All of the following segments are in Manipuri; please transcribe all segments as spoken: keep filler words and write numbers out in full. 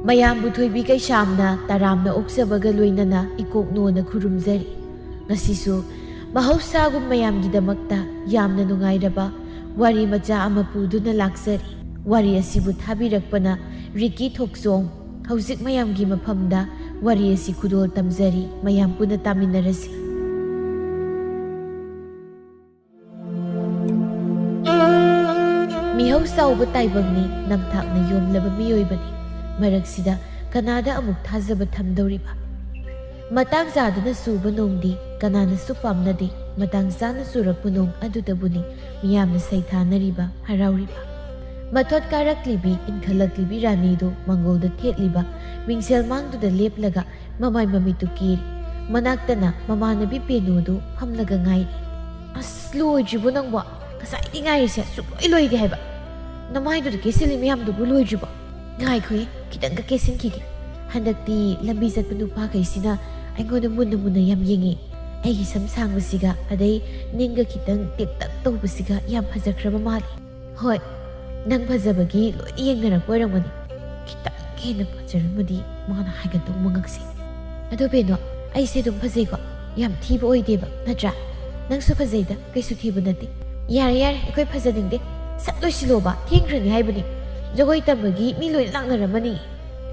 ꯃꯌꯥꯝꯕꯨ ꯊꯣꯏꯕꯤ ꯀꯩꯁꯥꯝꯅ ꯇꯔꯥꯝꯅ ꯑꯣꯛꯆꯕꯒ ꯂꯣꯏꯅꯅ ꯏꯀꯣꯛꯅꯣꯅ ꯈꯨꯔꯨꯝꯖꯔꯤ꯫ ꯉꯁꯤꯁꯨ ꯃꯍꯧꯁꯥꯒꯨꯝ ꯃꯌꯥꯝꯒꯤꯗꯃꯛꯇ ꯌꯥꯝꯅ ꯅꯨꯡꯉꯥꯏꯔꯕ ꯋꯥꯔꯤ ꯃꯆꯥ ꯑꯃ ꯄꯨꯗꯨꯅ ꯂꯥꯛꯆꯔꯤ꯫ ꯋꯥꯔꯤ ꯑꯁꯤꯕꯨ ꯊꯥꯕꯤꯔꯛꯄꯅ ꯔꯤꯀꯤ ꯊꯣꯛꯆꯣꯝ꯫ ꯍꯧꯖꯤꯛ ꯃꯌꯥꯝꯒꯤ ꯃꯐꯝꯗ ꯋꯥꯔꯤ ꯑꯁꯤ ꯈꯨꯗꯣꯜ ꯇꯝꯖꯔꯤ꯫ ꯃꯌꯥꯝ ꯄꯨꯟꯅ ꯇꯥꯃꯤꯟꯅꯔꯁꯤ꯫ ꯃꯤꯍꯧ ꯆꯥꯎꯕ ꯇꯥꯏꯕꯪꯅꯤ, ꯅꯝꯊꯥꯛꯅ ꯌꯣꯝꯂꯕ ꯃꯤꯑꯣꯏꯕꯅꯤ꯫ ꯃꯔꯛꯁꯤꯗ ꯀꯅꯥꯗ ꯑꯃꯨꯛ ꯊꯥꯖꯕ ꯊꯝꯗꯧꯔꯤꯕ? ꯃꯇꯥꯡ ꯆꯥꯗꯅ ꯆꯨꯕ ꯅꯣꯡꯗꯤ ꯀꯅꯥꯅꯁꯨ ꯄꯥꯝꯅꯗꯦ꯫ ꯃꯇꯥꯡ ꯆꯥꯅ ꯆꯨꯔꯛꯄ ꯅꯣꯡ ꯑꯗꯨꯗꯕꯨꯅꯤ ꯃꯤꯌꯥꯝꯅ ꯁꯩꯊꯥꯅꯔꯤꯕ, ꯍꯔꯥꯎꯔꯤꯕ꯫ ꯃꯊꯣꯠ ꯀꯥꯔꯛꯂꯤꯕꯤ, ꯏꯟꯈꯠꯂꯛꯂꯤꯕꯤ ꯔꯥꯅꯤꯗꯨ ꯃꯪꯒꯣꯜꯗ ꯊꯦꯠꯂꯤꯕ ꯃꯤꯡꯁꯦꯜ ꯃꯥꯡꯗꯨꯗ ꯂꯦꯞꯂꯒ ꯃꯃꯥꯏ ꯃꯃꯤꯠꯇꯨ ꯀꯦꯔꯤ꯫ ꯃꯅꯥꯛꯇꯅ ꯃꯃꯥꯟꯅꯕꯤ ꯄꯦꯅꯨꯗꯨ ꯐꯝꯂꯒ ꯉꯥꯏꯔꯤ꯫ "ꯑꯁ, ꯂꯣꯏꯗ꯭ꯔꯤꯕꯣ ꯅꯪꯕꯣ? ꯉꯁꯥꯏꯗꯤ ꯉꯥꯏꯔꯤꯁꯦ ꯁꯨꯛꯂꯣꯏ ꯂꯣꯏꯗꯦ ꯍꯥꯏꯕ꯫ ꯅꯃꯥꯏꯗꯨꯗ ꯀꯦꯁꯤꯜꯂꯤ ꯃꯌꯥꯝꯗꯨꯕꯨ ꯂꯣꯏꯗ꯭ꯔꯤꯕꯣ?" "ꯉꯥꯏꯈꯣꯍꯦ, ꯈꯤꯇꯪꯒ ꯀꯦꯁꯤꯟꯈꯤꯒꯦ꯫ ꯍꯟꯗꯛꯇꯤ ꯂꯝꯕꯤ ꯆꯠꯄ ꯅꯨꯄꯥꯈꯩꯁꯤꯅ ꯑꯩꯉꯣꯟꯗ ꯃꯨꯟꯅ ꯃꯨꯟꯅ ꯌꯥꯝ ꯌꯦꯡꯉꯤ꯫ ꯑꯩꯒꯤ ꯁꯝ ꯁꯥꯡꯕꯁꯤꯒ ꯑꯗꯩ ꯅꯤꯡꯒ ꯈꯤꯇꯪ ꯇꯦꯛꯇꯛ ꯇꯧꯕꯁꯤꯒ ꯌꯥꯝ ꯐꯖꯈ꯭ꯔꯕ ꯃꯥꯜꯂꯤ꯫ ꯍꯣꯏ, ꯅꯪ ꯐꯖꯕꯒꯤ ꯂꯣꯏꯅ ꯌꯦꯡꯅꯔꯛꯄ ꯑꯣꯏꯔꯝꯒꯅꯤ꯫ ꯈꯤꯇꯪ ꯍꯦꯟꯅ ꯐꯖꯔꯝꯃꯗꯤ ꯃꯥꯅ ꯍꯥꯏꯒꯠꯇꯧ ꯃꯉꯛꯁꯦ꯫ ꯑꯗꯣ ꯕꯦꯅꯣ, ꯑꯩꯁꯦ ꯑꯗꯨꯝ ꯐꯖꯩꯀꯣ? ꯌꯥꯝ ꯊꯤꯕ ꯑꯣꯏꯗꯦꯕ, ꯅꯠꯇ꯭ꯔꯥ? ꯅꯪꯁꯨ ꯐꯖꯩꯗ, ꯀꯩꯁꯨ ꯊꯤꯕ ꯅꯠꯇꯦ꯫ ꯌꯥꯔꯦ, ꯌꯥꯔꯦ, ꯑꯩꯈꯣꯏ ꯐꯖꯅꯤꯡꯗꯦ꯫ ꯁꯠ ꯂꯣꯏꯁꯤꯜꯂꯣꯕ, ꯊꯦꯡꯈ꯭ꯔꯅꯤ ꯍꯥꯏꯕꯅꯤ꯫ ꯖꯒꯣꯏ ꯇꯝꯕꯒꯤ ꯃꯤ ꯂꯣꯏꯅ ꯂꯥꯛꯅꯔꯝꯃꯅꯤ꯫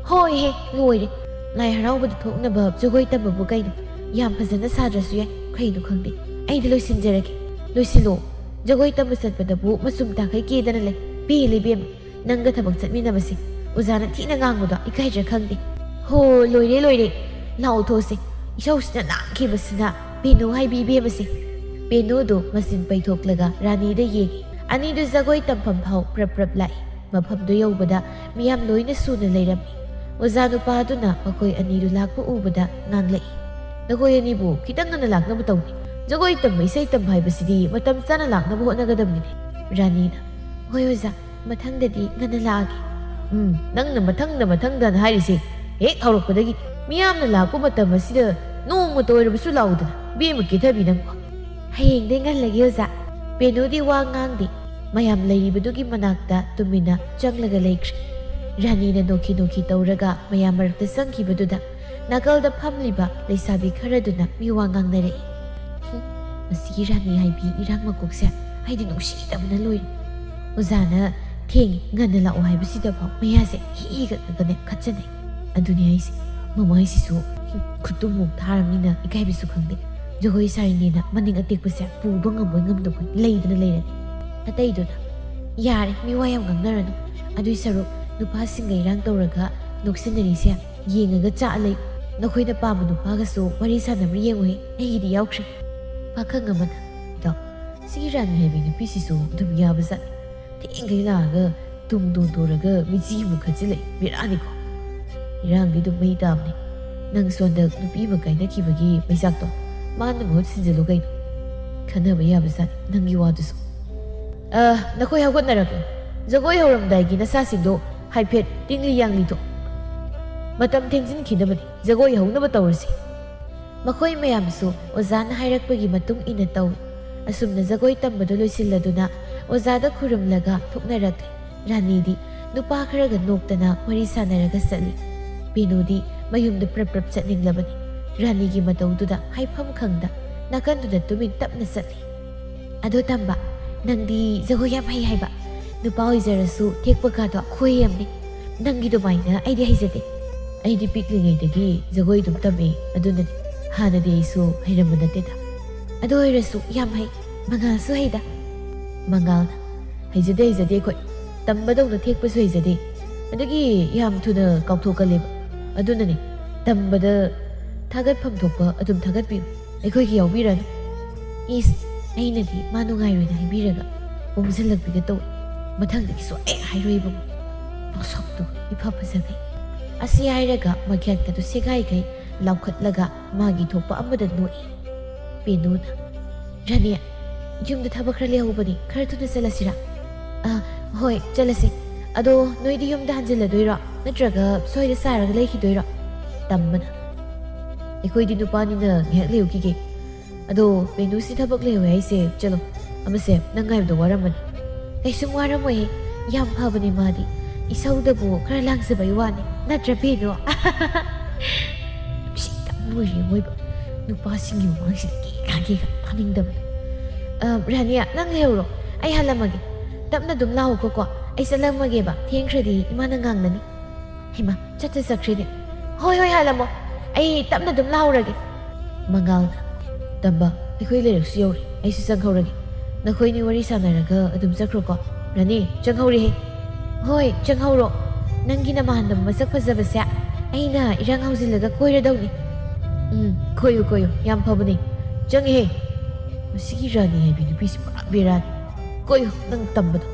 ꯍꯣꯏꯍꯦ, ꯂꯣꯏꯔꯦ꯫ ꯂꯥꯏ ꯍꯔꯥꯎꯕꯗ ꯊꯣꯛꯅꯕ ꯖꯒꯣꯏ ꯇꯝꯕꯕꯨ ꯀꯩꯅꯣ? ꯌꯥꯝ ꯐꯖꯅ ꯁꯥꯗ꯭ꯔꯁꯨ ꯌꯥꯏ, ꯀꯩꯅꯣ ꯈꯪꯗꯦ꯫ ꯑꯩꯗꯤ ꯂꯣꯏꯁꯤꯟꯖꯔꯒꯦ꯫ ꯂꯣꯏꯁꯤꯜꯂꯣ꯫ ꯖꯒꯣꯏ ꯇꯝꯕ ꯆꯠꯄꯗꯕꯨ ꯃꯆꯨꯝ ꯇꯥꯈꯩ ꯀꯦꯗꯅ ꯂꯩ꯫ ꯄꯦꯜꯂꯦ ꯏꯕꯦꯝꯃ, ꯅꯪꯒ ꯊꯕꯛ ꯆꯠꯃꯤꯟꯅꯕꯁꯦ꯫ ꯑꯣꯖꯥꯅ ꯊꯤꯅ ꯉꯥꯡꯕꯗꯣ ꯏꯀꯥꯏꯗ꯭ꯔꯥ ꯈꯪꯗꯦ꯫ ꯍꯣ, ꯂꯣꯏꯔꯦ, ꯂꯣꯏꯔꯦ꯫ ꯂꯥꯛꯑꯣ, ꯊꯣꯛꯁꯦ꯫ ꯏꯁꯧꯁꯤꯅ ꯂꯥꯡꯈꯤꯕꯁꯤꯅ ꯄꯦꯅꯨ ꯍꯥꯏꯕꯤ ꯏꯕꯦꯝꯃꯁꯦ꯫ ꯄꯦꯅꯨꯗꯨ ꯃꯆꯤꯟ ꯄꯩꯊꯣꯛꯂꯒ ꯔꯥꯅꯤꯗ ꯌꯦꯡꯉꯤ꯫ ꯑꯅꯤꯗꯨ ꯖꯒꯣꯏ ꯇꯝꯐꯝ ꯐꯥꯎ ꯄ꯭ꯔꯞ ꯄ꯭ꯔꯞ ꯂꯥꯛꯏ꯫ ꯃꯐꯝꯗꯨ ꯌꯧꯕꯗ ꯃꯤꯌꯥꯝ ꯂꯣꯏꯅ ꯁꯨꯅ ꯂꯩꯔꯝꯃꯤ꯫ ꯑꯣꯖꯥ ꯅꯨꯄꯥ ꯑꯗꯨꯅ ꯃꯈꯣꯏ ꯑꯅꯤꯗꯨ ꯂꯥꯛꯄ ꯎꯕꯗ ꯉꯥꯡꯂꯛꯏ, "ꯅꯈꯣꯏ ꯑꯅꯤꯕꯨ ꯈꯤꯇꯪ ꯉꯟꯅ ꯂꯥꯛꯅꯕ ꯇꯧꯅꯦ꯫ ꯖꯒꯣꯏ ꯇꯝꯕ, ꯏꯁꯩ ꯇꯝꯕ ꯍꯥꯏꯕꯁꯤꯗꯤ ꯃꯇꯝ ꯆꯥꯅ ꯂꯥꯛꯅꯕ ꯍꯣꯠꯅꯒꯗꯕꯅꯤꯅꯦ꯫" ꯔꯥꯅꯤꯅ, "ꯍꯣꯏ ꯑꯣꯖꯥ, ꯃꯊꯪꯗꯗꯤ ꯉꯟꯅ ꯂꯥꯛꯑꯒꯦ꯫" "ꯎꯝ, ꯅꯪꯅ ꯃꯊꯪꯗ ꯃꯊꯪꯗꯅ ꯍꯥꯏꯔꯤꯁꯦ ꯍꯦꯛ ꯍꯧꯔꯛꯄꯗꯒꯤ꯫ ꯃꯤꯌꯥꯝꯅ ꯂꯥꯛꯄ ꯃꯇꯝ ꯑꯁꯤꯗ ꯅꯣꯡꯃꯇ ꯑꯣꯏꯔꯕꯁꯨ ꯂꯥꯛꯎꯗꯅ, ꯏꯕꯦꯝꯃ ꯀꯦꯊꯕꯤ ꯅꯪꯕꯣ꯫ ꯍꯌꯦꯡꯗꯩ ꯉꯜꯂꯒꯦ ꯑꯣꯖꯥ꯫ ꯄꯦꯅꯨꯗꯤ ꯋꯥ ꯉꯥꯡꯗꯦ꯫ ꯃꯌꯥꯝ ꯂꯩꯔꯤꯕꯗꯨꯒꯤ ꯃꯅꯥꯛꯇ ꯇꯨꯃꯤꯟꯅ ꯆꯪꯂꯒ ꯂꯩꯈ꯭ꯔꯦ꯫ ꯔꯥꯅꯤꯅ ꯅꯣꯛꯈꯤ ꯅꯣꯛꯈꯤ ꯇꯧꯔꯒ ꯃꯌꯥꯝ ꯃꯔꯛꯇ ꯆꯪꯈꯤꯕꯗꯨꯗ ꯅꯥꯀꯜꯗ ꯐꯝꯂꯤꯕ ꯂꯩꯁꯥꯕꯤ ꯈꯔꯗꯨꯅ ꯃꯤꯋꯥ ꯉꯥꯡꯅꯔꯛꯏ꯫ "ꯍꯨꯝ, ꯃꯁꯤꯒꯤ ꯔꯥꯅꯤ ꯍꯥꯏꯕꯤ ꯏꯔꯥꯡ ꯃꯀꯣꯛꯁꯦ ꯑꯩꯗꯤ ꯅꯨꯡꯁꯤꯗꯕꯅ ꯂꯣꯏꯔꯦ꯫ ꯑꯣꯖꯥꯅ ꯊꯦꯡꯉꯦ, ꯉꯟꯅ ꯂꯥꯛꯑꯣ ꯍꯥꯏꯕꯁꯤꯗꯐꯥꯎ ꯃꯌꯥꯁꯦ ꯍꯤ ꯍꯤꯒꯠꯂꯒꯅꯦ ꯈꯠꯆꯅꯩ꯫ ꯑꯗꯨꯅꯤ ꯍꯥꯏꯁꯦ, ꯃꯃꯥꯏꯁꯤꯁꯨ, ꯍꯨꯝ, ꯈꯨꯇꯨꯝꯃꯨꯛ ꯊꯥꯔꯕꯅꯤꯅ ꯏꯀꯥꯏꯕꯁꯨ ꯈꯪꯗꯦ꯫ ꯖꯒꯣꯏ ꯁꯥꯔꯤꯅꯦꯅ ꯃꯅꯤꯡ ꯑꯇꯦꯛꯄꯁꯦ ꯄꯨꯕ ꯉꯝꯕꯣꯏ ꯉꯝꯗꯕꯣꯏ ꯂꯩꯗꯅ ꯂꯩꯔꯅꯤ꯫ ꯑꯇꯩꯗꯨꯅ, ꯌꯥꯔꯦ, ꯃꯤꯋꯥ ꯌꯥꯝ ꯉꯥꯡꯅꯔꯅꯨ꯫ ꯑꯗꯨꯏ ꯁꯔꯨꯛ ꯅꯨꯄꯥꯁꯤꯡꯒ ꯏꯔꯥꯡ ꯇꯧꯔꯒ ꯅꯣꯛꯁꯤꯟꯅꯔꯤꯁꯦ ꯌꯦꯡꯉꯒ ꯆꯥꯛꯑ ꯂꯩ꯫ ꯅꯈꯣꯏꯅ ꯄꯥꯝꯕ ꯅꯨꯄꯥꯒꯁꯨ ꯋꯥꯔꯤ ꯁꯥꯟꯅꯕ꯭ꯔꯥ ꯌꯦꯡꯉꯨꯍꯦ, ꯑꯩꯒꯤꯗꯤ ꯌꯥꯎꯈ꯭ꯔꯦ꯫ ꯄꯥꯈꯪ ꯑꯃꯅ, "ꯏꯇꯥꯎ, ꯁꯤꯒꯤ ꯔꯥꯅꯤ ꯍꯥꯏꯕꯤ ꯅꯨꯄꯤꯁꯤꯁꯨ ꯑꯗꯨꯝ ꯌꯥꯕꯖꯥꯠꯅꯤ꯫ ꯊꯦꯡꯈꯩ ꯂꯥꯛꯑꯒ ꯇꯨꯡ ꯗꯣꯟ ꯗꯣꯔꯒ ꯃꯤꯆꯤꯕꯨ ꯈꯠꯆꯤꯜꯂꯛꯏ, ꯕꯦꯔꯥꯅꯤꯀꯣ꯫ ꯏꯔꯥꯡꯗꯤ ꯑꯗꯨꯝ ꯃꯩ ꯇꯥꯕꯅꯤ꯫ ꯅꯪꯁꯨ ꯍꯟꯗꯛ ꯅꯨꯄꯤ ꯑꯃ ꯀꯥꯏꯅꯈꯤꯕꯒꯤ ꯃꯩꯆꯥꯛꯇꯣ ꯃꯥꯅ ꯃꯍꯨꯠ ꯁꯤꯟꯖꯜꯂꯨ ꯀꯩꯅꯣ꯫ ꯈꯟꯅꯕ ꯌꯥꯕꯖꯥꯠꯅꯤ ꯅꯪꯒꯤ ꯋꯥꯗꯨꯁꯨ꯫ ꯑ, ꯅꯈꯣꯏ ꯍꯧꯒꯠꯅꯔꯛꯂꯣ꯫ ꯖꯒꯣꯏ ꯍꯧꯔꯝꯗꯥꯏꯒꯤ ꯅꯁꯥꯁꯤꯡꯗꯣ ꯍꯥꯏꯐꯦꯠ ꯇꯤꯡꯂꯤ ꯌꯥꯡꯂꯤ ꯊꯣꯛ꯫ ꯃꯇꯝ ꯊꯦꯡꯖꯤꯟꯈꯤꯅꯕꯅꯤ꯫ ꯖꯒꯣꯏ ꯍꯧꯅꯕ ꯇꯧꯔꯁꯤ꯫" ꯃꯈꯣꯏ ꯃꯌꯥꯝꯁꯨ ꯑꯣꯖꯥꯅ ꯍꯥꯏꯔꯛꯄꯒꯤ ꯃꯇꯨꯡ ꯏꯟꯅ ꯇꯧꯏ꯫ ꯑꯁꯨꯝꯅ ꯖꯒꯣꯏ ꯇꯝꯕꯗꯨ ꯂꯣꯏꯁꯤꯜꯂꯗꯨꯅ ꯑꯣꯖꯥꯗ ꯈꯨꯔꯨꯝꯂꯒ ꯊꯣꯛꯅꯔꯛꯂꯤ꯫ ꯔꯥꯅꯤꯗꯤ ꯅꯨꯄꯥ ꯈꯔꯒ ꯅꯣꯛꯇꯅ ꯋꯥꯔꯤ ꯁꯥꯟꯅꯔꯒ ꯆꯠꯂꯤ꯫ ꯕꯦꯅꯨꯗꯤ ꯃꯌꯨꯝꯗ ꯄ꯭ꯔꯞ ꯄ꯭ꯔꯞ ꯆꯠꯅꯤꯡꯂꯕꯅꯤ꯫ ꯔꯥꯅꯤꯒꯤ ꯃꯇꯧꯗꯨꯗ ꯍꯥꯏꯐꯝ ꯈꯪꯗ ꯅꯥꯀꯟꯗꯨꯗ ꯇꯨꯃꯤꯟ ꯇꯞꯅ ꯆꯠꯂꯤ꯫ "ꯑꯗꯣ ꯇꯝꯕ, ꯅꯪꯗꯤ ꯖꯒꯣꯏ ꯌꯥꯝ ꯍꯩ ꯍꯥꯏꯕ꯫ ꯅꯨꯄꯥ ꯑꯣꯏꯖꯔꯁꯨ ꯊꯦꯛꯄ ꯀꯥꯗꯣ ꯈꯨꯍꯩ ꯑꯃꯅꯤ꯫ ꯅꯪꯒꯤ ꯑꯗꯨꯃꯥꯏꯅ ꯑꯩꯗꯤ ꯍꯩꯖꯗꯦ꯫" "ꯑꯩꯗꯤ ꯄꯤꯛꯂꯤꯉꯩꯗꯒꯤ ꯖꯒꯣꯏ ꯑꯗꯨꯝ ꯇꯝꯃꯦ, ꯑꯗꯨꯅꯅꯦ꯫ ꯍꯥꯟꯅꯗꯤ ꯑꯩꯁꯨ ꯍꯩꯔꯝꯕ ꯅꯠꯇꯦꯗ꯫ ꯑꯗꯨ ꯑꯣꯏꯔꯁꯨ ꯌꯥꯝ ꯍꯩ, ꯃꯉꯥꯜꯁꯨ ꯍꯩꯗ꯫" ꯃꯉꯥꯜꯅ, "ꯍꯩꯖꯗꯦ, ꯍꯩꯖꯗꯦ ꯑꯩꯈꯣꯏ꯫ ꯇꯝꯕꯗꯧꯅ ꯊꯦꯛꯄꯁꯨ ꯍꯩꯖꯗꯦ꯫ ꯑꯗꯒꯤ ꯌꯥꯝ ꯊꯨꯅ ꯀꯥꯎꯊꯣꯛꯀꯜꯂꯦꯕ꯫ ꯑꯗꯨꯅꯅꯦ, ꯇꯝꯕꯗ ꯊꯥꯒꯠꯐꯝ ꯊꯣꯛꯄ ꯑꯗꯨꯝ ꯊꯥꯒꯠꯄꯤꯌꯨ꯫ ꯑꯩꯈꯣꯏꯒꯤ ꯌꯥꯎꯕꯤꯔꯅꯨ꯫" ꯏꯁ, ꯑꯩꯅꯗꯤ ꯃꯥ ꯅꯨꯡꯉꯥꯏꯔꯣꯏꯅ ꯍꯥꯏꯕꯤꯔꯒ ꯑꯣꯝꯁꯤꯜꯂꯛꯄꯤꯒ ꯇꯧꯏ꯫ ꯃꯊꯪꯗꯒꯤ ꯁꯨꯛꯍꯥꯏ ꯍꯥꯏꯔꯣꯏꯕ꯫ ꯃꯁꯛꯇꯨ ꯏꯐ ꯐꯖꯈꯩ꯫ ꯑꯁꯤ ꯍꯥꯏꯔꯒ ꯃꯈꯦꯠꯀꯗꯨ ꯁꯦꯒꯥꯏꯈꯩ ꯂꯥꯎꯈꯠꯂꯒ ꯃꯥꯒꯤ ꯊꯣꯛꯄ ꯑꯃꯗ ꯅꯣꯛꯏ꯫ ꯕꯦꯅꯨꯅ, "ꯔꯥꯅꯤ, ꯌꯨꯝꯗ ꯊꯕꯛ ꯈꯔ ꯂꯩꯍꯧꯕꯅꯤ, ꯈꯔ ꯊꯨꯅ ꯆꯠꯂꯁꯤꯔꯥ?" "ꯑ, ꯍꯣꯏ, ꯆꯠꯂꯁꯤ꯫ ꯑꯗꯣ ꯅꯣꯏꯗꯤ ꯌꯨꯝꯗ ꯍꯟꯖꯤꯜꯂꯗꯣꯏꯔꯣ? ꯅꯠꯇ꯭ꯔꯒ ꯁ꯭ꯋꯥꯏꯗ ꯆꯥꯔꯒ ꯂꯩꯈꯤꯗꯣꯏꯔꯣ?" ꯇꯝꯕꯅ, ꯑꯩꯈꯣꯏꯗꯤ ꯅꯨꯄꯥꯅꯤꯅ ꯉꯥꯏꯍꯥꯛ ꯂꯩꯔꯨꯈꯤꯒꯦ꯫ ꯑꯗꯣ ꯄꯦꯅꯨꯁꯤ ꯊꯕꯛ ꯂꯩꯍꯧꯋꯦ ꯍꯥꯏꯁꯦ, ꯆꯠꯂꯣ꯫ ꯑꯃꯁꯦ ꯅꯪ ꯉꯥꯏꯕꯗ ꯋꯥꯔꯝꯃꯅꯤ꯫ ꯀꯩꯁꯨꯝ ꯋꯥꯔꯝꯃꯣꯏꯍꯦ, ꯌꯥꯝ ꯐꯕꯅꯦ ꯃꯥꯗꯤ꯫ ꯏꯁꯧꯗꯕꯨ ꯈꯔ ꯂꯥꯡꯖꯕꯩ ꯋꯥꯅꯤ, ꯅꯠꯇ꯭ꯔ ꯄꯦꯅꯨ? ꯅꯨꯡꯁꯤꯠ ꯌꯥꯝ ꯂꯣꯏꯔꯦ ꯃꯣꯏꯕ꯫ ꯅꯨꯄꯥꯁꯤꯡꯒꯤ ꯃꯃꯥꯡꯁꯤꯗ ꯀꯦꯀꯥ ꯀꯦꯀꯥ ꯇꯥꯅꯤꯡꯗꯕꯅꯦ꯫ ꯑ, ꯔꯥꯅꯤꯌꯥ, ꯅꯪ ꯂꯩꯍꯧꯔꯣ, ꯑꯩ ꯍꯜꯂꯝꯃꯒꯦ꯫ ꯇꯞꯅ ꯑꯗꯨꯝ ꯂꯥꯛꯎꯀꯣ꯫ ꯑꯩ ꯆꯠꯂꯝꯃꯒꯦꯕ, ꯊꯦꯡꯈ꯭ꯔꯗꯤ ꯏꯃꯥꯅ ꯉꯥꯡꯅꯅꯤ꯫ ꯍꯩꯃꯥ, ꯆꯠꯇ ꯆꯠꯈ꯭ꯔꯦꯅꯦ꯫ ꯍꯣꯏ ꯍꯣꯏ, ꯍꯜꯂꯝꯃꯣ, ꯑꯩ ꯇꯞꯅ ꯑꯗꯨꯝ ꯂꯥꯛꯎꯔꯒꯦ꯫ ꯃꯉꯥꯜꯅ, ꯇꯝꯕ, ꯑꯩꯈꯣꯏ ꯂꯩꯔꯛꯁꯨ ꯌꯧꯔꯦ, ꯑꯩꯁꯨ ꯆꯪꯍꯧꯔꯒꯦ꯫ ꯅꯈꯣꯏꯅꯤ ꯋꯥꯔꯤ ꯁꯥꯟꯅꯔꯒ ꯑꯗꯨꯝ ꯆꯠꯈ꯭ꯔꯣꯀꯣ꯫ ꯔꯥꯅꯤ, ꯆꯪꯍꯧꯔꯦꯍꯦ꯫ ꯍꯣꯏ, ꯆꯪꯍꯧꯔꯣ꯫ ꯅꯪꯒꯤ ꯅꯃꯥꯟꯅꯕ ꯃꯁꯛ ꯐꯖꯕꯁꯦ ꯑꯩꯅ ꯏꯔꯥꯡ ꯍꯧꯖꯤꯜꯂꯒ ꯀꯣꯏꯔꯗꯧꯅꯤ꯫ ꯎꯝ, ꯀꯣꯏꯌꯨ ꯀꯣꯏꯌꯨ, ꯌꯥꯝ ꯐꯕꯅꯦ꯫ ꯆꯪꯉꯦꯍꯦ꯫ ꯃꯁꯤꯒꯤ ꯔꯥꯅꯤ ꯍꯥꯏꯕꯤ ꯅꯨꯄꯤꯁꯤ ꯄꯨꯔꯥ ꯕꯦꯔꯥꯅꯤ꯫ ꯀꯣꯏꯌꯨ, ꯅꯪ ꯇꯝꯕꯗꯣ꯫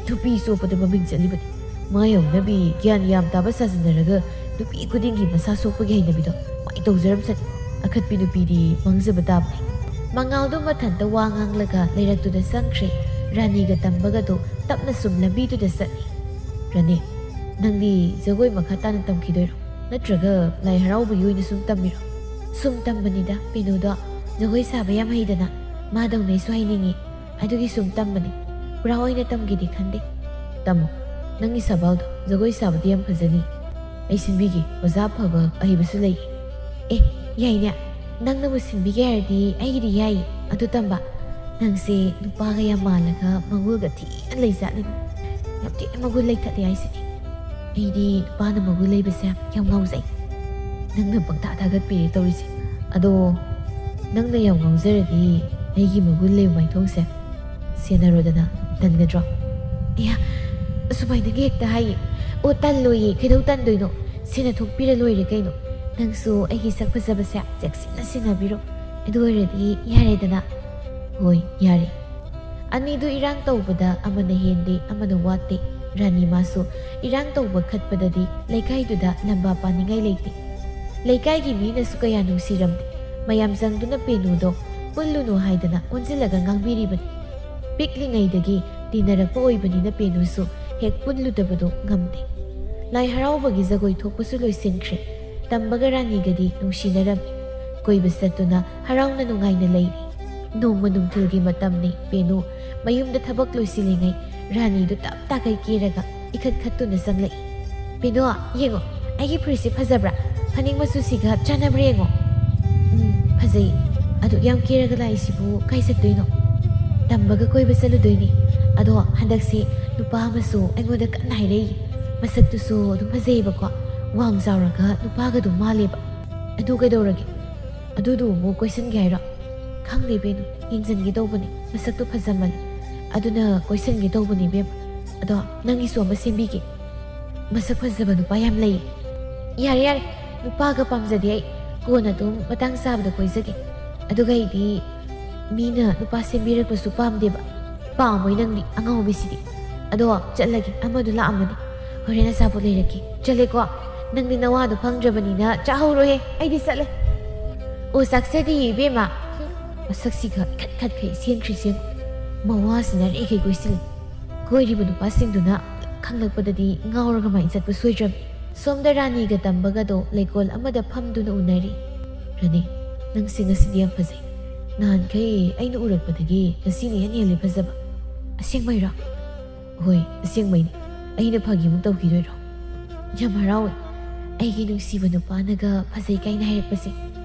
ꯅꯨꯄꯤ ꯆꯣꯞꯄꯗ ꯃꯃꯤꯡ ꯆꯠꯂꯤꯕꯅꯤ꯫ ꯃꯥ ꯌꯧꯅꯕꯤ ꯒ꯭ꯌꯥꯟ ꯌꯥꯝ ꯇꯥꯕ ꯁꯥꯖꯤꯟꯅꯔꯒ ꯅꯨꯄꯤ ꯈꯨꯗꯤꯡꯒꯤ ꯃꯁꯥ ꯁꯣꯛꯄꯒꯤ ꯍꯩꯅꯕꯤꯗꯣ ꯃꯥꯏ ꯇꯧꯖꯔꯝꯁꯅꯤ꯫ ꯑꯈꯠꯄꯤ ꯅꯨꯄꯤꯗꯤ ꯃꯥꯡꯖꯕ ꯇꯥꯕꯅꯤ꯫ ꯃꯉꯥꯜꯗꯣ ꯃꯊꯟꯇ ꯋꯥ ꯉꯥꯡꯂꯒ ꯂꯩꯔꯛꯇꯨꯗ ꯆꯪꯈ꯭ꯔꯦ꯫ ꯔꯥꯅꯤꯒ ꯇꯝꯕꯒꯗꯣ ꯇꯞꯅ ꯁꯨꯝ ꯂꯝꯕꯤꯗꯨꯗ ꯆꯠꯂꯤ꯫ ꯔꯥꯅꯤ, ꯅꯪꯗꯤ ꯖꯒꯣꯏ ꯃꯈꯥ ꯇꯥꯅ ꯇꯝꯈꯤꯗꯣꯏꯔꯣ? ꯅꯠꯇ꯭ꯔꯒ ꯂꯥꯏ ꯍꯔꯥꯎꯕꯒꯤ ꯑꯣꯏꯅ ꯁꯨꯝ ꯇꯝꯃꯤꯔꯣ? ꯁꯨꯝ ꯇꯝꯕꯅꯤꯗ, ꯄꯦꯅꯨꯗꯣ ꯖꯒꯣꯏ ꯁꯥꯕ ꯌꯥꯝ ꯍꯩꯗꯅ, ꯃꯥꯗꯧꯅ ꯑꯩꯁꯨ ꯍꯩꯅꯤꯡꯉꯤ꯫ ꯑꯗꯨꯒꯤ ꯁꯨꯝ ꯇꯝꯕꯅꯤ꯫ ꯄꯨꯔꯥ ꯑꯣꯏꯅ ꯇꯝꯒꯦꯗꯤ ꯈꯟꯗꯦ꯫ ꯇꯝꯃꯣ꯫ ꯅꯪꯒꯤ ꯁꯕꯥꯜꯗꯣ ꯖꯒꯣꯏ ꯁꯥꯕꯗꯤ ꯌꯥꯝ ꯐꯖꯅꯤ꯫ ꯑꯩ ꯁꯤꯟꯕꯤꯒꯦ꯫ ꯑꯣꯖꯥ ꯑꯐꯕ ꯑꯍꯩꯕꯁꯨ ꯂꯩ꯫ ꯑꯦ, ꯌꯥꯏꯅꯦ꯫ ꯅꯪꯅꯕꯨ ꯁꯤꯟꯕꯤꯒꯦ ꯍꯥꯏꯔꯗꯤ ꯑꯩꯒꯤꯗꯤ ꯌꯥꯏꯌꯦ꯫ ꯑꯗꯨ ꯇꯝꯕ, ꯅꯪꯁꯦ ꯅꯨꯄꯥꯒ ꯌꯥꯝ ꯃꯥꯜꯂꯒ ꯃꯒꯨꯜꯒ ꯊꯤꯅ ꯂꯩꯖꯥꯠꯅꯤ꯫ ꯌꯥꯝ ꯊꯤꯅ ꯃꯒꯨꯜ ꯂꯩꯈꯠꯂꯦ ꯍꯥꯏꯁꯤꯅꯤ꯫ ꯑꯩꯗꯤ ꯅꯨꯄꯥꯅ ꯃꯒꯨꯟ ꯂꯩꯕꯁꯦ ꯌꯥꯝ ꯉꯥꯎꯖꯩ꯫ ꯅꯪꯅ ꯄꯪꯇꯥ ꯊꯥꯒꯠꯄꯤꯔꯦ ꯇꯧꯔꯤꯁꯦ꯫ ꯑꯗꯣ ꯅꯪꯅ ꯌꯥꯝ ꯉꯥꯎꯖꯔꯗꯤ ꯑꯩꯒꯤ ꯃꯒꯨꯟ ꯂꯩꯕ ꯃꯥꯏꯊꯣꯡꯁꯦ ꯁꯦꯟꯅꯔꯣꯗꯅ, ꯇꯟꯒꯗ꯭ꯔꯣ? ꯑꯌꯥ, ꯑꯁꯨꯃꯥꯏꯅꯒ ꯍꯦꯛꯇ ꯍꯥꯏꯌꯦ꯫ ꯑꯣ, ꯇꯜꯂꯣꯏꯌꯦ, ꯀꯩꯗꯧ ꯇꯟꯗꯣꯏꯅꯣ? ꯁꯦꯟꯅꯊꯣꯛꯄꯤꯔ ꯂꯣꯏꯔꯦ ꯀꯩꯅꯣ꯫ ꯅꯪꯁꯨ ꯑꯩꯒꯤ ꯁꯛ ꯐꯖꯕꯁꯦ ꯆꯦꯛꯁꯤꯟꯅ ꯁꯦꯟꯅꯕꯤꯔꯣ꯫ ꯑꯗꯨ ꯑꯣꯏꯔꯗꯤ ꯌꯥꯔꯦꯗꯅ꯫ ꯍꯣꯏ, ꯌꯥꯔꯦ꯫ ꯑꯅꯤꯗꯨ ꯏꯔꯥꯡ ꯇꯧꯕꯗ ꯑꯃꯅ ꯍꯦꯟꯗꯦ, ꯑꯃꯅ ꯋꯥꯠꯇꯦ꯫ ꯔꯥꯅꯤ ꯃꯥꯁꯨ ꯏꯔꯥꯡ ꯇꯧꯕ ꯈꯠꯄꯗꯗꯤ ꯂꯩꯀꯥꯏꯗꯨꯗ ꯂꯝꯕꯥ ꯄꯥꯅꯤꯡꯉꯥꯏ ꯂꯩꯇꯦ꯫ ꯂꯩꯀꯥꯏꯒꯤ ꯃꯤꯅꯁꯨ ꯀꯌꯥ ꯅꯨꯡꯁꯤꯔꯝꯗꯦ꯫ ꯃꯌꯥꯝ ꯆꯪꯗꯨꯅ ꯄꯦꯅꯨꯗꯣ ꯄꯨꯜꯂꯨꯅꯨ ꯍꯥꯏꯗꯅ ꯑꯣꯟꯁꯤꯜꯂꯒ ꯉꯥꯡꯕꯤꯔꯤꯕꯅꯤ꯫ ꯄꯤꯛꯂꯤꯉꯩꯗꯒꯤ ꯇꯤꯟꯅꯔꯛꯄ ꯑꯣꯏꯕꯅꯤꯅ ꯄꯦꯅꯨꯁꯨ ꯍꯦꯛ ꯄꯨꯜꯂꯨꯗꯕꯗꯣ ꯉꯝꯗꯦ꯫ ꯂꯥꯏ ꯍꯔꯥꯎꯕꯒꯤ ꯖꯒꯣꯏ ꯊꯣꯛꯄꯁꯨ ꯂꯣꯏꯁꯤꯟꯈ꯭ꯔꯦ꯫ ꯇꯝꯕꯒ ꯔꯥꯅꯤꯒꯗꯤ ꯅꯨꯡꯁꯤꯅꯔꯝꯃꯤ꯫ ꯀꯣꯏꯕ ꯆꯠꯇꯨꯅ ꯍꯔꯥꯎꯅ ꯅꯨꯡꯉꯥꯏꯅ ꯂꯩꯔꯤ꯫ ꯅꯣꯡꯃ ꯅꯨꯡꯊꯤꯜꯒꯤ ꯃꯇꯝꯅꯤ꯫ ꯄꯦꯅꯨ ꯃꯌꯨꯝꯗ ꯊꯕꯛ ꯂꯣꯏꯁꯤꯜꯂꯤꯉꯩ ꯔꯥꯅꯤꯗꯨ ꯇꯞ ꯇꯥꯈꯩ ꯀꯦꯔꯒ ꯏꯈꯠ ꯈꯠꯇꯨꯅ ꯆꯪꯂꯛꯏ꯫ "ꯄꯦꯅꯨ, ꯌꯦꯡꯉꯣ, ꯑꯩꯒꯤ ꯐꯨꯔꯤꯠꯁꯤ ꯐꯖꯕ꯭ꯔꯥ? ꯐꯅꯦꯛ ꯃꯆꯨꯁꯤꯒ ꯆꯥꯟꯅꯕ꯭ꯔꯥ ꯌꯦꯡꯉꯣ꯫" "ꯎꯝ, ꯐꯖꯩ꯫ ꯑꯗꯨꯛ ꯌꯥꯝ ꯀꯦꯔꯒ ꯂꯥꯛꯏꯁꯤꯕꯨ ꯀꯥꯏ ꯆꯠꯇꯣꯏꯅꯣ?" "ꯇꯝꯕꯒ ꯀꯣꯏꯕ ꯆꯠꯂꯨꯗꯣꯏꯅꯤ꯫ ꯑꯗꯣ ꯍꯟꯗꯛꯁꯦ ꯅꯨꯄꯥ ꯑꯃꯁꯨ ꯑꯩꯉꯣꯟꯗ ꯀꯟꯅ ꯍꯥꯏꯔꯛꯏ꯫ ꯃꯁꯛꯇꯨꯁꯨ ꯑꯗꯨꯝ ꯐꯖꯩꯌꯦꯕꯀꯣ꯫ ꯋꯥꯡ ꯆꯥꯎꯔꯒ ꯅꯨꯄꯥꯒ ꯑꯗꯨꯝ ꯃꯥꯜꯂꯦꯕ꯫" "ꯑꯗꯨ ꯀꯩꯗꯧꯔꯒꯦ? ꯑꯗꯨꯗꯨꯕꯨ ꯀꯣꯏꯁꯟꯒꯦ ꯍꯥꯏꯔꯣ?" "ꯈꯪꯗꯦ ꯏꯕꯦꯝꯃ, ꯌꯦꯡꯁꯤꯟꯒꯦ ꯇꯧꯕꯅꯤ꯫ ꯃꯁꯛꯇꯣ ꯐꯖꯃꯜꯂꯤ꯫ ꯑꯗꯨꯅ ꯀꯣꯏꯁꯟꯒꯦ ꯇꯧꯕꯅꯤ ꯏꯕꯦꯝꯃ꯫ ꯑꯗꯣ ꯅꯪꯒꯤꯁꯨ ꯑꯃ ꯁꯦꯝꯕꯤꯒꯦ꯫ ꯃꯁꯛ ꯐꯖꯕ ꯅꯨꯄꯥ ꯌꯥꯝ ꯂꯩꯌꯦ꯫" "ꯌꯥꯔꯦ, ꯌꯥꯔꯦ꯫ ꯅꯨꯄꯥꯒ ꯄꯥꯝꯖꯗꯦ ꯑꯩ꯫ ꯀꯣꯟꯅ ꯑꯗꯨꯝ ꯃꯇꯥꯡ ꯆꯥꯕꯗ ꯀꯣꯏꯖꯒꯦ꯫ ꯑꯗꯨꯒ ꯑꯩꯗꯤ ꯃꯤꯅ ꯅꯨꯄꯥ ꯁꯦꯝꯕꯤꯔꯛꯄꯁꯨ ꯄꯥꯝꯗꯦꯕ꯫" "ꯄꯥꯝꯃꯣꯏ ꯅꯪꯗꯤ, ꯑꯉꯥꯎꯕꯤꯁꯤꯗꯤ꯫ ꯑꯗꯣ ꯆꯠꯂꯒꯦ, ꯑꯃꯗꯣ ꯂꯥꯛꯑꯝꯃꯅꯤ꯫ ꯍꯣꯔꯦꯟ ꯑꯆꯥꯄꯣꯠ ꯂꯩꯔꯛꯀꯦ꯫ ꯆꯠꯂꯦꯀꯣ꯫ ꯅꯪꯗꯤ ꯅꯋꯥꯗꯣ ꯐꯪꯗ꯭ꯔꯕꯅꯤꯅ ꯆꯥꯍꯧꯔꯣꯍꯦ꯫ ꯑꯩꯗꯤ ꯆꯠꯂꯦ꯫" "ꯑꯣ, ꯆꯥꯛꯆꯗꯤꯌꯦ ꯏꯕꯦꯝꯃ꯫" ꯍꯨꯝ, ꯃꯁꯛꯁꯤꯒ ꯏꯈꯠ ꯈꯠꯈꯩ ꯆꯦꯟꯈ꯭ꯔꯤꯁꯦ꯫ ꯃꯋꯥꯁꯤꯅ ꯔꯦꯈꯩ ꯀꯣꯏꯁꯤꯜꯂꯤ꯫ ꯀꯣꯏꯔꯤꯕ ꯅꯨꯄꯥꯁꯤꯡꯗꯨꯅ ꯈꯪꯂꯛꯄꯗꯗꯤ ꯉꯥꯎꯔꯒ ꯃꯥꯏ ꯆꯠꯄ ꯁꯣꯏꯗ꯭ꯔꯕꯅꯤ꯫ ꯁꯣꯝꯗ ꯔꯥꯅꯤꯒ ꯇꯝꯕꯒꯗꯣ ꯂꯩꯀꯣꯜ ꯑꯃꯗ ꯐꯝꯗꯨꯅ ꯎꯅꯔꯤ꯫ "ꯔꯥꯅꯤ, ꯅꯪꯁꯦ ꯉꯁꯤꯗꯤ ꯌꯥꯝ ꯐꯖꯩ꯫ ꯅꯍꯥꯟꯈꯩ ꯑꯩꯅ ꯎꯔꯛꯄꯗꯒꯤ ꯉꯁꯤꯅ ꯏꯍꯦꯟ ꯍꯦꯜꯂꯦ ꯐꯖꯕ꯫" "ꯑꯁꯦꯡꯕꯩꯔꯣ?" "ꯍꯣꯏ, ꯑꯁꯦꯡꯕꯩꯅꯤ꯫ ꯑꯩꯅ ꯐꯥꯒꯤꯃꯨꯛ ꯇꯧꯈꯤꯗꯣꯏꯔꯣ?" "ꯌꯥꯝ ꯍꯔꯥꯎꯋꯦ꯫ ꯑꯩꯒꯤ ꯅꯨꯡꯁꯤꯕ ꯅꯨꯄꯥꯅꯒ ꯐꯖꯩ ꯀꯥꯏꯅ ꯍꯥꯏꯔꯛꯄꯁꯦ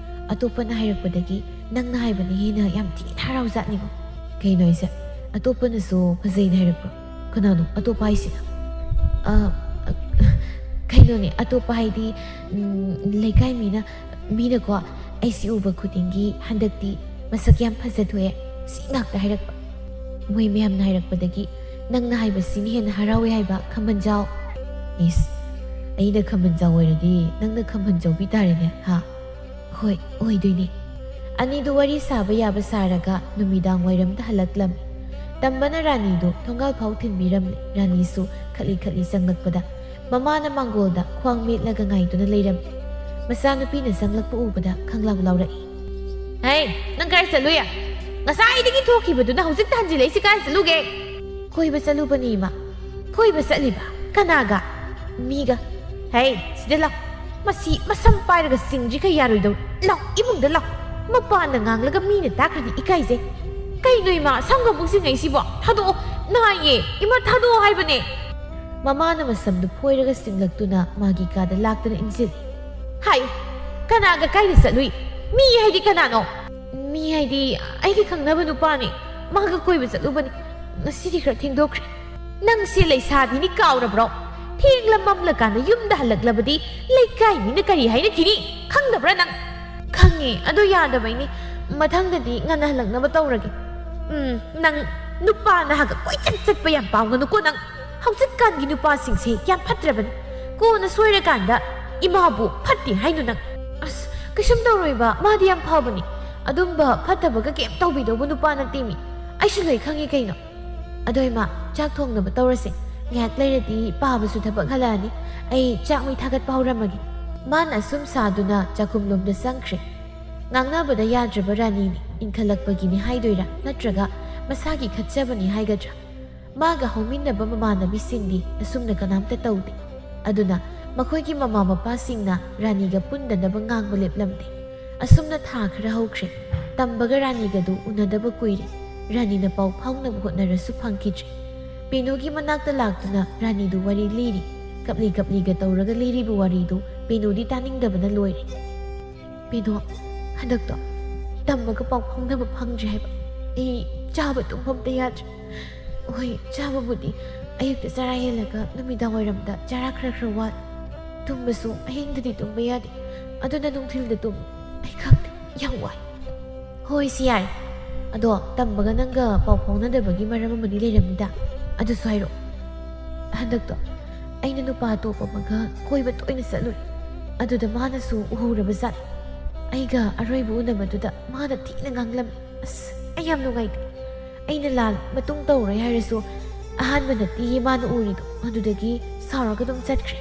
ꯑꯇꯣꯞꯄꯅ ꯍꯥꯏꯔꯛꯄꯗꯒꯤ ꯅꯪꯅ ꯍꯥꯏꯕꯅ ꯍꯦꯟꯅ ꯌꯥꯝ ꯊꯤꯅ ꯍꯔꯥꯎꯖꯥꯠꯅꯤꯀꯣ꯫" "ꯀꯩꯅꯣ ꯍꯥꯏꯁꯦ? ꯑꯇꯣꯞꯄꯅꯁꯨ ꯐꯖꯩꯅ ꯍꯥꯏꯔꯛꯄ꯭ꯔꯣ? ꯀꯅꯥꯅꯣ ꯑꯇꯣꯞꯄ ꯍꯥꯏꯁꯤꯅ?" "ꯑ, ꯑ, ꯀꯩꯅꯣꯅꯦ, ꯑꯇꯣꯞꯄ ꯍꯥꯏꯗꯤ, ꯎꯝ, ꯂꯩꯀꯥꯏ ꯃꯤꯅ, ꯃꯤꯅꯀꯣ ꯑꯩꯁꯤ ꯎꯕ ꯈꯨꯗꯤꯡꯒꯤ ꯍꯟꯗꯛꯇꯤ ꯃꯁꯛ ꯌꯥꯝ ꯐꯖꯊꯣꯛꯑꯦ, ꯁꯤ ꯉꯥꯛꯇ ꯍꯥꯏꯔꯛꯄ꯫ ꯃꯣꯏ ꯃꯌꯥꯝꯅ ꯍꯥꯏꯔꯛꯄꯗꯒꯤ ꯅꯪꯅ ꯍꯥꯏꯕꯁꯤꯅ ꯍꯦꯟꯅ ꯍꯔꯥꯎꯋꯦ ꯍꯥꯏꯕ, ꯈꯝꯕꯟꯖꯥꯎ꯫" "ꯏꯁ, ꯑꯩꯅ ꯈꯝꯕꯟꯖꯥꯎ ꯑꯣꯏꯔꯗꯤ ꯅꯪꯅ ꯈꯝꯕꯟꯖꯥꯎꯕꯤ ꯇꯥꯔꯦꯅꯦ, ꯍꯥ?" "ꯍꯣꯏ, ꯑꯣꯏꯗꯣꯏꯅꯦ꯫" ꯑꯅꯤꯗꯨ ꯋꯥꯔꯤ ꯁꯥꯕ ꯌꯥꯕ ꯁꯥꯔꯒ ꯅꯨꯃꯤꯗꯥꯡ ꯋꯥꯏꯔꯝꯗ ꯍꯜꯂꯛꯂꯝꯃꯤ꯫ ꯇꯝꯕꯅ ꯔꯥꯅꯤꯗꯨ ꯊꯣꯡꯒꯥꯜ ꯐꯥꯎ ꯊꯤꯟꯕꯤꯔꯝꯂꯦ꯫ ꯔꯥꯅꯤꯁꯨ ꯈꯠꯂꯤ ꯈꯠꯂꯤ ꯆꯪꯂꯛꯄꯗ ꯃꯃꯥꯅ ꯃꯥꯡꯒꯣꯜꯗ ꯈ꯭ꯋꯥꯡ ꯃꯦꯠꯂꯒ ꯉꯥꯏꯗꯨꯅ ꯂꯩꯔꯝꯃꯤ꯫ ꯃꯆꯥꯅꯨꯄꯤꯅ ꯆꯪꯂꯛꯄ ꯎꯕꯗ ꯈꯪꯂꯥꯎ ꯂꯥꯎꯔꯛꯏ꯫ "ꯍꯩ, ꯅꯪ ꯀꯥꯏ ꯆꯠꯂꯨꯏ? ꯉꯁꯥꯏꯗꯒꯤ ꯊꯣꯛꯈꯤꯕꯗꯨꯅ ꯍꯧꯖꯤꯛꯇ ꯍꯟꯖꯤꯜꯂꯛꯏꯁꯤ ꯀꯥꯏ ꯆꯠꯂꯨꯒꯦ?" "ꯀꯣꯏꯕ ꯆꯠꯂꯨꯕꯅꯤ, ꯏꯃꯥ꯫" "ꯀꯣꯏꯕ ꯆꯠꯂꯤꯕ? ꯀꯅꯥꯒ?" "ꯃꯤꯒ꯫" "ꯍꯩ, ꯁꯤꯗ ꯂꯥꯎ꯫ ꯃꯁꯤ ꯃꯁꯝ ꯄꯥꯏꯔꯒ ꯆꯤꯡꯗ꯭ꯔꯤꯈꯩ ꯌꯥꯔꯣꯏꯗꯧꯔꯤ꯫ ꯂꯥꯎ, ꯏꯃꯨꯡꯗ ꯂꯥꯎ꯫ ꯃꯄꯥꯟꯗ ꯉꯥꯡꯂꯒ ꯃꯤꯅ ꯇꯥꯈ꯭ꯔꯗꯤ ꯏꯀꯥꯏꯖꯩ꯫ ꯀꯩꯅꯣ ꯏꯃꯥ, ꯁꯝꯒ ꯑꯃꯨꯛ ꯆꯤꯡꯉꯛꯏꯁꯤꯕꯣ? ꯊꯥꯗꯣꯛꯑꯣ, ꯅꯥꯏꯌꯦ꯫ ꯏꯃꯥ, ꯊꯥꯗꯣꯛꯑꯣ ꯍꯥꯏꯕꯅꯦ꯫ ꯃꯃꯥꯅ ꯃꯁꯝꯗꯨ ꯐꯣꯏꯔꯒ ꯆꯤꯡꯂꯛꯇꯨꯅ ꯃꯥꯒꯤ ꯀꯥꯗ ꯂꯥꯛꯇꯨꯅ ꯏꯟꯁꯤꯜꯂꯤ꯫ ꯍꯥꯏꯌꯨ, ꯀꯅꯥꯒ ꯀꯥꯏꯗ ꯆꯠꯂꯨꯏ? ꯃꯤ ꯍꯥꯏꯗꯤ ꯀꯅꯥꯅꯣ? ꯃꯤ ꯍꯥꯏꯗꯤ ꯑꯩꯒꯤ ꯈꯪꯅꯕ ꯅꯨꯄꯥꯅꯤ꯫ ꯃꯥꯒ ꯀꯣꯏꯕ ꯆꯠꯂꯨꯕꯅꯤ꯫ ꯉꯁꯤꯗꯤ ꯈꯔ ꯊꯦꯡꯗꯣꯛꯈ꯭ꯔꯦ꯫ ꯅꯪꯁꯦ ꯂꯩꯁꯥꯕꯤꯅꯤ ꯀꯥꯎꯔꯕ꯭ꯔꯣ? ꯊꯦꯡꯂ ꯃꯝꯂꯀꯥꯟꯗ ꯌꯨꯝꯗ ꯍꯜꯂꯛꯂꯕꯗꯤ ꯂꯩꯀꯥꯏ ꯃꯤꯅ ꯀꯔꯤ ꯍꯥꯏꯅꯈꯤꯅꯤ? ꯈꯪꯗꯕ꯭ꯔꯥ ꯅꯪ? ꯈꯪꯉꯦ, ꯑꯗꯨ ꯌꯥꯗꯕꯩꯅꯦ꯫ ꯃꯊꯪꯗꯗꯤ ꯉꯟꯅ ꯍꯜꯂꯛꯅꯕ ꯇꯧꯔꯒꯦ꯫ ꯎꯝ, ꯅꯪ ꯅꯨꯄꯥ ꯅꯍꯥꯒ ꯀꯣꯏꯆꯠ ꯆꯠꯄ ꯌꯥꯝ ꯄꯥꯝꯒꯅꯨꯀꯣ ꯅꯪ꯫ ꯍꯧꯖꯤꯛꯀꯥꯟꯒꯤ ꯅꯨꯄꯥꯁꯤꯡꯁꯦ ꯌꯥꯝ ꯐꯠꯇ꯭ꯔꯕꯅꯤ꯫ ꯀꯣꯟꯅ ꯁꯣꯏꯔꯀꯥꯟꯗ ꯏꯃꯥꯕꯨ ꯐꯠꯇꯦ ꯍꯥꯏꯅꯨ ꯅꯪ꯫ ꯑꯁ, ꯀꯩꯁꯨꯝ ꯇꯧꯔꯣꯏꯕ, ꯃꯥꯗꯤ ꯌꯥꯝ ꯐꯕꯅꯤ꯫ ꯑꯗꯨꯝꯕ ꯐꯠꯇꯕꯒ ꯀꯩꯝ ꯇꯧꯕꯤꯗꯧꯕ ꯅꯨꯄꯥ ꯅꯠꯇꯦ ꯃꯤ꯫ ꯑꯩꯁꯨ ꯂꯣꯏ ꯈꯪꯉꯤ ꯀꯩꯅꯣ꯫ ꯑꯗꯣ ꯏꯃꯥ, ꯆꯥꯛ ꯊꯣꯡꯅꯕ ꯇꯧꯔꯁꯦ꯫ ꯉꯥꯏꯍꯥꯛ ꯂꯩꯔꯗꯤ ꯄꯥꯕꯁꯨ ꯊꯕꯛ ꯍꯜꯂꯛꯑꯅꯤ꯫ ꯑꯩ ꯆꯥꯛ ꯃꯩ ꯊꯥꯒꯠꯄ ꯍꯧꯔꯝꯃꯒꯦ꯫ ꯃꯥꯅ ꯑꯁꯨꯝ ꯁꯥꯗꯨꯅ ꯆꯥꯛꯈꯨꯝꯂꯣꯝꯗ ꯆꯪꯈ꯭ꯔꯦ꯫ ꯉꯥꯡꯅꯕꯗ ꯌꯥꯗ꯭ꯔꯕ ꯔꯥꯅꯤꯅꯤ, ꯏꯟꯈꯠꯂꯛꯄꯒꯤꯅꯤ ꯍꯥꯏꯗꯣꯏꯔꯥ ꯅꯠꯇ꯭ꯔꯒ ꯃꯁꯥꯒꯤ ꯈꯠꯆꯕꯅꯤ ꯍꯥꯏꯒꯗ꯭ꯔꯥ? ꯃꯥꯒ ꯍꯧꯃꯤꯟꯅꯕ ꯃꯃꯥꯟꯅꯕꯤꯁꯤꯡꯗꯤ ꯑꯁꯨꯝꯅ ꯀꯅꯥꯝꯇ ꯇꯧꯗꯦ꯫ ꯑꯗꯨꯅ ꯃꯈꯣꯏꯒꯤ ꯃꯃꯥ ꯃꯄꯥꯁꯤꯡꯅ ꯔꯥꯅꯤꯒ ꯄꯨꯟꯗꯅꯕ ꯉꯥꯡꯕ ꯂꯦꯞꯂꯝꯗꯦ꯫ ꯑꯁꯨꯝꯅ ꯊꯥ ꯈꯔ ꯍꯧꯈ꯭ꯔꯦ꯫ ꯇꯝꯕꯒ ꯔꯥꯅꯤꯒꯗꯨ ꯎꯅꯗꯕ ꯀꯨꯏꯔꯦ꯫ ꯔꯥꯅꯤꯅ ꯄꯥꯎ ꯐꯥꯎꯅꯕ ꯍꯣꯠꯅꯔꯁꯨ ꯐꯪꯈꯤꯗ꯭ꯔꯦ꯫ ꯄꯦꯅꯨꯒꯤ ꯃꯅꯥꯛꯇ ꯂꯥꯛꯇꯨꯅ ꯔꯥꯅꯤꯗꯨ ꯋꯥꯔꯤ ꯂꯤꯔꯤ꯫ ꯀꯞꯂꯤ ꯀꯞꯂꯤꯒ ꯇꯧꯔꯒ ꯂꯤꯔꯤꯕ ꯋꯥꯔꯤꯗꯨ ꯄꯦꯅꯨꯗꯤ ꯇꯥꯅꯤꯡꯗꯕꯅ ꯂꯣꯏꯔꯦ꯫ ꯄꯦꯅꯨ, ꯍꯟꯗꯛꯇꯣ ꯇꯝꯕꯒ ꯄꯥꯎ ꯐꯥꯎꯅꯕ ꯐꯪꯗ꯭ꯔꯦ ꯍꯥꯏꯕ꯫ ꯑꯩ ꯆꯥꯕ ꯇꯨꯝꯕ ꯑꯝꯇ ꯌꯥꯗ꯭ꯔꯦ꯫ ꯍꯣꯏ, ꯆꯥꯕꯕꯨꯗꯤ ꯑꯌꯨꯛꯇ ꯆꯔꯥ ꯍꯦꯜꯂꯒ ꯅꯨꯃꯤꯗꯥꯡ ꯋꯥꯏꯔꯝꯗ ꯆꯔꯥ ꯈꯔ ꯈꯔ ꯋꯥꯠꯂꯤ꯫ ꯇꯨꯝꯕꯁꯨ ꯑꯍꯤꯡꯗꯗꯤ ꯇꯨꯝꯕ ꯌꯥꯗꯦ꯫ ꯑꯗꯨꯅ ꯅꯨꯡꯊꯤꯜꯗ ꯇꯨꯝꯃꯤ꯫ ꯑꯩ ꯈꯪꯗꯦ, ꯌꯥꯝ ꯋꯥꯏ꯫ ꯍꯣꯏ, ꯁꯤ ꯌꯥꯔꯦ꯫ ꯑꯗꯣ ꯇꯝꯕꯒ ꯅꯪꯒ ꯄꯥꯎ ꯐꯥꯎꯅꯗꯕꯒꯤ ꯃꯔꯝ ꯑꯃꯗꯤ ꯂꯩꯔꯝꯅꯤꯗ꯫ ꯑꯗꯨꯁꯨ ꯍꯥꯏꯔꯛꯑꯣ꯫ ꯍꯟꯗꯛꯇꯣ ꯑꯩꯅ ꯅꯨꯄꯥ ꯑꯇꯣꯞꯄ ꯑꯃꯒ ꯀꯣꯏꯕ ꯇꯣꯏꯅ ꯆꯠꯂꯨꯔꯦ꯫ ꯑꯗꯨꯗ ꯃꯥꯅꯁꯨ ꯎꯍꯧꯔꯕ ꯖꯥꯠꯅꯤ꯫ ꯑꯩꯒ ꯑꯔꯣꯏꯕ ꯎꯅꯕꯗꯨꯗ ꯃꯥꯅ ꯊꯤꯅ ꯉꯥꯡꯂꯝꯃꯤ꯫ ꯑꯁ, ꯑꯩ ꯌꯥꯝ ꯅꯨꯡꯉꯥꯏꯇꯦ꯫ ꯑꯩꯅ ꯂꯥꯜꯂꯦ, ꯃꯇꯨꯡ ꯇꯧꯔꯣꯏ ꯍꯥꯏꯔꯁꯨ ꯑꯍꯥꯟꯕ ꯅꯠꯇꯤꯌꯦ ꯃꯥꯅ ꯎꯔꯤꯗꯣ, ꯑꯗꯨꯗꯒꯤ ꯁꯥꯎꯔꯒ ꯑꯗꯨꯝ ꯆꯠꯈ꯭ꯔꯦ꯫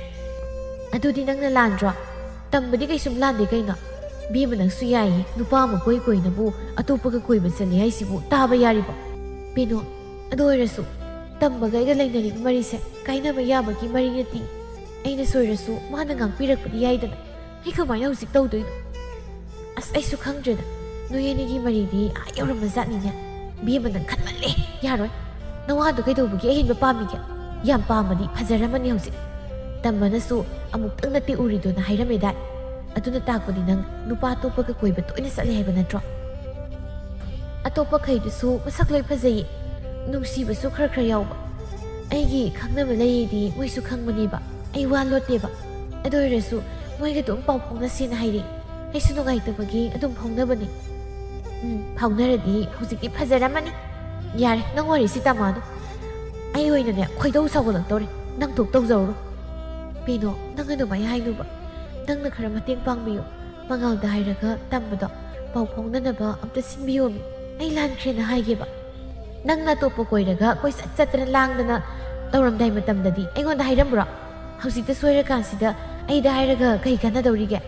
ꯑꯗꯨꯗꯤ ꯅꯪꯅ ꯂꯥꯟꯗ꯭ꯔꯣ? ꯇꯝꯕꯗꯤ ꯀꯩꯁꯨꯝ ꯂꯥꯟꯗꯦ ꯀꯩꯅꯣ꯫ ꯕꯦꯝꯃ, ꯅꯪꯁꯨ ꯌꯥꯏꯌꯦ, ꯅꯨꯄꯥ ꯑꯃ ꯀꯣꯏ ꯀꯣꯏꯅꯕꯨ ꯑꯇꯣꯞꯄꯒ ꯀꯣꯏꯕ ꯆꯠꯂꯦ ꯍꯥꯏꯁꯤꯕꯨ ꯇꯥꯕ ꯌꯥꯔꯤꯕꯣ? ꯄꯦꯅꯨ, ꯑꯗꯨ ꯑꯣꯏꯔꯁꯨ ꯇꯝꯕꯒ ꯑꯩꯒ ꯂꯩꯅꯔꯤꯕ ꯃꯔꯤꯁꯦ ꯀꯥꯏꯅꯕ ꯌꯥꯕꯒꯤ ꯃꯔꯤ ꯅꯠꯇꯦ꯫ ꯑꯩꯅ ꯁꯣꯏꯔꯁꯨ ꯃꯥꯅ ꯉꯥꯛꯄꯤꯔꯛꯄꯗꯤ ꯌꯥꯏꯗꯅ꯫ ꯑꯩ ꯀꯃꯥꯏꯅ ꯍꯧꯖꯤꯛ ꯇꯧꯗꯣꯏꯅꯣ? ꯑꯁ, ꯑꯩꯁꯨ ꯈꯪꯗ꯭ꯔꯦꯗ꯫ ꯅꯣꯏ ꯑꯅꯤꯒꯤ ꯃꯔꯤꯗꯤ ꯑꯥ ꯌꯧꯔꯝꯃꯖꯥꯠꯅꯤꯅꯦ꯫ ꯕꯦꯝꯃ, ꯅꯪ ꯈꯟꯃꯜꯂꯦ꯫ ꯌꯥꯔꯣꯏ꯫ ꯅꯋꯥꯗꯣ ꯀꯩꯗꯧꯕꯒꯤ ꯑꯍꯦꯟꯕ ꯄꯥꯝꯃꯤꯒꯦ? ꯌꯥꯝ ꯄꯥꯝꯃꯗꯤ ꯐꯖꯔꯝꯃꯅꯤ ꯍꯧꯖꯤꯛ꯫ ꯇꯝꯕꯅꯁꯨ "ꯑꯃꯨꯛꯇꯪ ꯅꯠꯇꯦ ꯎꯔꯤꯗꯣꯅ" ꯍꯥꯏꯔꯝꯃꯦꯗꯥꯏ? ꯑꯗꯨꯅ ꯇꯥꯛꯄꯗꯤ ꯅꯪ ꯅꯨꯄꯥ ꯑꯇꯣꯞꯄꯒ ꯀꯣꯏꯕ ꯇꯣꯏꯅ ꯆꯠꯂꯦ ꯍꯥꯏꯕ ꯅꯠꯇ꯭ꯔꯣ? ꯑꯇꯣꯞꯄꯈꯩꯗꯨꯁꯨ ꯃꯁꯛ ꯂꯣꯏ ꯐꯖꯩꯌꯦ, ꯅꯨꯡꯁꯤꯕꯁꯨ ꯈꯔ ꯈꯔ ꯌꯥꯎꯕ꯫ ꯑꯩꯒꯤ ꯈꯪꯅꯕ ꯂꯩꯌꯦꯗꯤ ꯃꯣꯏꯁꯨ ꯈꯪꯕꯅꯦꯕ, ꯑꯩ ꯋꯥ ꯂꯣꯠꯇꯦꯕ꯫ ꯑꯗꯨ ꯑꯣꯏꯔꯁꯨ ꯃꯣꯏꯒ ꯑꯗꯨꯝ ꯄꯥꯎ ꯐꯥꯎꯅꯁꯦꯅ ꯍꯥꯏꯔꯛꯑꯦ꯫ ꯑꯩꯁꯨ ꯅꯨꯡꯉꯥꯏꯇꯕꯒꯤ ꯑꯗꯨꯝ ꯐꯥꯎꯅꯕꯅꯦ꯫ ꯎꯝ, ꯐꯥꯎꯅꯔꯗꯤ ꯍꯧꯖꯤꯛꯇꯤ ꯐꯖꯔꯝꯃꯅꯤ꯫ ꯌꯥꯔꯦ, ꯅꯪ ꯋꯥꯔꯤꯁꯤ ꯇꯝꯃꯛꯑꯅꯨ꯫ ꯑꯩ ꯑꯣꯏꯅꯅꯦ ꯈꯣꯏꯗꯧ ꯁꯥꯎꯒꯠꯂꯛꯇꯧꯔꯦ꯫ ꯅꯪ ꯊꯣꯛ ꯇꯧꯖꯧꯔꯣ꯫ ꯄꯦꯅꯣ, ꯅꯪ ꯑꯗꯨꯃꯥꯏ ꯍꯥꯏꯅꯨꯕ꯫ ꯅꯪꯅ ꯈꯔ ꯃꯇꯦꯡ ꯄꯥꯡꯕꯤꯌꯨ꯫ ꯃꯉꯥꯜꯗ ꯍꯥꯏꯔꯒ ꯇꯝꯕꯗꯣ ꯄꯥꯎ ꯐꯥꯎꯅꯅꯕ ꯑꯝꯇ ꯁꯤꯟꯕꯤꯌꯣꯃꯤ꯫ ꯑꯩ ꯂꯥꯟꯈ꯭ꯔꯦꯅ ꯍꯥꯏꯒꯦꯕ꯫ ꯅꯪꯅ ꯑꯇꯣꯞꯄ ꯀꯣꯏꯔꯒ ꯀꯣꯏꯆꯠ ꯆꯠꯇꯅ ꯂꯥꯡꯗꯅ ꯇꯧꯔꯝꯗꯥꯏ ꯃꯇꯝꯗꯗꯤ ꯑꯩꯉꯣꯟꯗ ꯍꯥꯏꯔꯝꯕ꯭ꯔꯣ? ꯍꯧꯖꯤꯛꯇ ꯁꯣꯏꯔꯀꯥꯟꯁꯤꯗ ꯑꯩꯗ ꯍꯥꯏꯔꯒ ꯀꯩ ꯀꯥꯟꯅꯗꯧꯔꯤꯒꯦ?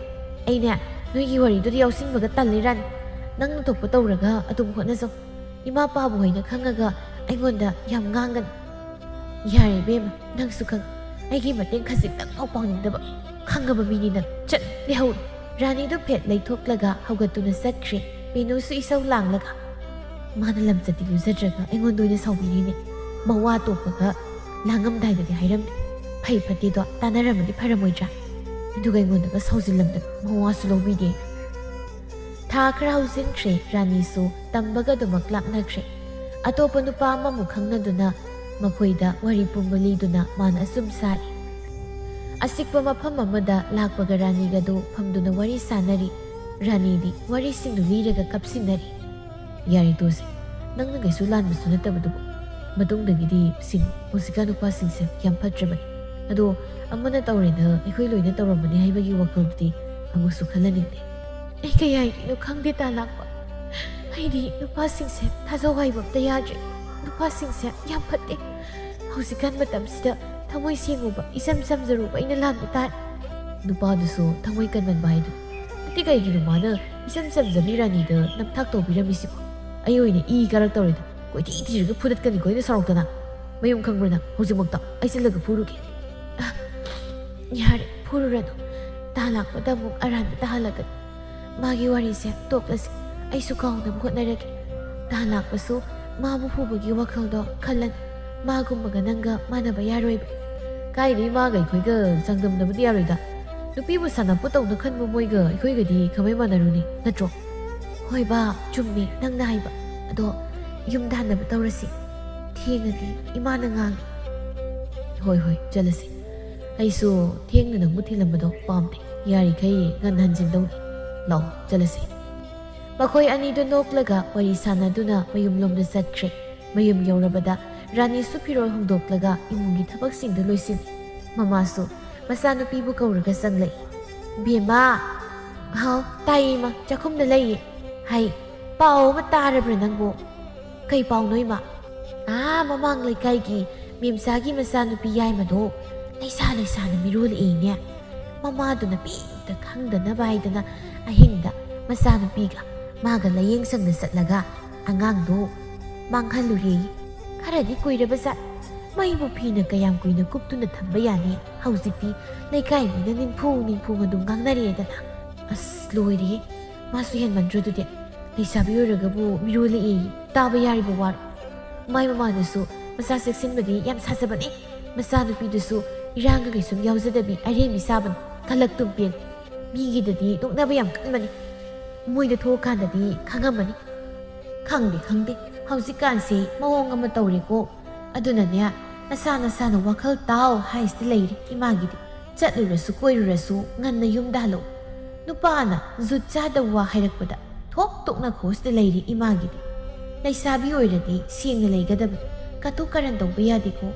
ꯑꯩꯅꯦ ꯅꯣꯏꯒꯤ ꯋꯥꯔꯤꯗꯨꯗ ꯌꯥꯎꯁꯤꯟꯕꯒ ꯇꯜꯂꯤ ꯔꯥꯅꯤ꯫ ꯅꯪ ꯅꯇꯣꯞꯄ ꯇꯧꯔꯒ ꯑꯗꯨꯝ ꯍꯣꯠꯅꯖꯧ꯫ ꯏꯃꯥ ꯄꯥꯕꯨ ꯍꯣꯏꯅ ꯈꯪꯉꯒ ꯑꯩꯉꯣꯟꯗ ꯌꯥꯝ ꯉꯥꯡꯒꯅꯤ꯫ ꯌꯥꯔꯦ ꯏꯕꯦꯝꯃ, ꯅꯪꯁꯨ ꯈꯪ, ꯑꯩꯒꯤ ꯃꯇꯦꯡ ꯈꯖꯤꯛꯇꯪ ꯐꯥꯎ ꯄꯥꯡꯅꯤꯡꯗꯕ ꯈꯪꯉꯕ ꯃꯤꯅꯤ ꯅꯪ꯫ ꯆꯠ, ꯂꯩꯍꯧꯔꯣ꯫ ꯔꯥꯅꯤꯗꯨ ꯐꯦꯠ ꯂꯩꯊꯣꯛꯂꯒ ꯍꯧꯒꯠꯇꯨꯅ ꯆꯠꯈ꯭ꯔꯦ꯫ ꯄꯦꯅꯨꯁꯨ ꯏꯁꯧ ꯂꯥꯡꯂꯒ, "ꯃꯥꯅ ꯂꯝꯆꯠꯇꯤ ꯂꯨꯖꯗ꯭ꯔꯒ ꯑꯩꯉꯣꯟꯗ ꯑꯣꯏꯅ ꯁꯥꯎꯕꯤꯔꯤꯅꯦ꯫ ꯃꯋꯥ ꯇꯣꯛꯄꯒ ꯂꯥꯡꯉꯝꯗꯥꯏꯗꯗꯤ ꯍꯥꯏꯔꯝꯗꯦ꯫ ꯐꯩ ꯐꯠꯇꯦꯗꯣ ꯇꯥꯟꯅꯔꯝꯃꯗꯤ ꯐꯔꯝꯃꯣꯏꯗ꯭ꯔꯥ? ꯑꯗꯨꯒ ꯑꯩꯉꯣꯟꯗꯒ ꯁꯥꯎꯖꯤꯜꯂꯝꯗꯅ ꯃꯋꯥꯁꯨ ꯂꯧꯕꯤꯗꯦ꯫" ꯊꯥ ꯈꯔ ꯍꯧꯖꯤꯟꯈ꯭ꯔꯦ꯫ ꯔꯥꯅꯤꯁꯨ ꯇꯝꯕꯒ ꯑꯗꯨꯃꯛ ꯂꯥꯞꯅꯈ꯭ꯔꯦ꯫ ꯑꯇꯣꯞꯄ ꯅꯨꯄꯥ ꯑꯃꯃꯨꯛ ꯈꯪꯅꯗꯨꯅ ꯃꯈꯣꯏꯗ ꯋꯥꯔꯤ ꯄꯨꯝꯕ ꯂꯤꯗꯨꯅ ꯃꯥꯅ ꯑꯆꯨꯝ ꯁꯥꯔꯤ꯫ ꯑꯆꯤꯛꯄ ꯃꯐꯝ ꯑꯃꯗ ꯂꯥꯛꯄꯒ ꯔꯥꯅꯤꯒꯗꯨ ꯐꯝꯗꯨꯅ ꯋꯥꯔꯤ ꯁꯥꯟꯅꯔꯤ꯫ ꯔꯥꯅꯤꯗꯤ ꯋꯥꯔꯤꯁꯤꯡꯗꯨ ꯂꯤꯔꯒ ꯀꯞꯁꯤꯟꯅꯔꯤ꯫ "ꯌꯥꯔꯦ, ꯇꯣꯛꯑꯁꯦ꯫ ꯅꯪꯅ ꯀꯩꯁꯨ ꯂꯥꯟꯕꯁꯨ ꯅꯠꯇꯕꯗꯨꯕꯨ꯫ ꯃꯇꯨꯡꯗꯒꯤꯗꯤ ꯁꯤꯡꯉꯨ, ꯍꯧꯖꯤꯛꯀꯥꯟ ꯅꯨꯄꯥꯁꯤꯡꯁꯦ ꯌꯥꯝ ꯐꯠꯇ꯭ꯔꯕꯅꯤ꯫ ꯑꯗꯣ ꯑꯃꯅ ꯇꯧꯔꯦꯅ ꯑꯩꯈꯣꯏ ꯂꯣꯏꯅ ꯇꯧꯔꯝꯃꯅꯤ ꯍꯥꯏꯕꯒꯤ ꯋꯥꯈꯜꯗꯨꯗꯤ ꯑꯃꯨꯛꯁꯨ ꯈꯜꯍꯟꯅꯤꯡꯗꯦ꯫" ꯑꯩ ꯀꯩ ꯍꯥꯏꯗꯣꯏꯅꯣ ꯈꯪꯗꯦ, ꯇꯥ ꯂꯥꯛꯄ꯫ ꯑꯩꯗꯤ ꯅꯨꯄꯥꯁꯤꯡꯁꯦ ꯊꯥꯖꯧ ꯍꯥꯏꯕ ꯑꯝꯇ ꯌꯥꯗ꯭ꯔꯦ꯫ ꯅꯨꯄꯥꯁꯤꯡꯁꯦ ꯌꯥꯝ ꯐꯠꯇꯦ꯫ ꯍꯧꯖꯤꯛꯀꯥꯟ ꯃꯇꯝꯁꯤꯗ ꯊꯃꯣꯏ ꯁꯦꯡꯉꯨꯕ, ꯏꯆꯝ ꯆꯝꯖꯔꯨꯕ ꯑꯩꯅ ꯂꯥꯟꯕ ꯇꯥꯔꯦ꯫ ꯅꯨꯄꯥꯗꯨꯁꯨ ꯊꯃꯣꯏ ꯀꯟꯃꯟꯕ ꯍꯥꯏꯗꯨꯅꯤ꯫ ꯑꯗꯨꯗꯤ ꯀꯩꯒꯤꯅꯣ ꯃꯥꯅ ꯏꯆꯝ ꯆꯝꯖꯕꯤ ꯔꯥꯅꯤꯗ ꯅꯝꯊꯥꯛ ꯇꯧꯕꯤꯔꯝꯃꯤꯁꯤꯕꯣ? ꯑꯩ ꯑꯣꯏꯅ ꯏ ꯀꯥꯔꯛꯇꯧꯔꯦꯗ꯫ ꯀꯣꯏꯊꯤ ꯊꯤꯔꯒ ꯐꯨꯗꯠꯀꯅꯤꯀꯣ ꯑꯩꯅ ꯁꯥꯎꯔꯛꯇꯅ꯫ ꯃꯌꯨꯝ ꯈꯪꯕ꯭ꯔ ꯅꯪ? ꯍꯧꯖꯤꯛꯃꯛꯇ ꯑꯩ ꯆꯠꯂꯒ ꯐꯨꯔꯨꯒꯦ꯫ ꯑ, ꯌꯥꯔꯦ, ꯐꯨꯔꯨꯔꯅꯨ꯫ ꯇꯥ ꯂꯥꯛꯄꯗ ꯑꯃꯨꯛ ꯑꯔꯥꯟꯕ ꯇꯥꯍꯜꯂꯛꯀꯅꯤ꯫ ꯃꯥꯒꯤ ꯋꯥꯔꯤꯁꯦ ꯇꯣꯛꯂꯁꯤ꯫ ꯑꯩꯁꯨ ꯀꯥꯎꯅꯕ ꯍꯣꯠꯅꯔꯒꯦ꯫ ꯇꯥ ꯂꯥꯛꯄꯁꯨ ꯃꯥꯕꯨ ꯐꯨꯕꯒꯤ ꯋꯥꯈꯜꯗꯣ ꯈꯜꯂꯅꯨ꯫ ꯃꯥꯒꯨꯝꯕꯒ ꯅꯪꯒ ꯃꯥꯟꯅꯕ ꯌꯥꯔꯣꯏꯕ꯫ ꯀꯥꯏꯗꯩ ꯃꯥꯒ ꯑꯩꯈꯣꯏꯒ ꯆꯥꯡꯗꯝꯅꯕꯗꯤ ꯌꯥꯔꯣꯏꯗ꯫ ꯅꯨꯄꯤꯕꯨ ꯁꯥꯟꯅꯄꯣꯠ ꯇꯧꯅ ꯈꯟꯕ ꯃꯣꯏꯒ ꯑꯩꯈꯣꯏꯒꯗꯤ ꯀꯃꯥꯏ ꯃꯥꯟꯅꯔꯨꯅꯤ, ꯅꯠꯇ꯭ꯔꯣ? ꯍꯣꯏ ꯕꯥ, ꯆꯨꯝꯃꯤ ꯅꯪꯅ ꯍꯥꯏꯕ꯫ ꯑꯗꯣ ꯌꯨꯝꯗ ꯍꯟꯅꯕ ꯇꯧꯔꯁꯤ꯫ ꯊꯦꯡꯉꯗꯤ ꯏꯃꯥꯅ ꯉꯥꯡꯉꯤ꯫ ꯍꯣꯏ, ꯍꯣꯏ, ꯆꯠꯂꯁꯤ꯫ ꯑꯩꯁꯨ ꯊꯦꯡꯅ ꯅꯪꯕꯨ ꯊꯤꯜꯂꯝꯕꯗꯣ ꯄꯥꯝꯗꯦ꯫ ꯌꯥꯔꯤꯈꯩ ꯉꯟꯅ ꯍꯟꯖꯤꯟꯗꯧꯅꯤ꯫ ꯂꯥꯛꯑꯣ, ꯆꯠꯂꯁꯤ꯫ ꯃꯈꯣꯏ ꯑꯅꯤꯗꯨ ꯅꯣꯛꯂꯒ ꯋꯥꯔꯤ ꯁꯥꯟꯅꯗꯨꯅ ꯃꯌꯨꯝꯂꯣꯝꯗ ꯆꯠꯈ꯭ꯔꯦ꯫ ꯃꯌꯨꯝ ꯌꯧꯔꯕꯗ ꯔꯥꯅꯤꯁꯨ ꯐꯤꯔꯣꯜ ꯍꯣꯡꯗꯣꯛꯂꯒ ꯏꯃꯨꯡꯒꯤ ꯊꯕꯛꯁꯤꯡꯗꯨ ꯂꯣꯏꯁꯤꯜꯂꯤ꯫ ꯃꯃꯥꯁꯨ ꯃꯆꯥꯅꯨꯄꯤꯕꯨ ꯀꯧꯔꯒ ꯆꯪꯂꯛꯏ꯫ "ꯕꯦꯝꯃ!" "ꯍꯥꯎ, ꯇꯥꯏꯌꯦ ꯏꯃꯥ, ꯆꯥꯛꯈꯨꯝꯗ ꯂꯩꯌꯦ꯫ ꯍꯥꯏ, ꯄꯥꯎ ꯑꯃ ꯇꯥꯔꯕ꯭ꯔꯥ ꯅꯪꯕꯨ?" "ꯀꯩ ꯄꯥꯎꯅꯣ ꯏꯃꯥ?" "ꯑꯥ, ꯃꯃꯥꯡ ꯂꯩꯀꯥꯏꯒꯤ ꯃꯦꯝꯆꯥꯒꯤ ꯃꯆꯥꯅꯨꯄꯤ ꯌꯥꯏꯃꯗꯣ ꯂꯩꯁꯥ ꯂꯩꯁꯥꯅ ꯃꯤꯔꯣꯜꯂꯛꯑꯦꯅꯦ꯫ ꯃꯃꯥꯗꯨꯅ ꯃꯤꯗ ꯈꯪꯗꯅꯕ ꯍꯥꯏꯗꯅ ꯑꯍꯤꯡꯗ ꯃꯆꯥꯅꯨꯄꯤꯒ ꯃꯥꯒ ꯂꯥꯏꯌꯦꯡ ꯁꯪꯗ ꯆꯠꯂꯒ ꯑꯉꯥꯡꯗꯣ ꯃꯥꯡꯍꯜꯂꯨꯔꯦ꯫ ꯈꯔꯗꯤ ꯀꯨꯏꯔꯕ ꯖꯥꯠ꯫ ꯃꯩꯕꯨ ꯐꯤꯅ ꯀꯌꯥꯝ ꯀꯨꯏꯅ ꯀꯨꯞꯇꯨꯅ ꯊꯝꯕ ꯌꯥꯅꯤ? ꯍꯧꯖꯤꯛꯇꯤ ꯂꯩꯀꯥꯏ ꯃꯤꯅ ꯅꯤꯡꯐꯨ ꯅꯤꯡꯐꯨ ꯑꯗꯨꯝ ꯉꯥꯡꯅꯔꯦꯗꯅ꯫ ꯑꯁ, ꯂꯣꯏꯔꯦꯍꯦ꯫ ꯃꯥꯁꯨ ꯍꯦꯟꯃꯟꯗ꯭ꯔꯣ ꯑꯗꯨꯗꯤ? ꯂꯩꯁꯥꯕꯤ ꯑꯣꯏꯔꯒꯕꯨ ꯃꯤꯔꯣꯜꯂꯛꯑꯦ꯫ ꯇꯥꯕ ꯌꯥꯔꯤꯕ ꯋꯥꯔꯣ? ꯃꯥꯏ ꯃꯃꯥꯅꯁꯨ ꯃꯆꯥ ꯆꯦꯛꯁꯤꯟꯕꯗꯤ ꯌꯥꯝ ꯁꯥꯖꯕꯅꯤ꯫ ꯃꯆꯥꯅꯨꯄꯤꯗꯨꯁꯨ ꯏꯔꯥꯡꯒ ꯀꯩꯁꯨꯝ ꯌꯥꯎꯖꯗꯕꯤ ꯑꯔꯦꯝꯕꯤ ꯁꯥꯕꯅꯤ꯫ ꯈꯂꯛ ꯇꯨꯝꯄꯦꯟ꯫ ꯃꯤꯒꯤꯗꯗꯤ ꯅꯣꯛꯅꯕ ꯌꯥꯝ ꯀꯟꯕꯅꯤ꯫ ꯃꯣꯏꯗ ꯊꯣꯛꯑꯀꯥꯟꯗꯗꯤ ꯈꯪꯉꯝꯃꯅꯤ꯫ ꯈꯪꯗꯦ, ꯈꯪꯗꯦ꯫ ꯍꯧꯖꯤꯛꯀꯥꯟꯁꯦ ꯃꯑꯣꯡ ꯑꯃ ꯇꯧꯔꯦꯀꯣ꯫ ꯑꯗꯨꯅꯅꯦ, ꯅꯁꯥ ꯅꯁꯥꯅ ꯋꯥꯈꯜ ꯇꯥꯎ ꯍꯥꯏꯁꯤꯗ ꯂꯩꯔꯦ ꯏꯃꯥꯒꯤꯗꯤ꯫ ꯆꯠꯂꯨꯔꯁꯨ ꯀꯣꯏꯔꯨꯔꯁꯨ ꯉꯟꯅ ꯌꯨꯝꯗ ꯍꯜꯂꯛꯎ꯫ ꯅꯨꯄꯥꯅ ꯖꯨꯠ ꯆꯥꯗꯕ ꯋꯥ ꯍꯥꯏꯔꯛꯄꯗ ꯊꯣꯛ ꯇꯣꯛꯅꯈꯣ ꯁꯤꯗ ꯂꯩꯔꯦ ꯏꯃꯥꯒꯤꯗꯤ꯫ ꯂꯩꯁꯥꯕꯤ ꯑꯣꯏꯔꯗꯤ ꯁꯦꯡꯅ ꯂꯩꯒꯗꯕꯅꯤ꯫ ꯀꯇꯨ ꯀꯔꯟ ꯇꯧꯕ ꯌꯥꯗꯦꯀꯣ꯫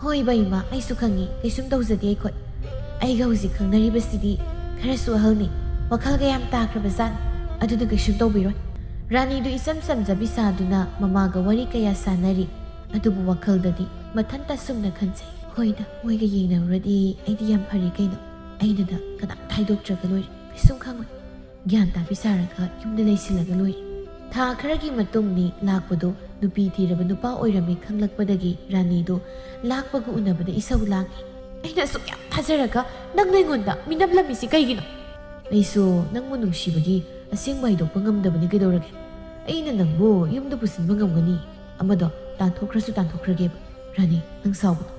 ꯍꯣꯏ ꯕꯥ ꯏꯃꯥ, ꯑꯩꯁꯨ ꯈꯪꯉꯤ, ꯀꯩꯁꯨꯝ ꯇꯧꯖꯗꯦ ꯑꯩꯈꯣꯏ꯫ ꯑꯩꯒ ꯍꯧꯖꯤꯛ ꯈꯪꯅꯔꯤꯕꯁꯤꯗꯤ ꯈꯔꯁꯨ ꯑꯍꯜꯅꯤ, ꯋꯥꯈꯜꯒ ꯌꯥꯝ ꯇꯥꯈ꯭ꯔꯕ ꯖꯥꯠꯅꯤ꯫ ꯑꯗꯨꯅ ꯀꯩꯁꯨꯝ ꯇꯧꯕꯤꯔꯣꯏ꯫ ꯔꯥꯅꯤꯗꯨ ꯏꯆꯝ ꯆꯝꯖꯕꯤ ꯁꯥꯗꯨꯅ ꯃꯃꯥꯒ ꯋꯥꯔꯤ ꯀꯌꯥ ꯁꯥꯟꯅꯔꯤ꯫ ꯑꯗꯨꯕꯨ ꯋꯥꯈꯜꯗꯗꯤ ꯃꯊꯟꯇ ꯁꯨꯝꯅ ꯈꯟꯖꯩ, "ꯍꯣꯏꯗ, ꯃꯣꯏꯒ ꯌꯦꯡꯅꯔꯨꯔꯗꯤ ꯑꯩꯗꯤ ꯌꯥꯝ ꯐꯔꯦ ꯀꯩꯅꯣ꯫ ꯑꯩꯅꯗ ꯀꯅꯥꯝꯇ ꯍꯥꯏꯗꯣꯛꯇ꯭ꯔꯒ ꯂꯣꯏꯔꯦ, ꯀꯩꯁꯨꯝ ꯈꯪꯉꯣꯏ꯫ ꯒ꯭ꯌꯥꯟ ꯇꯥꯕꯤ ꯁꯥꯔꯒ ꯌꯨꯝꯗ ꯂꯩꯁꯤꯜꯂꯒ ꯂꯣꯏꯔꯦ"꯫ ꯊꯥ ꯈꯔꯒꯤ ꯃꯇꯨꯡꯅꯤ ꯂꯥꯛꯄꯗꯨ꯫ ꯅꯨꯄꯤ ꯊꯤꯔꯕ ꯅꯨꯄꯥ ꯑꯣꯏꯔꯝꯃꯤ ꯈꯪꯂꯛꯄꯗꯒꯤ ꯔꯥꯅꯤꯗꯨ ꯂꯥꯛꯄꯒ ꯎꯅꯕꯗ ꯏꯁꯧ ꯂꯥꯡꯏ꯫ ꯑꯩꯅ ꯑꯁꯨꯛ ꯌꯥꯝ ꯊꯥꯖꯔꯒ ꯅꯪꯅ ꯑꯩꯉꯣꯟꯗ ꯃꯤꯅꯝꯂꯝꯃꯤꯁꯤ ꯀꯩꯒꯤꯅꯣ? ꯑꯩꯁꯨ ꯅꯪꯕꯨ ꯅꯨꯡꯁꯤꯕꯒꯤ ꯑꯁꯦꯡꯕ ꯍꯥꯏꯗꯣꯛꯄ ꯉꯝꯗꯕꯅꯤ, ꯀꯩꯗꯧꯔꯒꯦ? ꯑꯩꯅ ꯅꯪꯕꯨ ꯌꯨꯝꯗ ꯄꯨꯁꯤꯟꯕ ꯉꯝꯒꯅꯤ꯫ ꯑꯃꯗꯣ ꯇꯥꯟꯊꯣꯛꯈ꯭ꯔꯁꯨ ꯇꯥꯟꯊꯣꯛꯈ꯭ꯔꯒꯦꯕ꯫ ꯔꯥꯅꯤ, ꯅꯪ ꯁꯥꯎꯒꯅꯨ꯫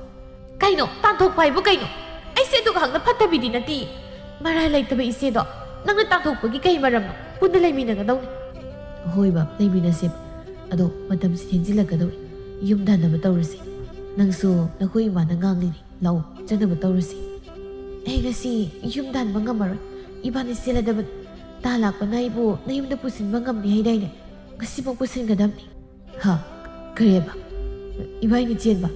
ꯀꯩꯅꯣ? ꯇꯥꯟꯊꯣꯛꯄ ꯍꯥꯏꯕꯨ ꯀꯩꯅꯣ? ꯑꯩꯁꯦ ꯑꯗꯨꯒ ꯍꯛꯅ ꯐꯠꯇꯕꯤꯗꯤ ꯅꯠꯇꯦ꯫ ꯃꯔꯥꯏ ꯂꯩꯇꯕ ꯏꯆꯦꯗꯣ ꯅꯪꯅ ꯇꯥꯟꯊꯣꯛꯄꯒꯤ ꯀꯩ ꯃꯔꯝꯅꯣ? ꯄꯨꯟꯅ ꯂꯩꯃꯤꯟꯅꯒꯗꯧꯅꯤ꯫ ꯍꯣꯏꯕ, ꯂꯩꯃꯤꯟꯅꯁꯦꯕ꯫ ꯑꯗꯣ ꯃꯇꯝꯁꯤ ꯊꯦꯡꯖꯤꯜꯂꯛꯀꯗꯧꯔꯦ꯫ ꯌꯨꯝꯗ ꯍꯟꯅꯕ ꯇꯧꯔꯁꯤ꯫ ꯅꯪꯁꯨ ꯅꯈꯣꯏ ꯏꯃꯥꯅ ꯉꯥꯡꯂꯤꯅꯤ꯫ ꯂꯥꯛꯑꯣ, ꯆꯠꯅꯕ ꯇꯧꯔꯁꯤ꯫ ꯑꯩ ꯉꯁꯤ ꯌꯨꯝꯗ ꯍꯟꯕ ꯉꯝꯃꯔꯣꯏ꯫ ꯏꯕꯥꯅꯤ ꯆꯦꯜꯂꯗꯕꯅꯤ꯫ ꯇꯥ ꯂꯥꯛꯄꯅ ꯑꯩꯕꯨ ꯅꯌꯨꯝꯗ ꯄꯨꯁꯤꯟꯕ ꯉꯝꯅꯤ ꯍꯥꯏꯗꯥꯏꯅꯦ? ꯉꯁꯤꯃꯛ ꯄꯨꯁꯤꯟꯒꯗꯕꯅꯤ꯫ ꯍꯥ? ꯀꯔꯤꯕ? ꯏꯕꯥꯅꯤ ꯆꯦꯟꯕ?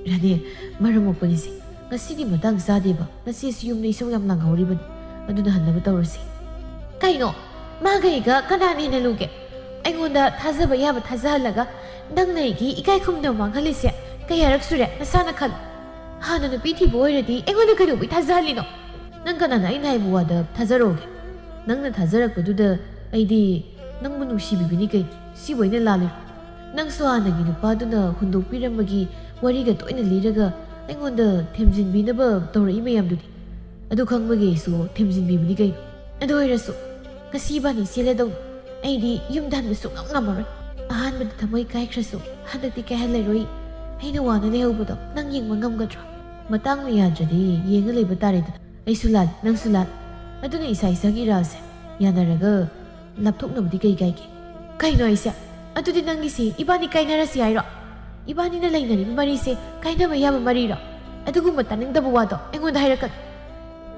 ꯔꯥꯅꯤ, ꯃꯔꯝ ꯃꯣꯛꯄꯅꯤꯁꯦ꯫ ꯉꯁꯤꯗꯤ ꯃꯇꯥꯡ ꯆꯥꯗꯦꯕ꯫ ꯉꯁꯤꯁꯨ ꯌꯨꯝꯗ ꯏꯁꯧ ꯌꯥꯝ ꯂꯥꯡꯍꯧꯔꯤꯕꯅꯤ꯫ ꯑꯗꯨꯅ ꯍꯟꯅꯕ ꯇꯧꯔꯁꯤ꯫ ꯀꯩꯅꯣ? ꯃꯥꯒ ꯑꯩꯒ ꯀꯅꯥꯅ ꯍꯦꯟꯅ ꯂꯨꯒꯦ? ꯑꯩꯉꯣꯟꯗ ꯊꯥꯖꯕ ꯌꯥꯕ ꯊꯥꯖꯍꯜꯂꯒ ꯅꯪꯅ ꯑꯩꯒꯤ ꯏꯀꯥꯏ ꯈꯨꯝꯅꯕ ꯃꯥꯡꯍꯜꯂꯤꯁꯦ ꯀꯌꯥꯔꯛ ꯁꯨꯔꯦ? ꯅꯁꯥꯅ ꯈꯜꯂꯨ꯫ ꯍꯥꯟꯅ ꯅꯨꯄꯤ ꯊꯤꯕ ꯑꯣꯏꯔꯗꯤ ꯑꯩꯉꯣꯟꯗ ꯀꯩꯗꯧꯕꯩ ꯊꯥꯖꯍꯜꯂꯤꯅꯣ? ꯅꯪ ꯀꯅꯥꯅ ꯑꯩꯅ ꯍꯥꯏꯕ ꯋꯥꯗ ꯊꯥꯖꯔꯣꯒꯦ? ꯅꯪꯅ ꯊꯥꯖꯔꯛꯄꯗꯨꯗ ꯑꯩꯗꯤ ꯅꯪꯕꯨ ꯅꯨꯡꯁꯤꯕꯤꯕꯅꯤ ꯀꯩꯅꯣ꯫ ꯁꯤꯕꯨ ꯑꯩꯅ ꯂꯥꯜꯂꯤꯔꯣ? ꯅꯪꯁꯨ ꯍꯥꯟꯅꯒꯤ ꯅꯨꯄꯥꯗꯨꯅ ꯍꯨꯟꯗꯣꯛꯄꯤꯔꯝꯕꯒꯤ ꯋꯥꯔꯤꯒ ꯇꯣꯏꯅ ꯂꯤꯔꯒ ꯑꯩꯉꯣꯟꯗ ꯊꯦꯝꯖꯤꯟꯕꯤꯅꯕ ꯇꯧꯔꯛꯏ ꯃꯌꯥꯝꯗꯨꯗꯤ꯫ ꯑꯗꯨ ꯈꯪꯕꯒꯤ ꯑꯩꯁꯨ ꯊꯦꯝꯖꯤꯟꯕꯤꯕꯅꯤ ꯀꯩꯅꯣ꯫ ꯑꯗꯨ ꯑꯣꯏꯔꯁꯨ ꯉꯁꯤ ꯏꯕꯥꯅꯤ ꯆꯦꯜꯂꯗꯧꯅꯤ꯫ ꯑꯩꯗꯤ ꯌꯨꯝꯗ ꯍꯟꯕ ꯁꯨꯡꯉꯝ ꯉꯝꯃꯔꯣꯏ꯫ ꯑꯍꯥꯟꯕꯗ ꯊꯃꯣꯏ ꯀꯥꯏꯈ꯭ꯔꯁꯨ ꯍꯟꯗꯛꯇꯤ ꯀꯥꯏꯍꯜꯂꯔꯣꯏ꯫ ꯑꯩꯅ ꯋꯥꯅ ꯂꯩꯍꯧꯕꯗꯣ ꯅꯪ ꯌꯦꯡꯕ ꯉꯝꯒꯗ꯭ꯔꯣ? ꯃꯇꯥꯡꯅ ꯌꯥꯗ꯭ꯔꯗꯤ ꯌꯦꯡꯉ ꯂꯩꯕ ꯇꯥꯔꯦꯗꯅ꯫ ꯑꯩꯁꯨ ꯂꯥꯜꯂꯤ, ꯅꯪꯁꯨ ꯂꯥꯜꯂꯤ꯫ ꯑꯗꯨꯅ ꯏꯁꯥ ꯏꯁꯥꯒꯤ ꯏꯔꯥꯜꯁꯦ ꯌꯥꯅꯔꯒ ꯂꯥꯞꯊꯣꯛꯅꯕꯗꯤ ꯀꯩ ꯀꯥꯏꯒꯦ? ꯀꯩꯅꯣ ꯍꯥꯏꯁꯦ? ꯑꯗꯨꯗꯤ ꯅꯪꯒꯤꯁꯦ ꯏꯕꯥꯅꯤ ꯀꯥꯏꯅꯔꯁꯤ ꯍꯥꯏꯔꯣ? ꯏꯕꯥꯅꯤꯅ ꯂꯩꯅꯔꯤꯕ ꯃꯔꯤꯁꯦ ꯀꯥꯏꯅꯕ ꯌꯥꯕ ꯃꯔꯤꯔꯣ? ꯑꯗꯨꯒꯨꯝꯕ ꯇꯥꯅꯤꯡꯗꯕ ꯋꯥꯗꯣ ꯑꯩꯉꯣꯟꯗ ꯍꯥꯏꯔꯛꯀꯅꯨ꯫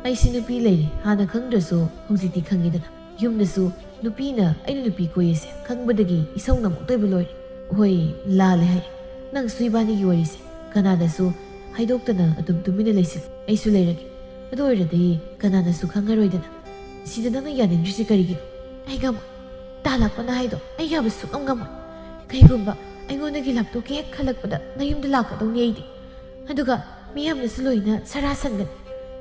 ꯑꯩꯁꯤ ꯅꯨꯄꯤ ꯂꯩꯔꯤ ꯍꯥꯟꯅ ꯈꯪꯗ꯭ꯔꯁꯨ ꯍꯧꯖꯤꯛꯇꯤ ꯈꯪꯉꯤꯗꯅ꯫ ꯌꯨꯝꯗꯁꯨ ꯅꯨꯄꯤꯅ ꯑꯩꯅ ꯅꯨꯄꯤ ꯀꯣꯏꯌꯦꯁꯦ ꯈꯪꯕꯗꯒꯤ ꯏꯁꯧꯅ ꯑꯃꯨꯛꯇꯣꯏꯕ ꯂꯣꯏꯔꯦ꯫ ꯍꯣꯏ, ꯂꯥꯜꯂꯦ ꯍꯥꯏ꯫ ꯅꯪꯁꯨ ꯏꯕꯥꯅꯤꯒꯤ ꯋꯥꯔꯤꯁꯦ ꯀꯅꯥꯗꯁꯨ ꯍꯥꯏꯗꯣꯛꯇꯅ ꯑꯗꯨꯝ ꯇꯨꯃꯤꯟꯅ ꯂꯩꯁꯤ꯫ ꯑꯩꯁꯨ ꯂꯩꯔꯒꯦ꯫ ꯑꯗꯨ ꯑꯣꯏꯔꯗꯤ ꯀꯅꯥꯅꯁꯨ ꯈꯪꯉꯔꯣꯏꯗꯅ꯫ ꯁꯤꯗ ꯅꯪꯅ ꯌꯥꯅꯤꯡꯗ꯭ꯔꯤꯁꯦ ꯀꯔꯤꯒꯤꯅꯣ? ꯑꯩ ꯉꯝꯃꯣꯏ꯫ ꯇꯥ ꯂꯥꯛꯄꯅ ꯍꯥꯏꯗꯣ ꯑꯩ ꯌꯥꯕ ꯁꯨꯛꯉꯝ ꯉꯝꯃꯣꯏ꯫ ꯀꯩꯒꯨꯝꯕ ꯑꯩꯉꯣꯟꯗꯒꯤ ꯂꯥꯞꯊꯣꯛꯀꯦ ꯍꯦꯛ ꯈꯜꯂꯛꯄꯗ ꯅꯌꯨꯝꯗ ꯂꯥꯛꯀꯗꯧꯅꯤ ꯑꯩꯗꯤ꯫ ꯑꯗꯨꯒ ꯃꯤꯌꯥꯝꯅꯁꯨ ꯂꯣꯏꯅ ꯁꯔꯥ ꯁꯟꯒꯅꯤ꯫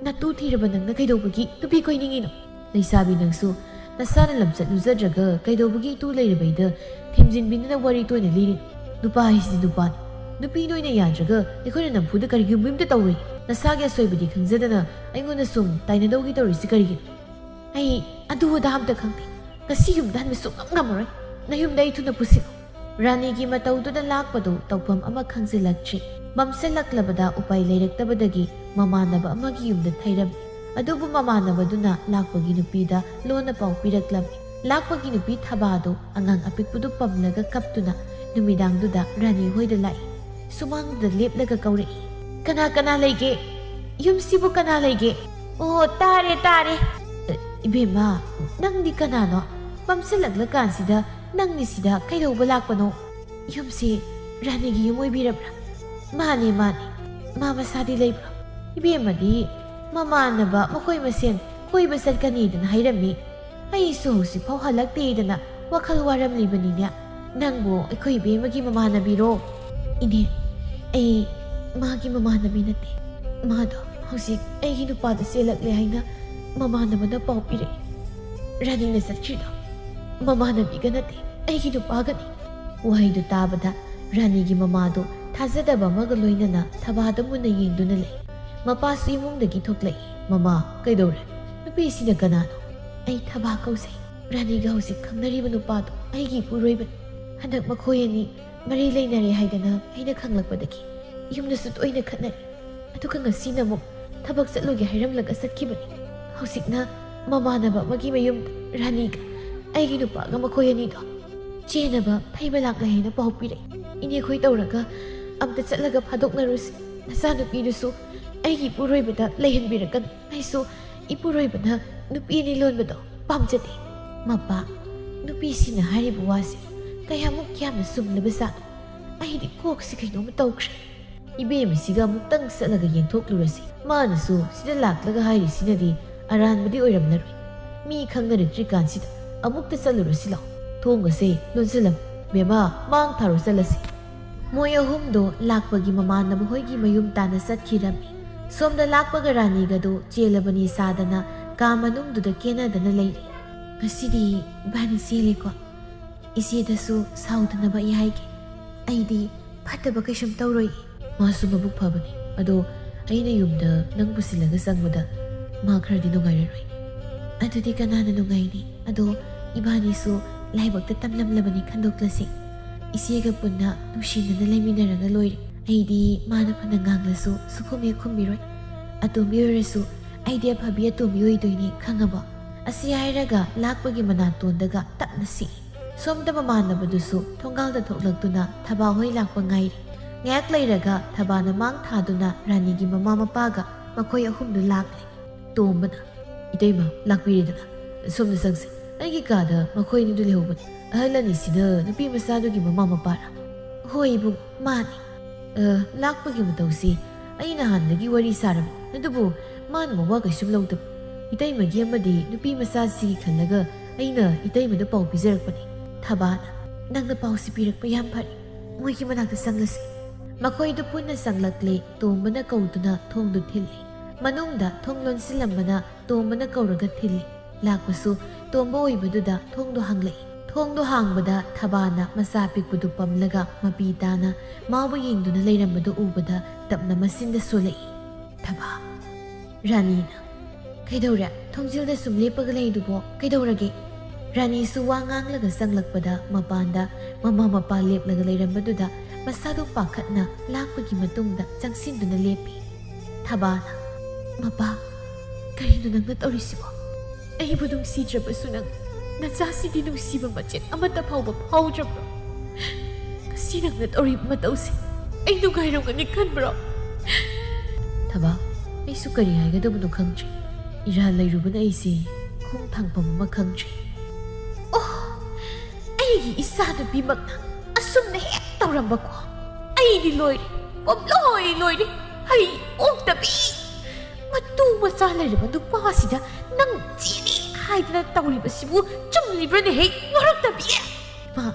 ꯅꯇꯨ ꯊꯤꯔꯕ ꯅꯪꯅ ꯀꯩꯗꯧꯕꯒꯤ ꯅꯨꯄꯤ ꯀꯣꯏꯅꯤꯡꯉꯤꯅꯣ? ꯂꯩꯁꯥꯕꯤ ꯅꯪꯁꯨ ꯅꯁꯥꯅ ꯂꯝꯆꯠ ꯂꯨꯖꯗ꯭ꯔꯒ ꯀꯩꯗꯧꯕꯒꯤ ꯏꯇꯨ ꯂꯩꯔꯕꯩꯗ ꯊꯦꯝꯖꯤꯟꯕꯤꯅꯅ ꯋꯥꯔꯤ ꯇꯣꯏꯅ ꯂꯤꯔꯤ? ꯅꯨꯄꯥ ꯍꯥꯏꯁꯤꯗꯤ ꯅꯨꯄꯥꯅꯤ꯫ ꯅꯨꯄꯤ ꯅꯣꯏꯅ ꯌꯥꯗ꯭ꯔꯒ ꯑꯩꯈꯣꯏꯅ ꯅꯝꯐꯨꯗ ꯀꯔꯤꯒꯨꯝꯕ ꯑꯝꯇ ꯇꯧꯔꯣꯏ꯫ ꯅꯁꯥꯒꯤ ꯑꯁꯣꯏꯕꯗꯤ ꯈꯪꯖꯗꯅ ꯑꯩꯉꯣꯟꯗ ꯁꯨꯝ ꯇꯥꯏꯅꯗꯧꯒꯤ ꯇꯧꯔꯤꯁꯤ ꯀꯔꯤꯒꯤꯅꯣ? ꯑꯩ ꯑꯗꯨ ꯑꯗꯥ ꯑꯝꯇ ꯈꯪꯗꯦ꯫ ꯉꯁꯤ ꯌꯨꯝꯗ ꯍꯟꯕ ꯁꯨꯡꯉꯝ ꯉꯝꯃꯔꯣꯏ꯫ ꯅꯌꯨꯝꯗ ꯑꯩ ꯊꯨꯅ ꯄꯨꯁꯤꯜꯂꯨ꯫ ꯔꯥꯅꯤꯒꯤ ꯃꯇꯧꯗꯨꯗ ꯂꯥꯛꯄꯗꯨ ꯇꯧꯐꯝ ꯑꯃ ꯈꯪꯖꯤꯜꯂꯛꯇ꯭ꯔꯤ꯫ ꯃꯝꯁꯤꯜꯂꯛꯂꯕꯗ ꯎꯄꯥꯏ ꯂꯩꯔꯛꯇꯕꯗꯒꯤ ꯃꯃꯥꯟꯅꯕ ꯑꯃꯒꯤ ꯌꯨꯝꯗ ꯊꯩꯔꯝꯃꯤ꯫ ꯑꯗꯨꯕꯨ ꯃꯃꯥꯟꯅꯕꯗꯨꯅ ꯂꯥꯛꯄꯒꯤ ꯅꯨꯄꯤꯗ ꯂꯣꯟꯅ ꯄꯥꯎ ꯄꯤꯔꯛꯂꯝꯃꯤ꯫ ꯂꯥꯛꯄꯒꯤ ꯅꯨꯄꯤ ꯊꯕꯥꯗꯨ ꯑꯉꯥꯡ ꯑꯄꯤꯛꯄꯗꯨ ꯄꯝꯂꯒ ꯀꯞꯇꯨꯅ ꯅꯨꯃꯤꯗꯥꯡꯗꯨꯗ ꯔꯥꯅꯤ ꯍꯣꯏꯗ ꯂꯥꯛꯏ꯫ ꯁꯨꯃꯥꯡꯗꯨꯗ ꯂꯦꯞꯂꯒ ꯀꯧꯔꯛꯏ, "ꯀꯅꯥ ꯀꯅꯥ ꯂꯩꯒꯦ? ꯌꯨꯝꯁꯤꯕꯨ ꯀꯅꯥ ꯂꯩꯒꯦ?" "ꯑꯣ, ꯇꯥꯔꯦ, ꯇꯥꯔꯦ꯫ ꯑ, ꯏꯕꯦꯝꯃ, ꯅꯪꯗꯤ ꯀꯅꯥꯅꯣ? ꯃꯝꯁꯤꯜꯂꯛꯂꯀꯥꯟꯁꯤꯗ ꯅꯪꯗꯤ ꯁꯤꯗ ꯀꯩꯗꯧꯕ ꯂꯥꯛꯄꯅꯣ? ꯌꯨꯝꯁꯤ ꯔꯥꯅꯤꯒꯤ ꯌꯨꯝ ꯑꯣꯏꯕꯤꯔꯕ꯭ꯔꯥ?" "ꯃꯥꯅꯦ, ꯃꯥꯅꯦ꯫ ꯃꯥ ꯃꯁꯥꯗꯤ ꯂꯩꯕ꯭ꯔꯣ?" "ꯏꯕꯦꯝꯃꯗꯤ ꯃꯃꯥꯟꯅꯕ ꯃꯈꯣꯏ ꯃꯁꯦꯟ ꯀꯣꯏꯕ ꯆꯠꯀꯅꯤꯗꯅ ꯍꯥꯏꯔꯝꯃꯤ꯫ ꯑꯩꯁꯨ ꯍꯧꯖꯤꯛꯐꯥꯎ ꯍꯜꯂꯛꯇꯦꯗꯅ ꯋꯥꯈꯜ ꯋꯥꯔꯝꯂꯤꯕꯅꯤꯅꯦ꯫ ꯅꯪꯕꯨ ꯑꯩꯈꯣꯏ ꯏꯕꯦꯝꯃꯒꯤ ꯃꯃꯥꯟꯅꯕꯤꯔꯣ?" "ꯏꯅꯦ, ꯑꯩ ꯃꯥꯒꯤ ꯃꯃꯥꯟꯅꯕꯤ ꯅꯠꯇꯦ꯫ ꯃꯥꯗꯣ ꯍꯧꯖꯤꯛ ꯑꯩꯒꯤ ꯅꯨꯄꯥꯗ ꯆꯦꯜꯂꯛꯂꯦ ꯍꯥꯏꯅ ꯃꯃꯥꯟꯅꯕꯅ ꯄꯥꯎ ꯄꯤꯔꯛꯏ꯫ ꯔꯥꯅꯤꯅ ꯆꯠꯈ꯭ꯔꯤꯗꯣ ꯃꯃꯥꯟꯅꯕꯤꯒ ꯅꯠꯇꯦ, ꯑꯩꯒꯤ ꯅꯨꯄꯥꯒꯅꯤ꯫" ꯋꯥꯍꯩꯗꯨ ꯇꯥꯕꯗ ꯔꯥꯅꯤꯒꯤ ꯃꯃꯥꯗꯨ ꯊꯥꯖꯗꯕ ꯑꯃꯒ ꯂꯣꯏꯅꯅ ꯊꯕꯥꯗ ꯃꯨꯟꯅ ꯌꯦꯡꯗꯨꯅ ꯂꯩ꯫ ꯃꯄꯥꯁꯨ ꯏꯃꯨꯡꯗꯒꯤ ꯊꯣꯛꯂꯛꯏ꯫ "ꯃꯃꯥ, ꯀꯩꯗꯧꯔꯦ? ꯅꯨꯄꯤꯁꯤꯅ ꯀꯅꯥꯅꯣ?" "ꯑꯩ ꯊꯕꯥ ꯀꯧꯖꯩ꯫ ꯔꯥꯅꯤꯒ ꯍꯧꯖꯤꯛ ꯈꯪꯅꯔꯤꯕ ꯅꯨꯄꯥꯗꯣ ꯑꯩꯒꯤ ꯏꯄꯨꯔꯣꯏꯕꯅꯤ꯫ ꯍꯟꯗꯛ ꯃꯈꯣꯏ ꯑꯅꯤ ꯃꯔꯤ ꯂꯩꯅꯔꯦ ꯍꯥꯏꯗꯅ ꯑꯩꯅ ꯈꯪꯂꯛꯄꯗꯒꯤ ꯌꯨꯝꯗꯁꯨ ꯇꯣꯏꯅ ꯈꯠꯅꯔꯤ꯫ ꯑꯗꯨꯒ ꯉꯁꯤꯅ ꯑꯃꯨꯛ ꯊꯕꯛ ꯆꯠꯂꯨꯒꯦ ꯍꯥꯏꯔꯝꯂꯒ ꯆꯠꯈꯤꯕꯅꯤ꯫ ꯍꯧꯖꯤꯛꯅ ꯃꯃꯥꯟꯅꯕ ꯑꯃꯒꯤ ꯃꯌꯨꯝꯗ ꯔꯥꯅꯤꯒ ꯑꯩꯒꯤ ꯅꯨꯄꯥꯒ ꯃꯈꯣꯏ ꯑꯅꯤꯗꯣ ꯆꯦꯟꯅꯕ ꯐꯩꯕ ꯂꯥꯛꯂꯦ ꯍꯥꯏꯅ ꯄꯥꯎ ꯄꯤꯔꯛꯏ꯫ ꯏꯅꯦꯈꯣꯏ ꯇꯧꯔꯒ ꯑꯝꯇ ꯆꯠꯂꯒ ꯐꯥꯗꯣꯛꯅꯔꯨꯁꯤ꯫ ꯅꯆꯥꯅꯨꯄꯤꯗꯨꯁꯨ ꯑꯩꯒꯤ ꯏꯄꯨꯔꯣꯏꯕꯗ ꯂꯩꯍꯟꯕꯤꯔꯛꯀꯅꯨ꯫ ꯑꯩꯁꯨ ꯏꯄꯨꯔꯣꯏꯕꯅ ꯅꯨꯄꯤ ꯑꯅꯤ ꯂꯣꯟꯕꯗꯣ ꯄꯥꯝꯖꯗꯦ꯫" ꯃꯄꯥ, ꯅꯨꯄꯤꯁꯤꯅ ꯍꯥꯏꯔꯤꯕ ꯋꯥꯁꯦ ꯀꯌꯥꯃꯨꯛ ꯌꯥꯝꯅ ꯆꯨꯝꯂꯕ ꯖꯥꯠꯅꯣ? ꯑꯩꯗꯤ ꯀꯣꯛꯁꯤ ꯀꯩꯅꯣꯝꯃ ꯇꯧꯈ꯭ꯔꯦ꯫ ꯏꯕꯦꯝꯃꯁꯤꯒ ꯑꯃꯨꯛꯇꯪ ꯆꯠꯂꯒ ꯌꯦꯡꯊꯣꯛꯂꯨꯔꯁꯤ꯫ ꯃꯥꯅꯁꯨ ꯁꯤꯗ ꯂꯥꯛꯂꯒ ꯍꯥꯏꯔꯤꯁꯤꯅꯗꯤ ꯑꯔꯥꯟꯕꯗꯤ ꯑꯣꯏꯔꯝꯂꯔꯣꯏ꯫ ꯃꯤ ꯈꯪꯅꯔꯛꯇ꯭ꯔꯤꯀꯥꯟꯁꯤꯗ ꯑꯃꯨꯛꯇ ꯆꯠꯂꯨꯔꯁꯤ ꯂꯥꯎ꯫ ꯊꯣꯡꯒꯁꯦ ꯂꯣꯟꯁꯤꯜꯂꯝꯃꯨ꯫ ꯕꯦꯝꯃ, ꯃꯥꯡ ꯊꯥꯔꯣ, ꯆꯠꯂꯁꯤ꯫ ꯃꯣꯏ ꯑꯍꯨꯝꯗꯣ ꯂꯥꯛꯄꯒꯤ ꯃꯃꯥꯟꯅꯕ ꯍꯣꯏꯒꯤ ꯃꯌꯨꯝ ꯇꯥꯟꯅ ꯆꯠꯈꯤꯔꯝꯃꯤ꯫ ꯁꯣꯝꯗ ꯂꯥꯛꯄꯒ ꯔꯥꯅꯤꯒꯗꯣ ꯆꯦꯜꯂꯕꯅꯤ ꯁꯥꯗꯅ ꯀꯥ ꯃꯅꯨꯡꯗꯨꯗ ꯀꯦꯅꯗꯅ ꯂꯩꯔꯤ꯫ "ꯉꯁꯤꯗꯤ ꯏꯕꯥꯅꯤ ꯆꯦꯜꯂꯦꯀꯣ꯫ ꯏꯆꯦꯗꯁꯨ ꯁꯥꯎꯗꯅꯕ ꯑꯩ ꯍꯥꯏꯒꯦ꯫ ꯑꯩꯗꯤ ꯐꯠꯇꯕ ꯀꯩꯁꯨꯝ ꯇꯧꯔꯣꯏ꯫" "ꯃꯥꯁꯨ ꯃꯕꯨꯛ ꯐꯕꯅꯤ꯫ ꯑꯗꯣ ꯑꯩꯅ ꯌꯨꯝꯗ ꯅꯪ ꯄꯨꯁꯤꯜꯂꯒ ꯆꯪꯕꯗ ꯃꯥ ꯈꯔꯗꯤ ꯅꯨꯡꯉꯥꯏꯔꯔꯣꯏ꯫ ꯑꯗꯨꯗꯤ ꯀꯅꯥꯅ ꯅꯨꯡꯉꯥꯏꯅꯤ? ꯑꯗꯣ ꯏꯕꯥꯅꯤꯁꯨ ꯂꯥꯏꯕꯛꯇ ꯇꯝꯂꯝꯂꯕꯅꯤ, ꯈꯟꯗꯣꯛꯂꯁꯤ꯫ ꯏꯆꯦꯒ ꯄꯨꯟꯅ ꯅꯨꯡꯁꯤꯅꯅ ꯂꯩꯃꯤꯟꯅꯔꯒ ꯂꯣꯏꯔꯦ꯫ ꯑꯩꯗꯤ ꯃꯥꯅ ꯐꯅ ꯉꯥꯡꯂꯁꯨ ꯁꯨꯈꯨꯝ ꯍꯦꯛ ꯈꯨꯝꯕꯤꯔꯣꯏ꯫ ꯑꯇꯣꯝꯕꯤ ꯑꯣꯏꯔꯁꯨ ꯑꯩꯗꯤ ꯑꯐꯕꯤ ꯑꯇꯣꯝꯕꯤ ꯑꯣꯏꯗꯣꯏꯅꯤ, ꯈꯪꯉꯕꯣ? ꯑꯁꯤ ꯍꯥꯏꯔꯒ ꯂꯥꯛꯄꯒꯤ ꯃꯅꯥꯇꯣꯟꯗꯒ ꯇꯞꯅ ꯁꯤꯛꯏ꯫ ꯁꯣꯝꯗ ꯃꯃꯥꯟꯅꯕꯗꯨꯁꯨ ꯊꯣꯡꯒꯥꯜꯗ ꯊꯣꯛꯂꯛꯇꯨꯅ ꯊꯕꯥ ꯍꯣꯏ ꯂꯥꯛꯄ ꯉꯥꯏꯔꯤ꯫ ꯉꯥꯏꯍꯥꯛ ꯂꯩꯔꯒ ꯊꯕꯥꯅ ꯃꯥꯡ ꯊꯥꯗꯨꯅ ꯔꯥꯅꯤꯒꯤ ꯃꯃꯥ ꯃꯄꯥꯒ ꯃꯈꯣꯏ ꯑꯍꯨꯝꯗꯨ ꯂꯥꯛꯂꯦ꯫ ꯇꯣꯝꯕꯅ, "ꯏꯇꯩꯃ, ꯂꯥꯛꯄꯤꯔꯦꯗꯅ꯫ ꯁꯣꯝꯗ ꯆꯪꯁꯤ꯫ ꯑꯩꯒꯤ ꯀꯥꯗ ꯃꯈꯣꯏ ꯑꯅꯤꯗꯨ ꯂꯩꯍꯧꯕꯅꯤ꯫ ꯑꯍꯜ ꯑꯅꯤꯁꯤꯅ ꯅꯨꯄꯤ ꯃꯆꯥꯗꯨꯒꯤ ꯃꯃꯥ ꯃꯄꯥꯔ?" "ꯍꯣꯏ ꯏꯕꯨꯡ, ꯃꯥꯅꯤ꯫ ꯑ, ꯂꯥꯛꯄꯒꯤ ꯃꯇꯧꯁꯤ ꯑꯩ ꯅꯍꯥꯟꯗꯒꯤ ꯋꯥꯔꯤ ꯁꯥꯔꯕꯅꯤ, ꯑꯗꯨꯕꯨ ꯃꯥꯅ ꯃꯋꯥ ꯀꯩꯁꯨꯝ ꯂꯧꯗꯕ꯫ ꯏꯇꯩꯃꯒꯤ ꯑꯃꯗꯤ ꯅꯨꯄꯤ ꯃꯆꯥꯁꯤꯒꯤ ꯈꯜꯂꯒ ꯑꯩꯅ ꯏꯇꯩꯃꯗ ꯄꯥꯎ ꯄꯤꯖꯔꯛꯄꯅꯤ꯫" ꯊꯕꯥꯅ, "ꯅꯪꯅ ꯄꯥꯎꯁꯤ ꯄꯤꯔꯛꯄ ꯌꯥꯝ ꯐꯔꯦ꯫ ꯃꯣꯏꯒꯤ ꯃꯅꯥꯛꯇ ꯆꯪꯂꯁꯤ꯫" ꯃꯈꯣꯏꯗꯨ ꯄꯨꯟꯅ ꯆꯪꯂꯛꯂꯦ꯫ ꯇꯣꯝꯕꯅ ꯀꯧꯗꯨꯅ ꯊꯣꯡꯗꯨ ꯊꯤꯜꯂꯤ꯫ ꯃꯅꯨꯡꯗ ꯊꯣꯡ ꯂꯣꯟꯁꯤꯜꯂꯝꯕꯅ ꯇꯣꯝꯕꯅ ꯀꯧꯔꯒ ꯊꯤꯜꯂꯤ꯫ ꯂꯥꯛꯄꯁꯨ ꯇꯣꯝꯕ ꯑꯣꯏꯕꯗꯨꯗ ꯊꯣꯡꯗꯣ ꯍꯥꯡꯂꯛꯏ꯫ ꯊꯣꯡꯗꯣ ꯍꯥꯡꯕꯗ ꯊꯕꯥꯅ ꯃꯆꯥ ꯄꯤꯛꯄꯗꯨ ꯄꯝꯂꯒ ꯃꯄꯤ ꯇꯥꯅ ꯃꯥꯕꯨ ꯌꯦꯡꯗꯨꯅ ꯂꯩꯔꯝꯕꯗꯨ ꯎꯕꯗ ꯇꯞꯅ ꯃꯆꯤꯟꯗ ꯁꯣꯜꯂꯛꯏ꯫ ꯊꯕꯥ꯫ ꯔꯥꯅꯤꯅ, "ꯀꯩꯗꯧꯔꯦ? ꯊꯣꯡꯖꯤꯜꯗ ꯁꯨꯝ ꯂꯦꯞꯄꯒ ꯂꯩꯗꯨꯕꯣ? ꯀꯩꯗꯧꯔꯒꯦ?" ꯔꯥꯅꯤꯁꯨ ꯋꯥ ꯉꯥꯡꯂꯒ ꯆꯪꯂꯛꯄꯗ ꯃꯄꯥꯟꯗ ꯃꯃꯥ ꯃꯄꯥ ꯂꯦꯞꯂꯒ ꯂꯩꯔꯝꯕꯗꯨꯗ ꯃꯁꯥꯗꯨ ꯄꯥꯈꯠꯅ ꯂꯥꯛꯄꯒꯤ ꯃꯇꯨꯡꯗ ꯆꯪꯁꯤꯟꯗꯨꯅ ꯂꯦꯞꯄꯤ꯫ ꯊꯕꯥꯅ, "ꯃꯄꯥ, ꯀꯔꯤꯅꯣ ꯅꯪꯅ ꯇꯧꯔꯤꯁꯤꯕꯣ? ꯑꯩꯕꯨ ꯅꯨꯡꯁꯤꯗ꯭ꯔꯕꯁꯨ ꯅꯪ ꯅꯆꯥꯁꯤꯗꯤ ꯅꯨꯡꯁꯤꯕ ꯃꯆꯦꯠ ꯑꯃꯠꯇ ꯐꯥꯎꯕ ꯐꯥꯎꯗ꯭ꯔꯕ꯭ꯔꯣ? ꯉꯁꯤ ꯅꯪꯅ ꯇꯧꯔꯤꯕ ꯃꯇꯧꯁꯦ ꯑꯩ ꯅꯨꯡꯉꯥꯏꯔꯝꯒꯅꯤ ꯈꯟꯕ꯭ꯔꯣ?" ꯊꯕꯥ, ꯑꯩꯁꯨ ꯀꯔꯤ ꯍꯥꯏꯒꯗꯕꯅꯣ ꯈꯪꯗ꯭ꯔꯦ꯫ ꯏꯔꯥꯜ ꯂꯩꯔꯨꯕꯅ ꯑꯩꯁꯦ ꯈꯣꯡ ꯊꯥꯡꯐꯝ ꯑꯃ ꯈꯪꯗ꯭ꯔꯦ꯫ ꯑꯣ, ꯑꯩꯒꯤ ꯏꯆꯥꯅꯨꯄꯤꯃꯛꯅ ꯑꯁꯨꯝꯅ ꯍꯦꯛ ꯇꯧꯔꯝꯕꯀꯣ꯫ ꯑꯩꯗꯤ ꯂꯣꯏꯔꯦ, ꯄꯨꯝꯂꯣꯏ ꯂꯣꯏꯔꯦ꯫ ꯑꯩ ꯑꯣꯛꯇꯕꯤ꯫ ꯃꯇꯨ ꯃꯆꯥ ꯂꯩꯔꯕ ꯅꯨꯄꯥꯁꯤꯗ ꯅꯪ ꯆꯦꯜꯂꯤ ꯍꯥꯏꯗꯅ ꯇꯧꯔꯤꯕꯁꯤꯕꯨ ꯆꯨꯝꯂꯤꯕ꯭ꯔꯅꯦꯍꯦ, ꯉꯧꯔꯛꯇꯕꯤ? ꯃꯥ,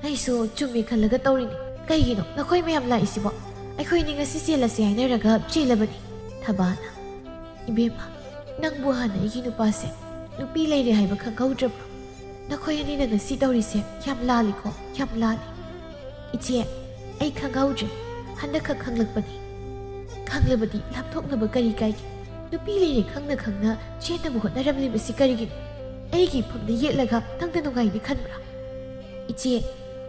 ꯑꯩꯁꯨ ꯆꯨꯝꯃꯤ ꯈꯜꯂꯒ ꯇꯧꯔꯤꯅꯤ꯫ ꯀꯩꯒꯤꯅꯣ ꯅꯈꯣꯏ ꯃꯌꯥꯝ ꯂꯥꯛꯏꯁꯤꯕꯣ? ꯑꯩꯈꯣꯏꯅꯤ ꯉꯁꯤ ꯆꯦꯜꯂꯁꯤ ꯍꯥꯏꯅꯔꯒ ꯆꯦꯜꯂꯕꯅꯤ꯫ ꯊꯕꯥꯅ, "ꯏꯕꯦꯝꯃ, ꯅꯪꯕꯨ ꯍꯥꯟꯅ ꯑꯩꯒꯤ ꯅꯨꯄꯥꯁꯦ ꯅꯨꯄꯤ ꯂꯩꯔꯦ ꯍꯥꯏꯕ ꯈꯪꯍꯧꯗ꯭ꯔꯕ꯭ꯔꯣ? ꯅꯈꯣꯏ ꯑꯅꯤꯅ ꯉꯁꯤ ꯇꯧꯔꯤꯁꯦ ꯌꯥꯝ ꯂꯥꯜꯂꯤꯀꯣ, ꯌꯥꯝ ꯂꯥꯜꯂꯤ꯫" "ꯏꯆꯦ, ꯑꯩ ꯈꯪꯍꯧꯗ꯭ꯔꯦ, ꯍꯟꯗꯛꯈꯛ ꯈꯪꯂꯛꯄꯅꯤ꯫" ꯈꯪꯂꯕꯗꯤ ꯂꯥꯞꯊꯣꯛꯅꯕ ꯀꯔꯤ ꯀꯥꯏꯒꯦ? ꯅꯨꯄꯤ ꯂꯩꯔꯦ ꯈꯪꯅ ꯈꯪꯅ ꯆꯦꯟꯅꯕ ꯍꯣꯠꯅꯔꯝꯂꯤꯕꯁꯤ ꯀꯔꯤꯒꯤꯅꯣ? ꯑꯩꯒꯤ ꯏꯐꯝꯗ ꯌꯦꯠꯂꯒ ꯅꯪꯅ ꯅꯨꯡꯉꯥꯏꯅꯤ ꯈꯟꯕ꯭ꯔꯥ? ꯏꯆꯦ,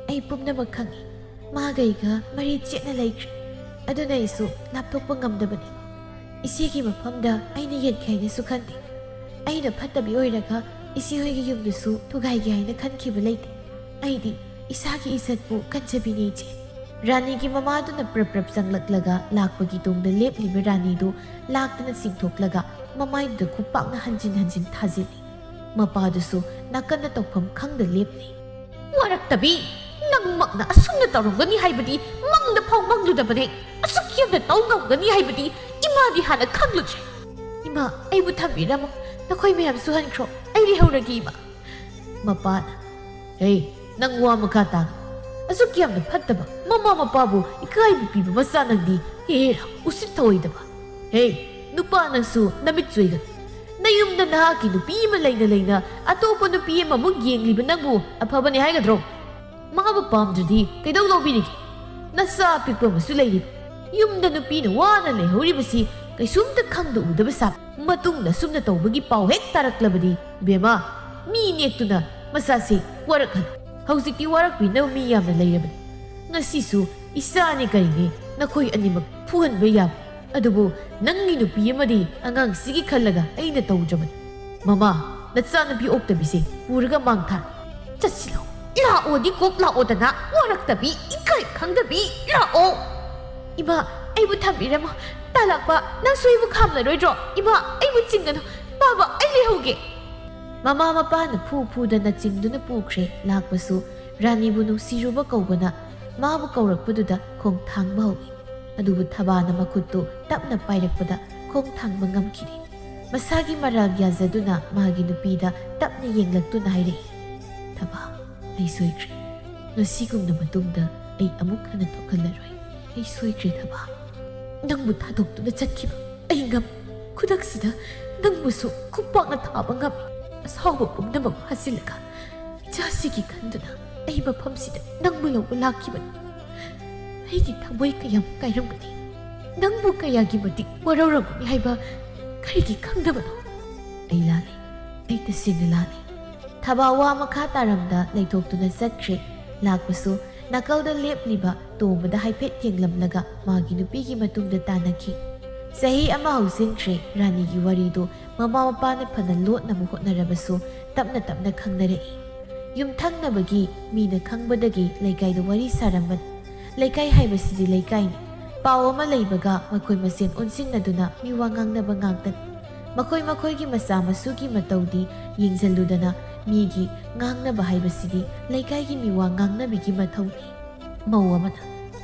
ꯑꯩ ꯄꯨꯝꯅꯃꯛ ꯈꯪꯏ꯫ ꯃꯥꯒ ꯑꯩꯒ ꯃꯔꯤ ꯆꯦꯠꯅ ꯂꯩꯈ꯭ꯔꯦ꯫ ꯑꯗꯨꯅ ꯑꯩꯁꯨ ꯂꯥꯞꯊꯣꯛꯄ ꯉꯝꯗꯕꯅꯤ꯫ ꯏꯆꯦꯒꯤ ꯃꯐꯝꯗ ꯑꯩꯅ ꯌꯦꯠꯈꯤ ꯍꯥꯏꯅꯁꯨ ꯈꯟꯗꯦ꯫ ꯑꯩꯅ ꯐꯠꯇꯕꯤ ꯑꯣꯏꯔꯒ ꯏꯆꯦ ꯍꯣꯏꯒꯤ ꯌꯨꯝꯗꯨꯁꯨ ꯊꯨꯒꯥꯏꯒꯦ ꯍꯥꯏꯅ ꯈꯟꯈꯤꯕ ꯂꯩꯇꯦ꯫ ꯑꯩꯗꯤ ꯏꯁꯥꯒꯤ ꯏꯖꯠꯄꯨ ꯀꯟꯖꯕꯤꯅꯤ, ꯏꯆꯦ꯫ ꯔꯥꯅꯤꯒꯤ ꯃꯃꯥꯗꯨꯅ ꯄ꯭ꯔꯞ ꯄ꯭ꯔꯞ ꯆꯪꯂꯛꯂꯒ ꯂꯥꯛꯄꯒꯤ ꯇꯨꯡꯗ ꯂꯦꯞꯂꯤꯕ ꯔꯥꯅꯤꯗꯨ ꯂꯥꯛꯇꯅ ꯆꯤꯡꯊꯣꯛꯂꯒ ꯃꯃꯥꯏꯗꯨꯗ ꯈꯨꯄꯥꯛꯅ ꯍꯟꯖꯤꯟ ꯍꯟꯖꯤꯟ ꯊꯥꯖꯤꯜꯂꯤ꯫ ꯃꯄꯥꯗꯨꯁꯨ ꯅꯥꯀꯟꯗ ꯇꯧꯐꯝ ꯈꯪꯗ ꯂꯦꯞꯂꯤ꯫ "ꯋꯥꯔꯛꯇꯕꯤ, ꯅꯪꯃꯛꯅ ꯑꯁꯨꯝꯅ ꯇꯧꯔꯝꯒꯅꯤ ꯍꯥꯏꯕꯗꯤ ꯃꯪꯗ ꯐꯥꯎ ꯃꯪꯂꯨꯗꯕꯅꯦ꯫ ꯑꯁꯨꯛ ꯌꯥꯝꯅ ꯇꯧ ꯉꯝꯒꯅꯤ ꯍꯥꯏꯕꯗꯤ ꯏꯃꯥꯗꯤ ꯍꯥꯟꯅ ꯈꯪꯂꯨꯗ꯭ꯔꯦ꯫ ꯏꯃꯥ, ꯑꯩꯕꯨ ꯊꯝꯕꯤꯔꯝꯃꯣ꯫ ꯅꯈꯣꯏ ꯃꯌꯥꯝꯁꯨ ꯍꯟꯈ꯭ꯔꯣ꯫ ꯑꯩ ꯂꯩꯍꯧꯔꯒꯦ, ꯏꯃꯥ꯫" ꯃꯄꯥꯅ, "ꯍꯦ, ꯅꯪ ꯋꯥ ꯃꯈꯥ ꯇꯥꯒꯅꯨ꯫ ꯑꯁꯨꯛ ꯌꯥꯝꯅ ꯐꯠꯇꯕ, ꯃꯃꯥ ꯃꯄꯥꯕꯨ ꯏꯀꯥꯏꯕ ꯄꯤꯕ ꯃꯆꯥ ꯅꯪꯗꯤ ꯍꯦꯔꯥ ꯎꯁꯤꯠ ꯊꯑꯣꯏꯗꯕ꯫ ꯍꯦ, ꯅꯨꯄꯥ ꯅꯪꯁꯨ ꯅꯃꯤꯠ ꯆꯨꯏꯒꯅꯨ꯫ ꯅꯌꯨꯝꯗ ꯅꯍꯥꯛꯀꯤ ꯅꯨꯄꯤ ꯑꯃ ꯂꯩꯅ ꯂꯩꯅ ꯑꯇꯣꯞꯄ ꯅꯨꯄꯤ ꯑꯃꯃꯨꯛ ꯌꯦꯡꯂꯤꯕ ꯅꯪꯕꯨ ꯑꯐꯕꯅꯤ ꯍꯥꯏꯒꯗ꯭ꯔꯣ? ꯃꯥꯕꯨ ꯄꯥꯝꯗ꯭ꯔꯗꯤ ꯀꯩꯗꯧ ꯂꯧꯕꯤꯔꯤꯒꯦ? ꯅꯆꯥ ꯑꯄꯤꯛꯄ ꯑꯃꯁꯨ ꯂꯩꯔꯤ꯫ ꯌꯨꯝꯗ ꯅꯨꯄꯤꯅ ꯋꯥꯅ ꯂꯩꯍꯧꯔꯤꯕꯁꯤ ꯀꯩꯁꯨꯝꯇ ꯈꯪꯗ ꯎꯗꯕ ꯁꯥ꯫ ꯃꯇꯨꯡꯗ ꯑꯁꯨꯝꯅ ꯇꯧꯕꯒꯤ ꯄꯥꯎ ꯍꯦꯛ ꯇꯥꯔꯛꯂꯕꯗꯤ, ꯕꯦꯝꯃ, ꯃꯤ ꯅꯦꯛꯇꯨꯅ ꯃꯆꯥꯁꯦ ꯋꯥꯔꯛꯍꯜꯂꯨ꯫ ꯍꯧꯖꯤꯛꯇꯤ ꯋꯥꯔꯛꯄꯤꯅꯕ ꯃꯤ ꯌꯥꯝꯅ ꯂꯩꯔꯕꯅꯤ꯫ ꯉꯁꯤꯁꯨ ꯏꯆꯥꯅꯤ ꯀꯔꯤꯅꯤ ꯅꯈꯣꯏ ꯑꯅꯤꯃꯛ ꯐꯨꯍꯟꯕ ꯌꯥꯕ꯫ ꯑꯗꯨꯕꯨ ꯅꯪꯒꯤ ꯅꯨꯄꯤ ꯑꯃꯗꯤ ꯑꯉꯥꯡꯁꯤꯒꯤ ꯈꯜꯂꯒ ꯑꯩꯅ ꯇꯧꯗ꯭ꯔꯕꯅꯤ꯫ ꯃꯃꯥ, ꯅꯆꯥꯅꯨꯄꯤ ꯑꯣꯛꯇꯕꯤꯁꯦ ꯄꯨꯔꯒ ꯃꯥꯡ ꯊꯥꯔꯣ꯫ ꯆꯠꯁꯤꯜꯂꯣ꯫ ꯂꯥꯛꯑꯣꯗꯤ ꯀꯣꯛ ꯂꯥꯛꯑꯣꯗꯅ, ꯋꯥꯔꯛꯇꯕꯤ, ꯏꯀꯥꯏ ꯈꯪꯗꯕꯤ, ꯂꯥꯛꯑꯣ꯫ ꯏꯃꯥ, ꯑꯩꯕꯨ ꯊꯝꯕꯤꯔꯝꯃꯣ꯫ ꯇꯥꯂꯥꯛꯄ, ꯅꯪꯁꯨ ꯑꯩꯕꯨ ꯈꯥꯝꯂꯔꯣꯏꯗ꯭ꯔꯣ? ꯏꯃꯥ, ꯑꯩꯕꯨ ꯆꯤꯡꯒꯅꯨ꯫ ꯕꯥꯕꯥ, ꯑꯩ ꯂꯩꯍꯧꯒꯦ꯫ ꯃꯃꯥ ꯃꯄꯥꯅ ꯐꯨ ꯐꯨꯗꯅ ꯆꯤꯡꯗꯨꯅ ꯄꯨꯈ꯭ꯔꯦ꯫ ꯂꯥꯛꯄꯁꯨ ꯔꯥꯅꯤꯕꯨ ꯅꯨꯡꯁꯤꯔꯨꯕ ꯀꯧꯕꯅ ꯃꯥꯕꯨ ꯀꯧꯔꯛꯄꯗꯨꯗ ꯈꯣꯡ ꯊꯥꯡꯕ ꯍꯧꯏ꯫ ꯑꯗꯨꯕꯨ ꯊꯕꯥꯅ ꯃꯈꯨꯠꯇꯨ ꯇꯞꯅ ꯄꯥꯏꯔꯛꯄꯗ ꯈꯣꯡ ꯊꯥꯡꯕ ꯉꯝꯈꯤꯗꯦ꯫ ꯃꯁꯥꯒꯤ ꯃꯔꯥꯜ ꯌꯥꯖꯗꯨꯅ ꯃꯥꯒꯤ ꯅꯨꯄꯤꯗ ꯇꯞꯅ ꯌꯦꯡꯂꯛꯇꯨꯅ ꯍꯥꯏꯔꯛꯏ, "ꯊꯕꯥ, ꯑꯩ ꯁꯣꯏꯈ꯭ꯔꯦ꯫ ꯉꯁꯤꯒꯨꯝꯅ ꯃꯇꯨꯡꯗ ꯑꯩ ꯑꯃꯨꯛ ꯍꯟꯅ ꯊꯣꯛꯍꯜꯂꯔꯣꯏ꯫ ꯑꯩ ꯁꯣꯏꯈ꯭ꯔꯦ ꯊꯕꯥ꯫ ꯅꯪꯕꯨ ꯊꯥꯗꯣꯛꯇꯨꯅ ꯆꯠꯈꯤꯕ ꯑꯩ ꯉꯝ꯫ ꯈꯨꯗꯛꯁꯤꯗ ꯅꯪꯕꯨꯁꯨ ꯈꯨꯄꯥꯛꯅ ꯊꯥꯕ ꯉꯝꯃꯤ꯫ ꯑꯁꯥꯎꯕ ꯄꯨꯝꯅꯃꯛ ꯐꯥꯖꯤꯜꯂꯒ ꯏꯆꯥꯁꯤꯒꯤ ꯈꯟꯗꯨꯅ ꯑꯩ ꯃꯐꯝꯁꯤꯗ ꯅꯪꯕꯨ ꯂꯧꯕ ꯂꯥꯛꯈꯤꯕꯅꯤ꯫ ꯑꯩꯒꯤ ꯊꯃꯣꯏ ꯀꯌꯥꯝ ꯀꯥꯏꯔꯝꯒꯅꯤ꯫ ꯅꯪꯕꯨ ꯀꯌꯥꯒꯤ ꯃꯇꯤꯛ ꯋꯥꯔꯧꯔꯝꯒꯅꯤ ꯍꯥꯏꯕ ꯀꯔꯤꯒꯤ ꯈꯪꯗꯕꯅꯣ? ꯑꯩ ꯂꯥꯜꯂꯤ꯫ ꯑꯩ ꯇꯁꯦꯡꯅ ꯂꯥꯜꯂꯤ꯫ ꯊꯕꯥꯋꯥ ꯃꯈꯥ ꯇꯥꯔꯝꯗ ꯂꯩꯊꯣꯛꯇꯨꯅ ꯆꯠꯈ꯭ꯔꯦ꯫ ꯂꯥꯛꯄꯁꯨ ꯅꯥꯀꯜꯗ ꯂꯦꯞꯂꯤꯕ ꯇꯣꯝꯕꯗ ꯍꯥꯏꯐꯦꯠ ꯌꯦꯡꯂꯝꯂꯒ ꯃꯥꯒꯤ ꯅꯨꯄꯤꯒꯤ ꯃꯇꯨꯡꯗ ꯇꯥꯟꯅꯈꯤ꯫ ꯆꯍꯤ ꯑꯃ ꯍꯧꯖꯤꯟꯈ꯭ꯔꯦ꯫ ꯔꯥꯅꯤꯒꯤ ꯋꯥꯔꯤꯗꯨ ꯃꯃꯥ ꯃꯄꯥꯅ ꯐꯅ ꯂꯣꯠꯅꯕ ꯍꯣꯠꯅꯔꯕꯁꯨ ꯇꯞꯅ ꯇꯞꯅ ꯈꯪꯅꯔꯛꯏ꯫ ꯌꯨꯝꯊꯪꯅꯕꯒꯤ ꯃꯤꯅ ꯈꯪꯕꯗꯒꯤ ꯂꯩꯀꯥꯏꯗ ꯋꯥꯔꯤ ꯁꯥꯔꯝꯕꯅꯤ꯫ ꯂꯩꯀꯥꯏ ꯍꯥꯏꯕꯁꯤꯗꯤ ꯂꯩꯀꯥꯏꯅꯤ꯫ ꯄꯥꯎ ꯑꯃ ꯂꯩꯕꯒ ꯃꯈꯣꯏ ꯃꯁꯦꯟ ꯑꯣꯟꯁꯤꯟꯅꯗꯨꯅ ꯃꯤꯋꯥ ꯉꯥꯡꯅꯕ ꯉꯥꯛꯇꯅꯤ꯫ ꯃꯈꯣꯏ ꯃꯈꯣꯏꯒꯤ ꯃꯆꯥ ꯃꯁꯨꯒꯤ ꯃꯇꯧꯗꯤ ꯌꯦꯡꯁꯤꯜꯂꯨꯗꯅ ꯃꯤꯒꯤ ꯉꯥꯡꯅꯕ ꯍꯥꯏꯕꯁꯤꯗꯤ ꯂꯩꯀꯥꯏꯒꯤ ꯃꯤꯋꯥ ꯉꯥꯡꯅꯕꯤꯒꯤ ꯃꯊꯧꯅꯤ꯫ ꯃꯧ ꯑꯃꯅ,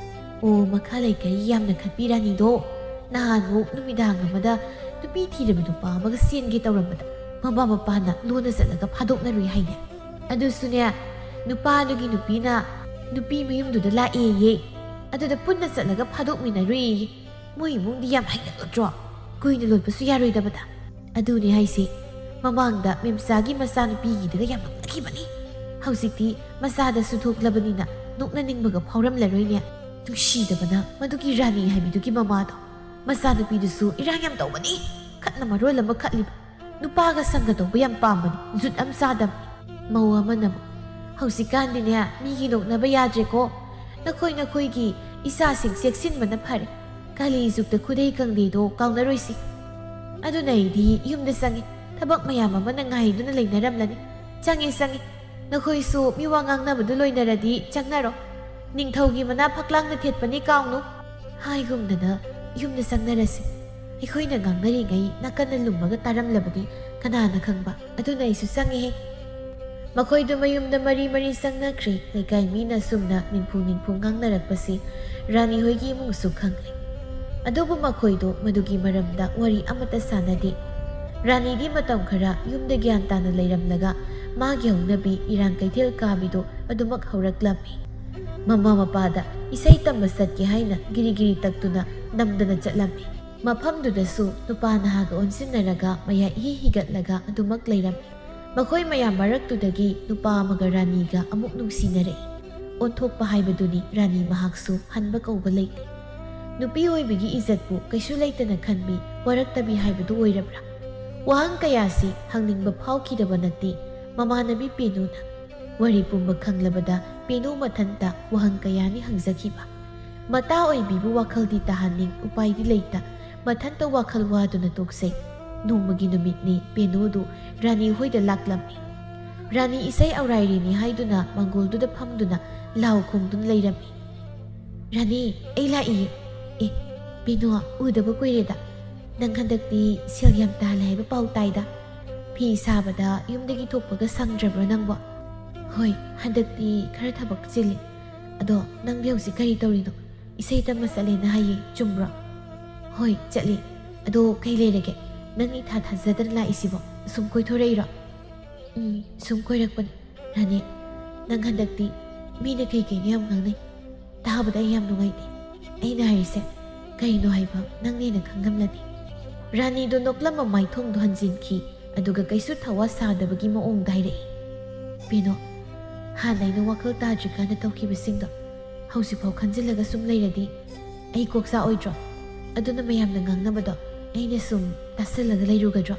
"ꯑꯣ, ꯃꯈꯥ ꯂꯩꯀꯥꯏꯒꯤ ꯌꯥꯝꯅ ꯈꯠꯄꯤ ꯔꯥꯅꯤꯗꯣ ꯅꯍꯥꯟꯃꯨꯛ ꯅꯨꯃꯤꯗꯥꯡ ꯑꯃꯗ ꯅꯨꯄꯤ ꯊꯤꯔꯕ ꯅꯨꯄꯥ ꯑꯃꯒ ꯆꯦꯟꯒꯦ ꯇꯧꯔꯝꯕꯗ ꯃꯃꯥ ꯃꯄꯥꯅ ꯂꯣꯟꯅ ꯆꯠꯂꯒ ꯐꯥꯗꯣꯛꯅꯔꯨꯏ ꯍꯥꯏꯅꯦ꯫ ꯑꯗꯨꯁꯨꯅꯦ, ꯅꯨꯄꯥꯗꯨꯒꯤ ꯅꯨꯄꯤꯅ ꯅꯨꯄꯤ ꯃꯌꯨꯝꯗꯨꯗ ꯂꯥꯛꯑꯦꯌꯦ꯫ ꯑꯗꯨꯗ ꯄꯨꯟꯅ ꯆꯠꯂꯒ ꯐꯥꯗꯣꯛꯃꯤꯟꯅꯔꯨꯏ꯫ ꯃꯣꯏ ꯏꯃꯨꯡꯗꯤ ꯌꯥꯝ ꯍꯩꯅ ꯂꯣꯠꯇ꯭ꯔꯣ? ꯀꯨꯏꯅ ꯂꯣꯠꯄꯁꯨ ꯌꯥꯔꯣꯏꯗꯕꯗ꯫ ꯑꯗꯨꯅꯦ ꯍꯥꯏꯁꯦ, ꯃꯃꯥꯡꯗ ꯃꯦꯝꯆꯥꯒꯤ ꯃꯆꯥꯅꯨꯄꯤꯒꯤꯗꯒ ꯌꯥꯝ ꯅꯣꯛꯅꯈꯤꯕꯅꯤ꯫ ꯍꯧꯖꯤꯛꯇꯤ ꯃꯆꯥꯗꯁꯨ ꯊꯣꯛꯂꯕꯅꯤꯅ ꯅꯣꯛꯅꯅꯤꯡꯕꯒ ꯐꯥꯎꯔꯝꯂꯔꯣꯏꯅꯦ꯫ ꯅꯨꯡꯁꯤꯗꯕꯅ ꯃꯗꯨꯒꯤ ꯔꯥꯅꯤ ꯍꯥꯏꯕꯤꯗꯨꯒꯤ ꯃꯃꯥꯗꯣ꯫ ꯃꯆꯥꯅꯨꯄꯤꯗꯨꯁꯨ ꯏꯔꯥꯡ ꯌꯥꯝ ꯇꯧꯕꯅꯤ꯫ ꯈꯠꯅ ꯃꯔꯣꯜ ꯑꯃ ꯈꯠꯂꯤꯕ꯫ ꯅꯨꯄꯥꯒ ꯁꯪꯒ ꯇꯧꯕ ꯌꯥꯝ ꯄꯥꯝꯕꯅꯤ꯫ ꯖꯨꯠ ꯑꯃ ꯆꯥꯗꯕꯅꯤ꯫ ꯃꯧ ꯑꯃꯅ ꯑꯃꯨꯛ, "ꯍꯧꯖꯤꯛꯀꯥꯟꯗꯤꯅꯦ, ꯃꯤꯒꯤ ꯅꯣꯛꯅꯕ ꯌꯥꯗ꯭ꯔꯦꯀꯣ꯫ ꯅꯈꯣꯏ ꯅꯈꯣꯏꯒꯤ ꯏꯆꯥꯁꯤꯡ ꯆꯦꯛꯁꯤꯟꯕꯅ ꯐꯔꯦ꯫ ꯀꯥꯂꯤ ꯖꯨꯛꯇ ꯈꯨꯗꯩ ꯀꯥꯡꯗꯦꯗꯣ ꯀꯥꯎꯅꯔꯣꯏꯁꯤ꯫" ꯑꯗꯨꯅ ꯑꯩꯗꯤ ꯌꯨꯝꯗ ꯆꯪꯉꯦ꯫ ꯊꯕꯛ ꯃꯌꯥꯝ ꯑꯃꯅ ꯉꯥꯏꯗꯨꯅ ꯂꯩꯅꯔꯝꯂꯅꯤ꯫ ꯆꯪꯉꯦ, ꯆꯪꯉꯦ꯫ ꯅꯈꯣꯏꯁꯨ ꯃꯤꯋꯥ ꯉꯥꯡꯅꯕꯗꯨ ꯂꯣꯏꯅꯔꯗꯤ ꯆꯪꯅꯔꯣ꯫ ꯅꯤꯡꯊꯧꯒꯤ ꯃꯅꯥ ꯐꯛꯂꯥꯡꯗ ꯊꯦꯠꯄꯅꯤ, ꯀꯥꯎꯅꯨ꯫ ꯍꯥꯏꯒꯨꯝꯗꯅ ꯌꯨꯝꯗ ꯆꯪꯅꯔꯁꯤ꯫ ꯑꯩꯈꯣꯏꯅ ꯉꯥꯡꯅꯔꯤꯉꯩ ꯅꯥꯀꯟꯗ ꯂꯨꯝꯃꯒ ꯇꯥꯔꯝꯂꯕꯗꯤ ꯀꯅꯥꯅ ꯈꯪꯕ? ꯑꯗꯨꯅ ꯑꯩꯁꯨ ꯆꯪꯉꯦꯍꯦ꯫ ꯃꯈꯣꯏꯗꯨ ꯃꯌꯨꯝꯗ ꯃꯔꯤ ꯃꯔꯤ ꯆꯪꯅꯈ꯭ꯔꯦ꯫ ꯂꯩꯀꯥꯏ ꯃꯤꯅ ꯁꯨꯝꯅ ꯅꯤꯡꯐꯨ ꯅꯤꯡꯐꯨ ꯉꯥꯡꯅꯔꯛꯄꯁꯤ ꯔꯥꯅꯤ ꯍꯣꯏꯒꯤ ꯏꯃꯨꯡꯁꯨ ꯈꯪꯂꯦ꯫ ꯑꯗꯨꯕꯨ ꯃꯈꯣꯏꯗꯨ ꯃꯗꯨꯒꯤ ꯃꯔꯝꯗ ꯋꯥꯔꯤ ꯑꯃꯠꯇ ꯁꯥꯅꯗꯦ꯫ ꯔꯥꯅꯤꯗꯤ ꯃꯇꯝ ꯈꯔ ꯌꯨꯝꯗ ꯒ꯭ꯌꯥꯟ ꯇꯥꯅ ꯂꯩꯔꯝꯂꯒ ꯃꯥꯒꯤ ꯍꯧꯅꯕꯤ ꯏꯔꯥꯡ ꯀꯩꯊꯦꯜ ꯀꯥꯕꯤꯗꯨ ꯑꯗꯨꯃꯛ ꯍꯧꯔꯛꯂꯝꯃꯤ꯫ ꯃꯃꯥ ꯃꯄꯥꯗ ꯏꯁꯩ ꯇꯝꯕ ꯆꯠꯀꯦ ꯍꯥꯏꯅ ꯒꯤꯔꯤ ꯒꯤꯔꯤ ꯇꯛꯇꯨꯅ ꯅꯝꯗꯅ ꯆꯠꯂꯝꯃꯤ꯫ ꯃꯐꯝꯗꯨꯗꯁꯨ ꯅꯨꯄꯥ ꯅꯍꯥꯒ ꯑꯣꯟꯁꯤꯟꯅꯔꯒ ꯃꯌꯥ ꯏꯍꯤ ꯍꯤꯒꯠꯂꯒ ꯑꯗꯨꯃꯛ ꯂꯩꯔꯝꯃꯤ꯫ ꯃꯈꯣꯏ ꯃꯌꯥꯝ ꯃꯔꯛꯇꯨꯗꯒꯤ ꯅꯨꯄꯥ ꯑꯃꯒ ꯔꯥꯅꯤꯒ ꯑꯃꯨꯛ ꯅꯨꯡꯁꯤꯅꯔꯛꯏ꯫ ꯑꯣꯟꯊꯣꯛꯄ ꯍꯥꯏꯕꯗꯨꯅꯤ ꯔꯥꯅꯤ ꯃꯍꯥꯛꯁꯨ ꯍꯟꯕ ꯀꯧꯕ ꯂꯩꯇꯦ꯫ ꯅꯨꯄꯤ ꯑꯣꯏꯕꯒꯤ ꯏꯖꯠꯄꯨ ꯀꯩꯁꯨ ꯂꯩꯇꯅ ꯈꯟꯕꯤ, ꯋꯥꯔꯛꯇꯕꯤ ꯍꯥꯏꯕꯗꯨ ꯑꯣꯏꯔꯕ꯭ꯔꯥ? ꯋꯥꯍꯪ ꯀꯌꯥꯁꯤ ꯍꯪꯅꯤꯡꯕ ꯐꯥꯎꯈꯤꯗꯕ ꯅꯠꯇꯦ ꯃꯃꯥꯟꯅꯕꯤ ꯄꯦꯅꯨꯅ꯫ ꯋꯥꯔꯤ ꯄꯨꯝꯕ ꯈꯪꯂꯕꯗ ꯄꯦꯅꯨ ꯃꯊꯟꯇ ꯋꯥꯍꯪ ꯀꯌꯥꯅꯤ ꯍꯪꯖꯈꯤꯕ꯫ ꯃꯇꯥ ꯑꯣꯏꯕꯤꯕꯨ ꯋꯥꯈꯜꯗꯤ ꯇꯥꯍꯟꯅꯤꯡ ꯎꯄꯥꯏꯗꯤ ꯂꯩꯇ, ꯃꯊꯟꯇ ꯋꯥꯈꯜ ꯋꯥꯗꯨꯅ ꯇꯣꯛꯆꯩ꯫ ꯅꯣꯡꯃꯒꯤ ꯅꯨꯃꯤꯠꯅꯤ ꯄꯦꯅꯨꯗꯨ ꯔꯥꯅꯤ ꯍꯣꯏꯗ ꯂꯥꯛꯂꯝꯃꯤ꯫ ꯔꯥꯅꯤ ꯏꯁꯩ ꯑꯧꯔꯥꯏꯔꯤꯅꯤ ꯍꯥꯏꯗꯨꯅ ꯃꯪꯒꯣꯜꯗꯨꯗ ꯐꯝꯗꯨꯅ ꯂꯥꯎ ꯈꯣꯡꯗꯨꯅ ꯂꯩꯔꯝꯃꯤ꯫ "ꯔꯥꯅꯤ, ꯑꯩ ꯂꯥꯛꯏꯌꯦ꯫ ꯑꯦ, ꯄꯦꯅꯨ, ꯎꯗꯕ ꯀꯨꯏꯔꯦꯗ꯫ ꯅꯪ ꯍꯟꯗꯛꯇꯤ ꯁꯦꯜ ꯌꯥꯝ ꯇꯥꯜꯂꯦ ꯍꯥꯏꯕ ꯄꯥꯎ ꯇꯥꯏꯗ꯫ ꯐꯤ ꯁꯥꯕꯗ ꯌꯨꯝꯗꯒꯤ ꯊꯣꯛꯄꯒ ꯁꯪꯗ꯭ꯔꯕ꯭ꯔꯣ ꯅꯪꯕꯣ?" "ꯍꯣꯏ, ꯍꯟꯗꯛꯇꯤ ꯈꯔ ꯊꯕꯛ ꯆꯤꯜꯂꯤ꯫ ꯑꯗꯣ ꯅꯪꯗꯤ ꯍꯧꯖꯤꯛ ꯀꯔꯤ ꯇꯧꯔꯤꯅꯣ? ꯏꯁꯩ ꯇꯝꯕ ꯆꯠꯂꯦꯅ ꯍꯥꯏꯌꯦ, ꯆꯨꯝꯕ꯭ꯔꯣ?" "ꯍꯣꯏ, ꯆꯠꯂꯤ꯫ ꯑꯗꯣ ꯀꯩ ꯂꯩꯔꯒꯦ? ꯅꯪ ꯏꯊꯥ ꯊꯥꯖꯗꯅ ꯂꯥꯛꯏꯁꯤꯕꯣ? ꯁꯨꯝ ꯀꯣꯏꯊꯣꯔꯛꯏꯔꯣ?" "ꯎꯝ, ꯁꯨꯝ ꯀꯣꯏꯔꯛꯄꯅꯤ꯫ ꯔꯥꯅꯤ, ꯅꯪ ꯍꯟꯗꯛꯇꯤ ꯃꯤꯅ ꯀꯩ ꯀꯩꯅꯣ ꯌꯥꯝ ꯉꯥꯡꯅꯩ꯫ ꯇꯥꯕꯗ ꯑꯩ ꯌꯥꯝ ꯅꯨꯡꯉꯥꯏꯇꯦ꯫ ꯑꯩꯅ ꯍꯥꯏꯔꯤꯁꯦ ꯀꯔꯤꯅꯣ ꯍꯥꯏꯕ ꯅꯪꯅ ꯍꯦꯟꯅ ꯈꯪꯂꯝꯂꯅꯤ꯫" ꯔꯥꯅꯤꯗꯣ ꯅꯣꯛꯂꯝꯕ ꯃꯥꯏꯊꯣꯡꯗꯣ ꯍꯟꯖꯤꯟꯈꯤ, ꯑꯗꯨꯒ ꯀꯩꯁꯨ ꯊꯋꯥ ꯁꯥꯗꯕꯒꯤ ꯃꯑꯣꯡꯗ ꯍꯥꯏꯔꯛꯏ꯫ "ꯄꯦꯅꯨ, ꯍꯥꯟꯅ ꯑꯩꯅ ꯋꯥꯈꯜ ꯇꯥꯗ꯭ꯔꯤꯀꯥꯟꯗ ꯇꯧꯈꯤꯕꯁꯤꯡꯗꯣ ꯍꯧꯖꯤꯛꯐꯥꯎ ꯈꯟꯖꯤꯜꯂꯒ ꯁꯨꯝ ꯂꯩꯔꯗꯤ ꯑꯩ ꯀꯣꯛ ꯆꯥꯛꯑꯣꯏꯗ꯭ꯔꯣ? ꯑꯗꯨꯅ ꯃꯌꯥꯝꯅ ꯉꯥꯡꯅꯕꯗꯣ ꯑꯩꯅ ꯁꯨꯝ ꯇꯥꯁꯜꯂꯒ ꯂꯩꯔꯨꯒꯗ꯭ꯔꯣ?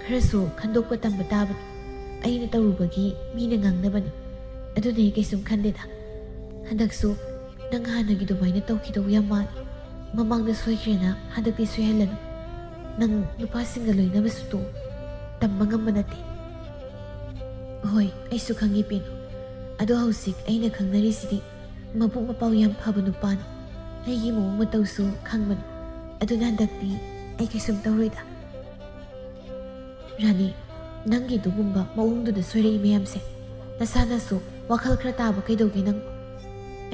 ꯈꯔꯁꯨ ꯈꯟꯗꯣꯛꯄ ꯇꯝꯕ ꯇꯥꯕꯅꯤ꯫ ꯑꯩꯅ ꯇꯧꯔꯨꯕꯒꯤ ꯃꯤꯅ ꯉꯥꯡꯅꯕꯅꯤ꯫ ꯑꯗꯨꯅ ꯑꯩ ꯀꯩꯁꯨꯝ ꯈꯟꯗꯦꯗ꯫ ꯍꯟꯗꯛꯁꯨ ꯅꯪ ꯍꯥꯟꯅꯒꯤ ꯑꯗꯨꯃꯥꯏꯅ ꯇꯧꯈꯤꯗꯧ ꯌꯥꯝ ꯃꯥꯜꯂꯤ꯫ ꯃꯃꯥꯡꯗ ꯁꯣꯏꯈ꯭ꯔꯦꯅ ꯍꯟꯗꯛꯇꯤ ꯁꯣꯏꯍꯜꯂꯅꯨ꯫ ꯅꯪ ꯅꯨꯄꯥꯁꯤꯡꯒ ꯂꯣꯏꯅꯕꯁꯨ ꯇꯣꯛꯎ꯫ ꯇꯝꯕ ꯉꯝꯕ ꯅꯠꯇꯦ꯫" "ꯍꯣꯏ, ꯑꯩꯁꯨ ꯈꯪꯉꯤ ꯄꯦꯅꯨ꯫ ꯑꯗꯣ ꯍꯧꯖꯤꯛ ꯑꯩꯅ ꯈꯪꯅꯔꯤꯁꯤꯗꯤ ꯃꯕꯨꯛ ꯃꯄꯥꯎ ꯌꯥꯝ ꯐꯕ ꯅꯨꯄꯥꯅꯤ꯫ ꯑꯩꯒꯤ ꯃꯑꯣꯡ ꯃꯇꯧꯁꯨ ꯈꯪꯕꯅꯤ꯫ ꯑꯗꯨꯅ ꯍꯟꯗꯛꯇꯤ ꯑꯩ ꯀꯩꯁꯨꯝ ꯇꯧꯔꯣꯏꯗ꯫" "ꯔꯥꯅꯤ, ꯅꯪꯒꯤ ꯑꯗꯨꯒꯨꯝꯕ ꯃꯑꯣꯡꯗꯨꯗ ꯁꯣꯏꯔꯛꯏ ꯃꯌꯥꯝꯁꯦ, ꯅꯁꯥꯅꯁꯨ ꯋꯥꯈꯜ ꯈꯔ ꯇꯥꯕ ꯀꯩꯗꯧꯒꯦ ꯅꯪ?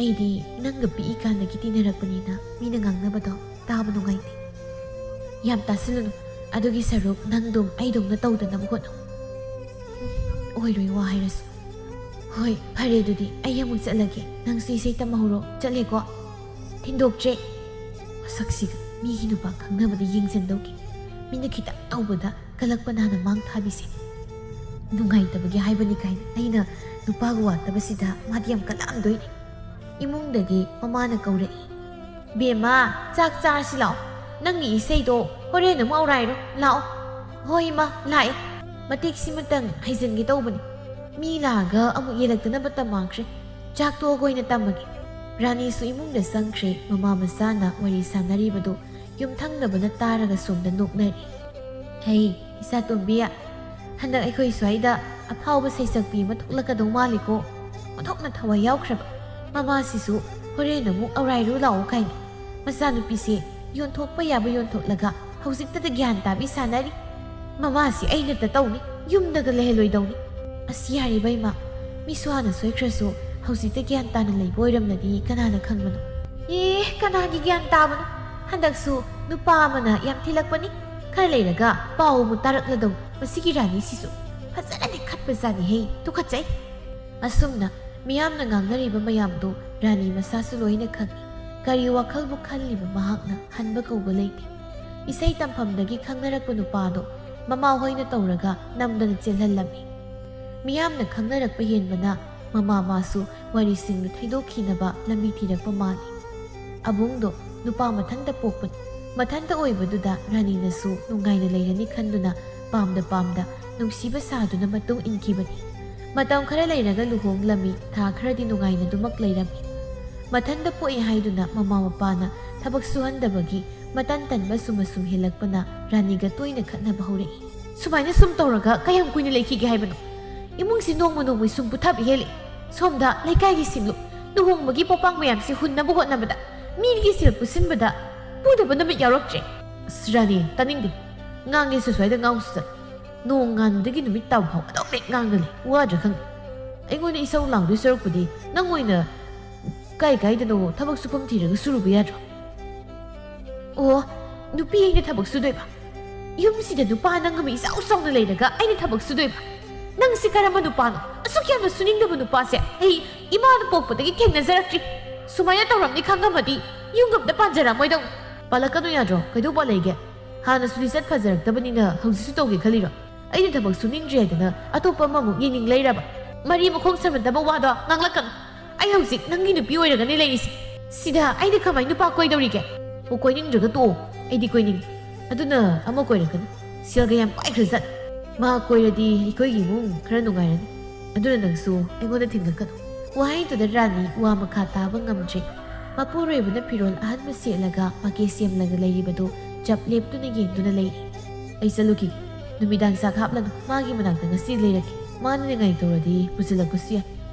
ꯑꯩꯗꯤ ꯅꯪꯒ ꯄꯤꯛꯏꯀꯥꯟꯗꯒꯤ ꯇꯤꯟꯅꯔꯛꯄꯅꯤꯅ ꯃꯤꯅ ꯉꯥꯡꯅꯕꯗꯣ ꯇꯥꯕ ꯅꯨꯡꯉꯥꯏꯇꯦ꯫" "ꯌꯥꯝ ꯇꯥꯁꯤꯜꯂꯨꯅꯨ꯫ ꯑꯗꯨꯒꯤ ꯁꯔꯨꯛ ꯅꯪꯗꯨꯝ ꯑꯩꯗꯧꯅ ꯇꯧꯗꯅꯕ ꯍꯣꯠꯅꯧ꯫" "ꯑꯣꯏꯔꯣꯏ ꯋꯥ ꯍꯥꯏꯔꯁꯨ꯫" "ꯍꯣꯏ, ꯐꯔꯦ ꯑꯗꯨꯗꯤ ꯑꯩ ꯑꯃꯨꯛ ꯆꯠꯂꯒꯦ꯫ ꯅꯪꯁꯨ ꯏꯁꯩ ꯇꯝꯍꯧꯔꯣ꯫ ꯆꯠꯂꯦꯀꯣ꯫" "ꯊꯤꯟꯗꯣꯛꯇ꯭ꯔꯦ꯫" ꯃꯁꯛꯁꯤꯒ ꯃꯤꯒꯤ ꯅꯨꯄꯥ ꯈꯪꯅꯕꯗ ꯌꯦꯡꯁꯤꯟꯗꯧꯒꯤ꯫ ꯃꯤꯅ ꯈꯤꯇꯪ ꯇꯧꯕꯗ ꯀꯂꯛꯄ ꯅꯥꯅ ꯃꯥꯡ ꯊꯥꯕꯤꯁꯦ꯫ ꯅꯨꯡꯉꯥꯏꯇꯕꯒꯤ ꯍꯥꯏꯕꯅꯤ ꯀꯥꯏꯅ ꯑꯩꯅ ꯅꯨꯄꯥꯒ ꯋꯥꯠꯇꯕꯁꯤꯗ ꯃꯥꯗꯤ ꯌꯥꯝ ꯀꯂꯛꯑꯝꯗꯣꯏꯅꯤ꯫ ꯏꯃꯨꯡꯗꯒꯤ ꯃꯃꯥꯅ ꯀꯧꯔꯛꯏ꯫ "ꯕꯦꯝꯃ, ꯆꯥꯛ ꯆꯥꯔꯁꯤ ꯂꯥꯛꯑꯣ꯫ ꯅꯪꯒꯤ ꯏꯁꯩꯗꯣ ꯍꯣꯔꯦꯟ ꯑꯃꯨꯛ ꯑꯧꯔꯥꯏꯔꯣ꯫ ꯂꯥꯛꯑꯣ꯫" "ꯍꯣꯏ ꯏꯃꯥ, ꯂꯥꯛꯑꯦ꯫ ꯃꯇꯦꯛꯁꯤꯃꯇꯪ ꯍꯩꯖꯤꯟꯒꯦ ꯇꯧꯕꯅꯤ꯫ ꯃꯤ ꯂꯥꯛꯑꯒ ꯑꯃꯨꯛ ꯌꯦꯜꯂꯛꯇꯅꯕ ꯇꯝꯃꯛꯈ꯭ꯔꯦ꯫ ꯆꯥꯛ ꯇꯣꯛꯑꯒ ꯑꯣꯏꯅ ꯇꯝꯃꯒꯦ꯫" ꯔꯥꯅꯤꯁꯨ ꯏꯃꯨꯡꯗ ꯆꯪꯈ꯭ꯔꯦ꯫ ꯃꯃꯥ ꯃꯆꯥꯅ ꯋꯥꯔꯤ ꯁꯥꯟꯅꯔꯤꯕꯗꯨ ꯌꯨꯝꯊꯪꯅꯕꯅ ꯇꯥꯔꯒ ꯁꯣꯝꯗ ꯅꯣꯛꯅꯔꯤ꯫ "ꯍꯩ, ꯏꯆꯥꯇꯣꯝꯕꯤ, ꯍꯟꯗꯛ ꯑꯩꯈꯣꯏ ꯁ꯭ꯋꯥꯏꯗ ꯑꯐꯥꯎꯕ ꯁꯩꯁꯛꯄꯤ ꯑꯃ ꯊꯣꯛꯂꯛꯀꯗꯧ ꯃꯥꯜꯂꯤꯀꯣ꯫ ꯑꯣꯟꯊꯣꯛꯅ ꯊꯋꯥꯏ ꯌꯥꯎꯈ꯭ꯔꯕ꯫ ꯃꯃꯥꯁꯤꯁꯨ ꯍꯣꯔꯦꯟ ꯑꯃꯨꯛ ꯑꯧꯔꯥꯏꯔꯨ ꯂꯥꯛꯑꯣ ꯀꯥꯏꯅ꯫ ꯃꯆꯥꯅꯨꯄꯤꯁꯦ ꯌꯣꯟꯊꯣꯛꯄ ꯌꯥꯕ ꯌꯣꯟꯊꯣꯛꯂꯒ ꯍꯧꯖꯤꯛꯇꯗ ꯒ꯭ꯌꯥꯟ ꯇꯥꯕꯤ ꯁꯥꯟꯅꯔꯤ꯫ ꯃꯃꯥꯁꯤ ꯑꯩꯅꯇ ꯇꯧꯅꯤ, ꯌꯨꯝꯗꯒ ꯂꯩꯍꯜꯂꯣꯏꯗꯧꯅꯤ꯫ ꯑꯁ, ꯌꯥꯔꯦ ꯏꯕꯦꯝꯃ, ꯃꯤꯁ꯭ꯋꯥꯅ ꯁꯣꯏꯈ꯭ꯔꯁꯨ ꯍꯧꯖꯤꯛꯇ ꯒ꯭ꯌꯥꯟ ꯇꯥꯅ ꯂꯩꯕ ꯑꯣꯏꯔꯝꯂꯗꯤ ꯀꯅꯥꯅ ꯈꯪꯕꯅꯣ?" "ꯑꯦ, ꯀꯅꯥꯒꯤ ꯒ꯭ꯌꯥꯟ ꯇꯥꯕꯅꯣ? ꯍꯟꯗꯛꯁꯨ ꯅꯨꯄꯥ ꯑꯃꯅ ꯌꯥꯝ ꯊꯤꯜꯂꯛꯄꯅꯤ꯫ ꯈꯔ ꯂꯩꯔꯒ ꯄꯥꯎ ꯑꯃꯨꯛ ꯇꯥꯔꯛꯂꯗꯧ꯫ ꯃꯁꯤꯒꯤ ꯔꯥꯅꯤꯁꯤꯁꯨ ꯐꯖꯅꯗꯤ ꯈꯠꯄꯖꯥꯠꯅꯤꯍꯦ, ꯇꯨꯀꯠꯆꯩ꯫" ꯑꯁꯨꯝꯅ ꯃꯤꯌꯥꯝꯅ ꯉꯥꯡꯅꯔꯤꯕ ꯃꯌꯥꯝꯗꯨ ꯔꯥꯅꯤ ꯃꯁꯥꯁꯨ ꯂꯣꯏꯅ ꯈꯪꯏ꯫ ꯀꯔꯤ ꯋꯥꯈꯜꯕꯨ ꯈꯜꯂꯤꯕ ꯃꯍꯥꯛꯅ ꯍꯟꯕ ꯀꯧꯕ ꯂꯩꯇꯦ꯫ ꯏꯁꯩ ꯇꯝꯐꯝꯗꯒꯤ ꯈꯪꯅꯔꯛꯄ ꯅꯨꯄꯥꯗꯣ ꯃꯃꯥ ꯍꯣꯏꯅ ꯇꯧꯔꯒ ꯅꯝꯗꯅ ꯆꯦꯜꯍꯜꯂꯝꯃꯤ꯫ ꯃꯤꯌꯥꯝꯅ ꯈꯪꯅꯔꯛꯄ ꯍꯦꯟꯕꯅ ꯃꯃꯥ ꯃꯥꯁꯨ ꯋꯥꯔꯤꯁꯤꯡꯗꯨ ꯊꯩꯗꯣꯛꯈꯤꯅꯕ ꯂꯝꯕꯤ ꯊꯤꯔꯛꯄ ꯃꯥꯜꯂꯤ꯫ ꯑꯕꯨꯡꯗꯣ ꯅꯨꯄꯥ ꯃꯊꯟꯇ ꯄꯣꯛꯄꯅꯤ꯫ ꯃꯊꯟꯇ ꯑꯣꯏꯕꯗꯨꯗ ꯔꯥꯅꯤꯅꯁꯨ ꯅꯨꯡꯉꯥꯏꯅ ꯂꯩꯔꯅꯤ ꯈꯟꯗꯨꯅ ꯄꯥꯝꯗ ꯄꯥꯝꯗ ꯅꯨꯡꯁꯤꯕ ꯁꯥꯗꯨꯅ ꯃꯇꯨꯡ ꯏꯟꯈꯤꯕꯅꯤ꯫ ꯃꯇꯝ ꯈꯔ ꯂꯩꯔꯒ ꯂꯨꯍꯣꯡꯂꯝꯃꯤ꯫ ꯊꯥ ꯈꯔꯗꯤ ꯅꯨꯡꯉꯥꯏꯅ ꯑꯗꯨꯃꯛ ꯂꯩꯔꯝꯃꯤ꯫ ꯃꯊꯟꯇ ꯄꯣꯛꯏ ꯍꯥꯏꯗꯨꯅ ꯃꯃꯥ ꯃꯄꯥꯅ ꯊꯕꯛ ꯁꯨꯍꯟꯗꯕꯒꯤ ꯃꯇꯟ ꯇꯟꯕ ꯁꯨꯝ ꯑꯁꯨꯝ ꯍꯦꯜꯂꯛꯄꯅ ꯔꯥꯅꯤꯒ ꯇꯣꯏꯅ ꯈꯠꯅꯕ ꯍꯧꯔꯛꯏ꯫ "ꯁꯨꯃꯥꯏꯅ ꯁꯨꯝ ꯇꯧꯔꯒ ꯀꯌꯥꯝ ꯀꯨꯏꯅ ꯂꯩꯈꯤꯒꯦ ꯍꯥꯏꯕꯅꯣ? ꯏꯃꯨꯡꯁꯤ ꯅꯣꯡꯃ ꯅꯣꯡꯃꯒꯤ ꯁꯨꯝ ꯄꯨꯊꯕ ꯍꯦꯜꯂꯦ꯫ ꯁꯣꯝꯗ ꯂꯩꯀꯥꯏꯒꯤ ꯁꯤꯡꯂꯨꯞ, ꯂꯨꯍꯣꯡꯕꯒꯤ ꯄꯣꯄꯥꯡ ꯃꯌꯥꯝꯁꯤ ꯍꯨꯟꯅꯕ ꯍꯣꯠꯅꯕꯗ ꯃꯤꯒꯤ ꯁꯦꯜ ꯄꯨꯁꯤꯟꯕꯗ ꯄꯨꯗꯕ ꯅꯨꯃꯤꯠ ꯌꯥꯎꯔꯛꯇ꯭ꯔꯦ꯫" "ꯑꯁ, ꯔꯥꯅꯤ, ꯇꯥꯅꯤꯡꯗꯦ꯫ ꯉꯥꯡꯒꯦꯁꯨ ꯁ꯭ꯋꯥꯏꯗ ꯉꯥꯡꯁꯨ ꯆꯠ꯫ ꯅꯣꯡ ꯉꯥꯟꯕꯗꯒꯤ ꯅꯨꯃꯤꯠ ꯇꯥꯕ ꯐꯥꯎ ꯑꯗꯨꯝ ꯍꯦꯛ ꯉꯥꯡꯗ ꯂꯩ꯫ ꯋꯥꯗ꯭ꯔꯥ ꯈꯪꯗꯦ꯫ ꯑꯩꯉꯣꯟꯗ ꯏꯁꯧ ꯂꯥꯡꯗꯣꯏ ꯁꯔꯨꯛꯄꯨꯗꯤ ꯅꯪ ꯑꯣꯏꯅ ꯀꯥꯏ ꯀꯥꯏꯗꯅꯣ ꯊꯕꯛ ꯁꯨꯐꯝ ꯊꯤꯔꯒ ꯁꯨꯔꯨꯕ ꯌꯥꯗ꯭ꯔꯣ?" "ꯑꯣ, ꯅꯨꯄꯤ ꯑꯩꯅ ꯊꯕꯛ ꯁꯨꯗꯣꯏꯕ? ꯌꯨꯝꯁꯤꯗ ꯅꯨꯄꯥ ꯅꯪ ꯑꯃ ꯏꯆꯥꯎ ꯆꯥꯎꯅ ꯂꯩꯔꯒ ꯑꯩꯅ ꯊꯕꯛ ꯁꯨꯗꯣꯏꯕ? ꯅꯪꯁꯤ ꯀꯔꯝꯕ ꯅꯨꯄꯥꯅꯣ? ꯑꯁꯨꯛ ꯌꯥꯝꯅ ꯁꯨꯅꯤꯡꯗꯕ ꯅꯨꯄꯥꯁꯦ ꯑꯩ ꯏꯃꯥꯅ ꯄꯣꯛꯄꯗꯒꯤ ꯊꯦꯡꯅꯖꯔꯛꯇ꯭ꯔꯤ꯫ ꯁꯨꯃꯥꯏꯅ ꯇꯧꯔꯝꯅꯤ ꯈꯪꯉꯝꯃꯗꯤ ꯌꯨꯝꯒ ꯑꯝꯇ ꯄꯥꯟꯖꯔꯝꯃꯣꯏꯗꯧꯅꯤ꯫" "ꯄꯥꯜꯂꯛꯀꯅꯨ ꯌꯥꯗ꯭ꯔꯣ? ꯀꯩꯗꯧ ꯄꯥꯜꯂꯛꯏꯒꯦ? ꯍꯥꯟꯅꯁꯨ ꯂꯤꯆꯠ ꯐꯖꯔꯛꯇꯕꯅꯤꯅ ꯍꯧꯖꯤꯛꯁꯨ ꯇꯧꯒꯦ ꯈꯜꯂꯤꯔꯣ? ꯑꯩꯅ ꯊꯕꯛ ꯁꯨꯅꯤꯡꯗ꯭ꯔꯦ ꯍꯥꯏꯗꯅ ꯑꯇꯣꯞꯄ ꯑꯃꯃꯨꯛ ꯌꯦꯡꯅꯤꯡ ꯂꯩꯔꯕ? ꯃꯔꯤ ꯃꯈꯣꯡ ꯁꯝꯅꯗꯕ ꯋꯥꯗꯣ ꯉꯥꯡꯂꯛꯀꯅꯨ꯫ ꯑꯩ ꯍꯧꯖꯤꯛ ꯅꯪꯒꯤ ꯅꯨꯄꯤ ꯑꯣꯏꯔꯒꯅꯦ ꯂꯩꯔꯤꯁꯦ꯫ "ꯁꯤꯗ ꯑꯩꯅ ꯀꯃꯥꯏ ꯅꯨꯄꯥ ꯀꯣꯏꯗꯧꯔꯤꯒꯦ? ꯑꯣ, ꯀꯣꯏꯅꯤꯡꯗ꯭ꯔꯒ ꯇꯣꯛꯑꯣ꯫ ꯑꯩꯗꯤ ꯀꯣꯏꯅꯤꯡꯗꯦ꯫ ꯑꯗꯨꯅ ꯑꯃ ꯀꯣꯏꯔꯛꯀꯅꯨ꯫ ꯁꯦꯜꯒ ꯌꯥꯝ ꯄꯥꯏꯈ꯭ꯔꯖꯥꯠ꯫ ꯃꯥ ꯀꯣꯏꯔꯗꯤ ꯑꯩꯈꯣꯏꯒꯤ ꯏꯃꯨꯡ ꯈꯔ ꯅꯨꯡꯉꯥꯏꯔꯅꯤ꯫ ꯑꯗꯨꯅ ꯅꯪꯁꯨ ꯑꯩꯉꯣꯟꯗ ꯊꯤꯡꯂꯛꯀꯅꯨ꯫" ꯋꯥꯍꯩꯗꯨꯗ ꯔꯥꯅꯤ ꯋꯥ ꯃꯈꯥ ꯇꯥꯕ ꯉꯝꯗ꯭ꯔꯦ꯫ ꯃꯄꯨꯔꯣꯏꯕꯅ ꯐꯤꯔꯣꯜ ꯑꯍꯟꯕ ꯁꯦꯠꯂꯒ ꯃꯥꯀꯦ ꯁꯦꯝꯂꯒ ꯂꯩꯔꯤꯕꯗꯨ ꯆꯞ ꯂꯦꯞꯇꯨꯅ ꯌꯦꯡꯗꯨꯅ ꯂꯩꯔꯤ꯫ "ꯑꯩ ꯆꯠꯂꯨꯈꯤꯒꯦ꯫ ꯅꯨꯃꯤꯗꯥꯡ ꯆꯥꯛ ꯍꯥꯞꯂꯅꯨ꯫ ꯃꯥꯒꯤ ꯃꯅꯥꯛꯇ ꯉꯁꯤ ꯂꯩꯔꯛꯀꯦ꯫ ꯃꯥꯅ ꯅꯤꯡꯉꯥꯏ ꯇꯧꯔꯗꯤ ꯄꯨꯁꯤꯜꯂꯛꯄꯁꯨ ꯌꯥꯏ꯫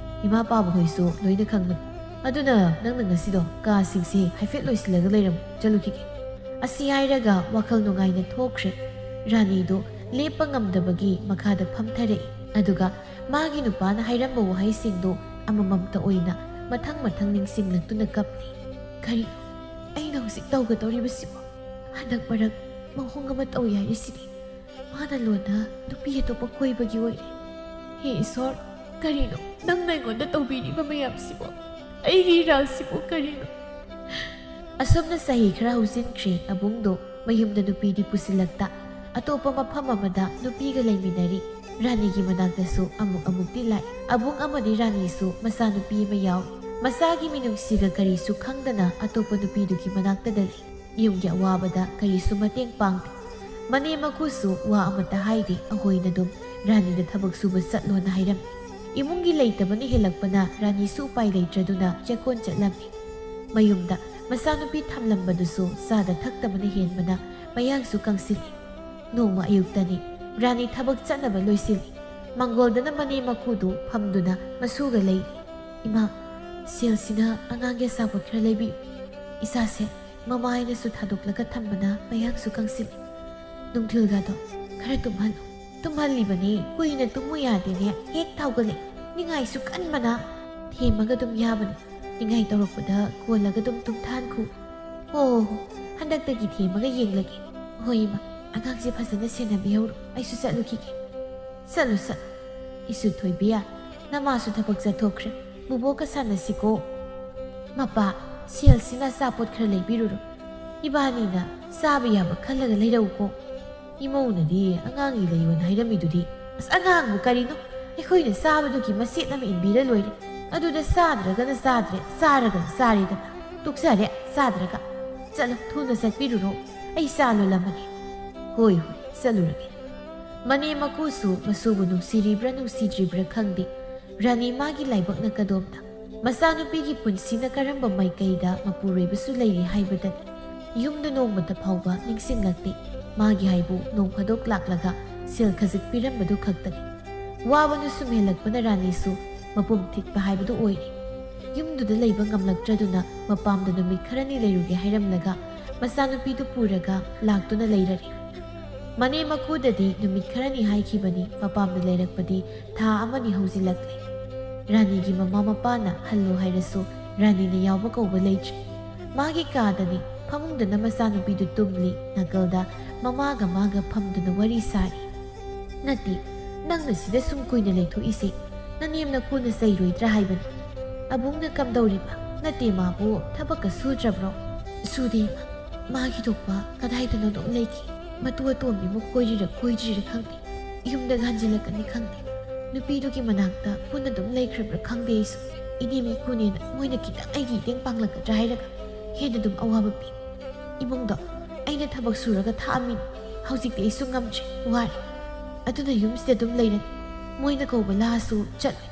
ꯏꯃꯥ ꯄꯥꯕ ꯍꯣꯏꯁꯨ ꯂꯣꯏꯅ ꯈꯪꯕꯅꯤ꯫ ꯑꯗꯨꯅ ꯅꯪꯅ ꯉꯁꯤꯗꯣ ꯀꯥꯁꯤꯡꯁꯦ ꯍꯥꯏꯐꯦꯠ ꯂꯣꯏꯁꯤꯜꯂꯒ ꯂꯩꯔꯝꯃꯨ꯫ ꯆꯠꯂꯨꯈꯤꯒꯦ꯫" ꯑꯁꯤ ꯍꯥꯏꯔꯒ ꯋꯥꯈꯜ ꯅꯨꯡꯉꯥꯏꯅ ꯊꯣꯛꯈ꯭ꯔꯦ꯫ ꯔꯥꯅꯤꯗꯨ ꯂꯦꯞꯄ ꯉꯝꯗꯕꯒꯤ ꯃꯈꯥꯗ ꯐꯝꯊꯔꯛꯏ꯫ ꯑꯗꯨꯒ ꯃꯥꯒꯤ ꯅꯨꯄꯥꯅ ꯍꯥꯏꯔꯝꯕ ꯋꯥꯍꯩꯁꯤꯡꯗꯨ ꯑꯃꯃꯝꯇ ꯑꯣꯏꯅ ꯃꯊꯪ ꯃꯊꯪ ꯅꯤꯡꯁꯤꯡꯂꯛꯇꯨꯅ ꯀꯞꯂꯤ꯫ "ꯀꯔꯤꯅꯣ ꯑꯩꯅ ꯍꯧꯖꯤꯛ ꯇꯧꯒꯗꯧꯔꯤꯕꯁꯤꯕꯣ? ꯍꯟꯗꯛ ꯃꯔꯛ ꯃꯑꯣꯡ ꯑꯃ ꯇꯧꯏ ꯍꯥꯏꯔꯤꯁꯤꯗꯤ꯫ ꯃꯥꯅ ꯂꯣꯟꯅ ꯅꯨꯄꯤ ꯑꯇꯣꯞꯄ ꯀꯣꯏꯕꯒꯤ ꯑꯣꯏꯔꯦ꯫ ꯍꯦ ꯏꯁꯣꯔ, ꯀꯔꯤꯅꯣ ꯅꯪꯅ ꯑꯩꯉꯣꯟꯗ ꯇꯧꯕꯤꯔꯤꯕ ꯃꯌꯥꯝꯁꯤꯕꯣ? ꯑꯩꯒꯤ ꯏꯔꯥꯜꯁꯤꯕꯨ ꯀꯔꯤꯅꯣ?" ꯑꯁꯨꯝꯅ ꯆꯍꯤ ꯈꯔ ꯍꯧꯖꯤꯟꯈ꯭ꯔꯦ꯫ ꯑꯕꯨꯡꯗꯣ ꯃꯌꯨꯝꯗ ꯅꯨꯄꯤꯗꯤ ꯄꯨꯁꯤꯜꯂꯛꯇ, ꯑꯇꯣꯞꯄ ꯃꯐꯝ ꯑꯃꯗ ꯅꯨꯄꯤꯒ ꯂꯩꯃꯤꯟꯅꯔꯤ꯫ ꯔꯥꯅꯤꯒꯤ ꯃꯅꯥꯛꯇꯁꯨ ꯑꯃꯨꯛ ꯑꯃꯨꯛꯇꯤ ꯂꯥꯛꯏ꯫ ꯑꯕꯨꯡ ꯑꯃꯗꯤ ꯔꯥꯅꯤꯁꯨ ꯃꯆꯥꯅꯨꯄꯤ ꯑꯃ ꯌꯥꯎꯏ꯫ ꯃꯆꯥꯒꯤ ꯃꯤꯅꯨꯡꯁꯤꯒ ꯀꯔꯤꯁꯨ ꯈꯪꯗꯅ ꯑꯇꯣꯞꯄ ꯅꯨꯄꯤꯗꯨꯒꯤ ꯃꯅꯥꯛꯇꯗ ꯂꯩ꯫ ꯌꯨꯝꯒꯤ ꯑꯋꯥꯕꯗ ꯀꯔꯤꯁꯨ ꯃꯇꯦꯡ ꯄꯥꯡꯗꯦ꯫ ꯃꯅꯦꯝ ꯃꯀꯨꯁꯨ ꯋꯥ ꯑꯃꯠꯇ ꯍꯥꯏꯗꯦ꯫ ꯑꯍꯣꯏꯅ ꯑꯗꯨꯝ ꯔꯥꯅꯤꯗ ꯊꯕꯛ ꯁꯨꯕ ꯆꯠꯂꯣꯅ ꯍꯥꯏꯔꯝꯃꯤ꯫ ꯏꯃꯨꯡꯒꯤ ꯂꯩꯇꯕꯅ ꯍꯦꯜꯂꯛꯄꯅ ꯔꯥꯅꯤꯁꯨ ꯎꯄꯥꯏ ꯂꯩꯇ꯭ꯔꯗꯨꯅ ꯆꯦꯛꯀꯣꯟ ꯆꯠꯂꯝꯃꯤ꯫ ꯃꯌꯨꯝꯗ ꯃꯆꯥꯅꯨꯄꯤ ꯊꯝꯂꯝꯕꯗꯨꯁꯨ ꯆꯥꯗ ꯊꯛꯇꯕꯅ ꯍꯦꯟꯕꯅ ꯃꯌꯥꯡꯁꯨ ꯀꯪꯁꯤꯜꯂꯤ꯫ ꯅꯣꯡꯃ ꯑꯌꯨꯛꯇꯅꯤ꯫ ꯔꯥꯅꯤ ꯊꯕꯛ ꯆꯠꯅꯕ ꯂꯣꯏꯁꯤꯜꯂꯤ꯫ ꯃꯪꯒꯣꯜꯗꯅ ꯃꯅꯦꯝ ꯃꯀꯨꯗꯨ ꯐꯝꯗꯨꯅ ꯃꯁꯨꯒ ꯂꯩꯔꯤ꯫ "ꯏꯃꯥ, ꯁꯦꯜꯁꯤꯅ ꯑꯉꯥꯡꯒꯤ ꯑꯆꯥꯄꯣꯠ ꯈꯔ ꯂꯩꯕꯤꯌꯨ꯫ ꯏꯆꯥꯁꯦ ꯃꯃꯥ ꯍꯥꯏꯅꯁꯨ ꯊꯥꯗꯣꯛꯂꯒ ꯊꯝꯕꯅ ꯃꯌꯥꯡꯁꯨ ꯀꯪꯁꯤꯜꯂꯤ꯫ ꯅꯨꯡꯊꯤꯜꯒꯗꯣ ꯈꯔ ꯇꯨꯝꯍꯜꯂꯨ꯫" "ꯇꯨꯝꯍꯜꯂꯤꯕꯅꯤ, ꯀꯨꯏꯅ ꯇꯨꯝꯃꯨ ꯌꯥꯗꯦꯅꯦ, ꯍꯦꯛ ꯊꯥꯎꯒꯠꯂꯦ꯫ ꯅꯤꯡꯉꯥꯏꯁꯨ ꯀꯟꯕꯅ꯫ ꯊꯦꯝꯃꯒ ꯑꯗꯨꯝ ꯌꯥꯕꯅꯤ꯫ ꯅꯤꯡꯉꯥꯏ ꯇꯧꯔꯛꯄꯗ ꯀꯣꯜꯂꯒ ꯑꯗꯨꯝ ꯇꯨꯝꯊꯍꯟꯈꯣ꯫" "ꯍꯣ, ꯍꯣ, ꯍꯣ, ꯍꯟꯗꯛꯇꯒꯤ ꯊꯦꯝꯃꯒ ꯌꯦꯡꯂꯒꯦ꯫ ꯍꯣꯏ ꯏꯃꯥ, ꯑꯉꯥꯡꯁꯦ ꯐꯖꯅ ꯁꯦꯟꯅꯕꯤꯍꯧꯔꯣ꯫ ꯑꯩꯁꯨ ꯆꯠꯂꯨꯈꯤꯒꯦ꯫" "ꯆꯠꯂꯨ, ꯆꯠꯂꯨ꯫" "ꯏꯁꯨ ꯊꯣꯏꯕꯤ, ꯅꯃꯥꯁꯨ ꯊꯕꯛ ꯆꯠꯊꯣꯛꯈ꯭ꯔꯦ꯫ ꯕꯨꯕꯣꯛꯀ ꯁꯥꯟꯅꯁꯤꯀꯣ꯫" "ꯃꯄꯥ, ꯁꯦꯜꯁꯤꯅ ꯑꯆꯥꯄꯣꯠ ꯈꯔ ꯂꯩꯕꯤꯔꯨꯔꯣ꯫ ꯏꯕꯥꯅꯤꯅ ꯆꯥꯕ ꯌꯥꯕ ꯈꯜꯂꯒ ꯂꯩꯔꯛꯎꯀꯣ꯫ ꯏꯃꯧꯅꯗꯤ ꯑꯉꯥꯡꯒꯤ ꯂꯩꯌꯣꯅ ꯍꯥꯏꯔꯝꯃꯤꯗꯨꯗꯤ꯫" "ꯑꯁ, ꯑꯉꯥꯡꯕꯨ ꯀꯔꯤꯅꯣ? ꯑꯩꯈꯣꯏꯅ ꯆꯥꯕꯗꯨꯒꯤ ꯃꯆꯦꯠ ꯑꯃ ꯏꯟꯕꯤꯔ ꯂꯣꯏꯔꯦ꯫ ꯑꯗꯨꯗ ꯆꯥꯗ꯭ꯔꯒꯅ ꯆꯥꯗ꯭ꯔꯦ, ꯆꯥꯔꯒꯅ ꯆꯥꯔꯦꯗꯅ꯫ "ꯇꯣꯛꯆꯔꯦ, ꯆꯥꯗ꯭ꯔꯒ꯫ ꯆꯠꯂꯣ, ꯊꯨꯅ ꯆꯠꯄꯤꯔꯨꯔꯣ꯫ ꯑꯩ ꯆꯥ ꯂꯣꯜꯂꯝꯃꯒꯦ꯫" "ꯍꯣꯏ, ꯍꯣꯏ, ꯆꯠꯂꯨꯔꯒꯦ꯫" ꯃꯅꯦꯝ ꯃꯀꯨꯁꯨ ꯃꯁꯨꯕꯨ ꯅꯨꯡꯁꯤꯔꯤꯕ꯭ꯔꯥ ꯅꯨꯡꯁꯤꯗ꯭ꯔꯤꯕ꯭ꯔꯥ ꯈꯪꯗꯦ, ꯔꯥꯅꯤ ꯃꯥꯒꯤ ꯂꯥꯏꯕꯛꯅ ꯀꯗꯣꯝꯗ, ꯃꯆꯥꯅꯨꯄꯤꯒꯤ ꯄꯨꯟꯁꯤꯅ ꯀꯔꯝꯕ ꯃꯥꯏꯀꯩꯗ ꯃꯄꯨꯔꯣꯏꯕꯁꯨ ꯂꯩꯔꯤ ꯍꯥꯏꯕꯗꯅꯤ꯫ ꯌꯨꯝꯗ ꯅꯣꯡꯃꯇ ꯐꯥꯎꯕ ꯅꯤꯡꯁꯤꯡꯂꯛꯇꯦ꯫ ꯃꯥꯒꯤ ꯍꯥꯏꯕꯨ ꯅꯣꯡ ꯐꯥꯗꯣꯛ ꯂꯥꯛꯂꯒ ꯁꯦꯜ ꯈꯖꯤꯛ ꯄꯤꯔꯝꯕꯗꯨ ꯈꯛꯇꯅꯤ꯫ ꯋꯥꯕꯅ ꯁꯨꯝ ꯍꯦꯜꯂꯛꯄꯅ ꯔꯥꯅꯤꯁꯨ ꯃꯄꯨꯝ ꯊꯤꯠꯄ ꯍꯥꯏꯕꯗꯨ ꯑꯣꯏꯔꯦ꯫ ꯌꯨꯝꯗꯨꯗ ꯂꯩꯕ ꯉꯝꯂꯛꯇ꯭ꯔꯗꯨꯅ ꯃꯄꯥꯝꯗ ꯅꯨꯃꯤꯠ ꯈꯔꯅꯤ ꯂꯩꯔꯨꯒꯦ ꯍꯥꯏꯔꯝꯂꯒ ꯃꯆꯥꯅꯨꯄꯤꯗꯨ ꯄꯨꯔꯒ ꯂꯥꯛꯇꯨꯅ ꯂꯩꯔꯔꯦ꯫ ꯃꯅꯦꯝ ꯃꯀꯨꯗꯗꯤ ꯅꯨꯃꯤꯠ ꯈꯔꯅꯤ ꯍꯥꯏꯈꯤꯕꯅꯤ, ꯃꯄꯥꯝꯗ ꯂꯩꯔꯛꯄꯗꯤ ꯊꯥ ꯑꯃꯅꯤ ꯍꯧꯖꯤꯜꯂꯛꯂꯦ꯫ ꯔꯥꯅꯤꯒꯤ ꯃꯃꯥ ꯃꯄꯥꯅ ꯍꯜꯂꯣ ꯍꯥꯏꯔꯁꯨ ꯔꯥꯅꯤꯅ ꯌꯥꯎꯕ ꯀꯧꯕ ꯂꯩꯇ꯭ꯔꯦ꯫ ꯃꯥꯒꯤ ꯀꯥꯗꯅꯤ, ꯐꯃꯨꯡꯗꯅ ꯃꯆꯥꯅꯨꯄꯤꯗꯨ ꯇꯨꯝꯂꯤ, ꯅꯥꯀꯜꯗ ꯃꯃꯥꯒ ꯃꯥꯒ ꯐꯝꯗꯨꯅ ꯋꯥꯔꯤ ꯁꯥꯔꯤ꯫ "ꯅꯠꯇꯦ, ꯅꯪꯅ ꯁꯤꯗ ꯁꯨꯝ ꯀꯨꯏꯅ ꯂꯩꯊꯣꯛꯏꯁꯦ ꯅꯅꯦꯝ ꯅꯀꯨꯅ ꯆꯩꯔꯣꯏꯗ꯭ꯔꯥ ꯍꯥꯏꯕꯅꯤ꯫ ꯑꯕꯨꯡꯅ ꯀꯝꯗꯧꯔꯤꯕ? ꯅꯠꯇꯦ, ꯃꯥꯕꯨ ꯊꯕꯛꯀ ꯁꯨꯗ꯭ꯔꯕ꯭ꯔꯣ?" "ꯁꯨꯗꯦ, ꯏꯃꯥ꯫ ꯃꯥꯒꯤ ꯊꯣꯛꯄ ꯀꯗꯥꯏꯗꯅꯣ ꯑꯗꯨꯝ ꯂꯩꯈꯤ꯫ ꯃꯇꯨ ꯑꯇꯣꯝꯕꯤꯕꯨ ꯀꯣꯏꯔꯤꯔ ꯀꯣꯏꯗ꯭ꯔꯤꯔ ꯈꯪꯗꯦ꯫ ꯌꯨꯝꯗ ꯍꯟꯖꯤꯜꯂꯛꯀꯅꯤ ꯈꯪꯗꯦ꯫ ꯅꯨꯄꯤꯗꯨꯒꯤ ꯃꯅꯥꯛꯇ ꯄꯨꯟꯅ ꯑꯗꯨꯝ ꯂꯩꯈ꯭ꯔꯕ꯭ꯔꯥ ꯈꯪꯗꯦ ꯑꯩꯁꯨ꯫ ꯏꯅꯦꯝ ꯏꯀꯨꯅꯦꯅ ꯃꯣꯏꯅ ꯈꯤꯇꯪ ꯑꯩꯒꯤ ꯏꯇꯦꯡ ꯄꯥꯡꯂꯛꯀꯗ꯭ꯔꯥ ꯍꯥꯏꯔꯒ ꯍꯦꯟꯅ ꯑꯗꯨꯝ ꯑꯋꯥꯕ ꯄꯤ꯫ ꯏꯃꯨꯡꯗꯣ ꯑꯩꯅ ꯊꯕꯛ ꯁꯨꯔꯒ ꯊꯥꯛꯑꯝꯃꯤꯅꯤ꯫ ꯍꯧꯖꯤꯛꯇꯤ ꯑꯩꯁꯨ ꯉꯝꯗ꯭ꯔꯦ, ꯋꯥꯔꯦ꯫ ꯑꯗꯨꯅ ꯌꯨꯝꯁꯤꯗ ꯑꯗꯨꯝ ꯂꯩꯔꯅꯤ꯫ ꯃꯣꯏꯅ ꯀꯧꯕ ꯂꯥꯛꯑꯁꯨ ꯆꯠꯂꯣꯏ꯫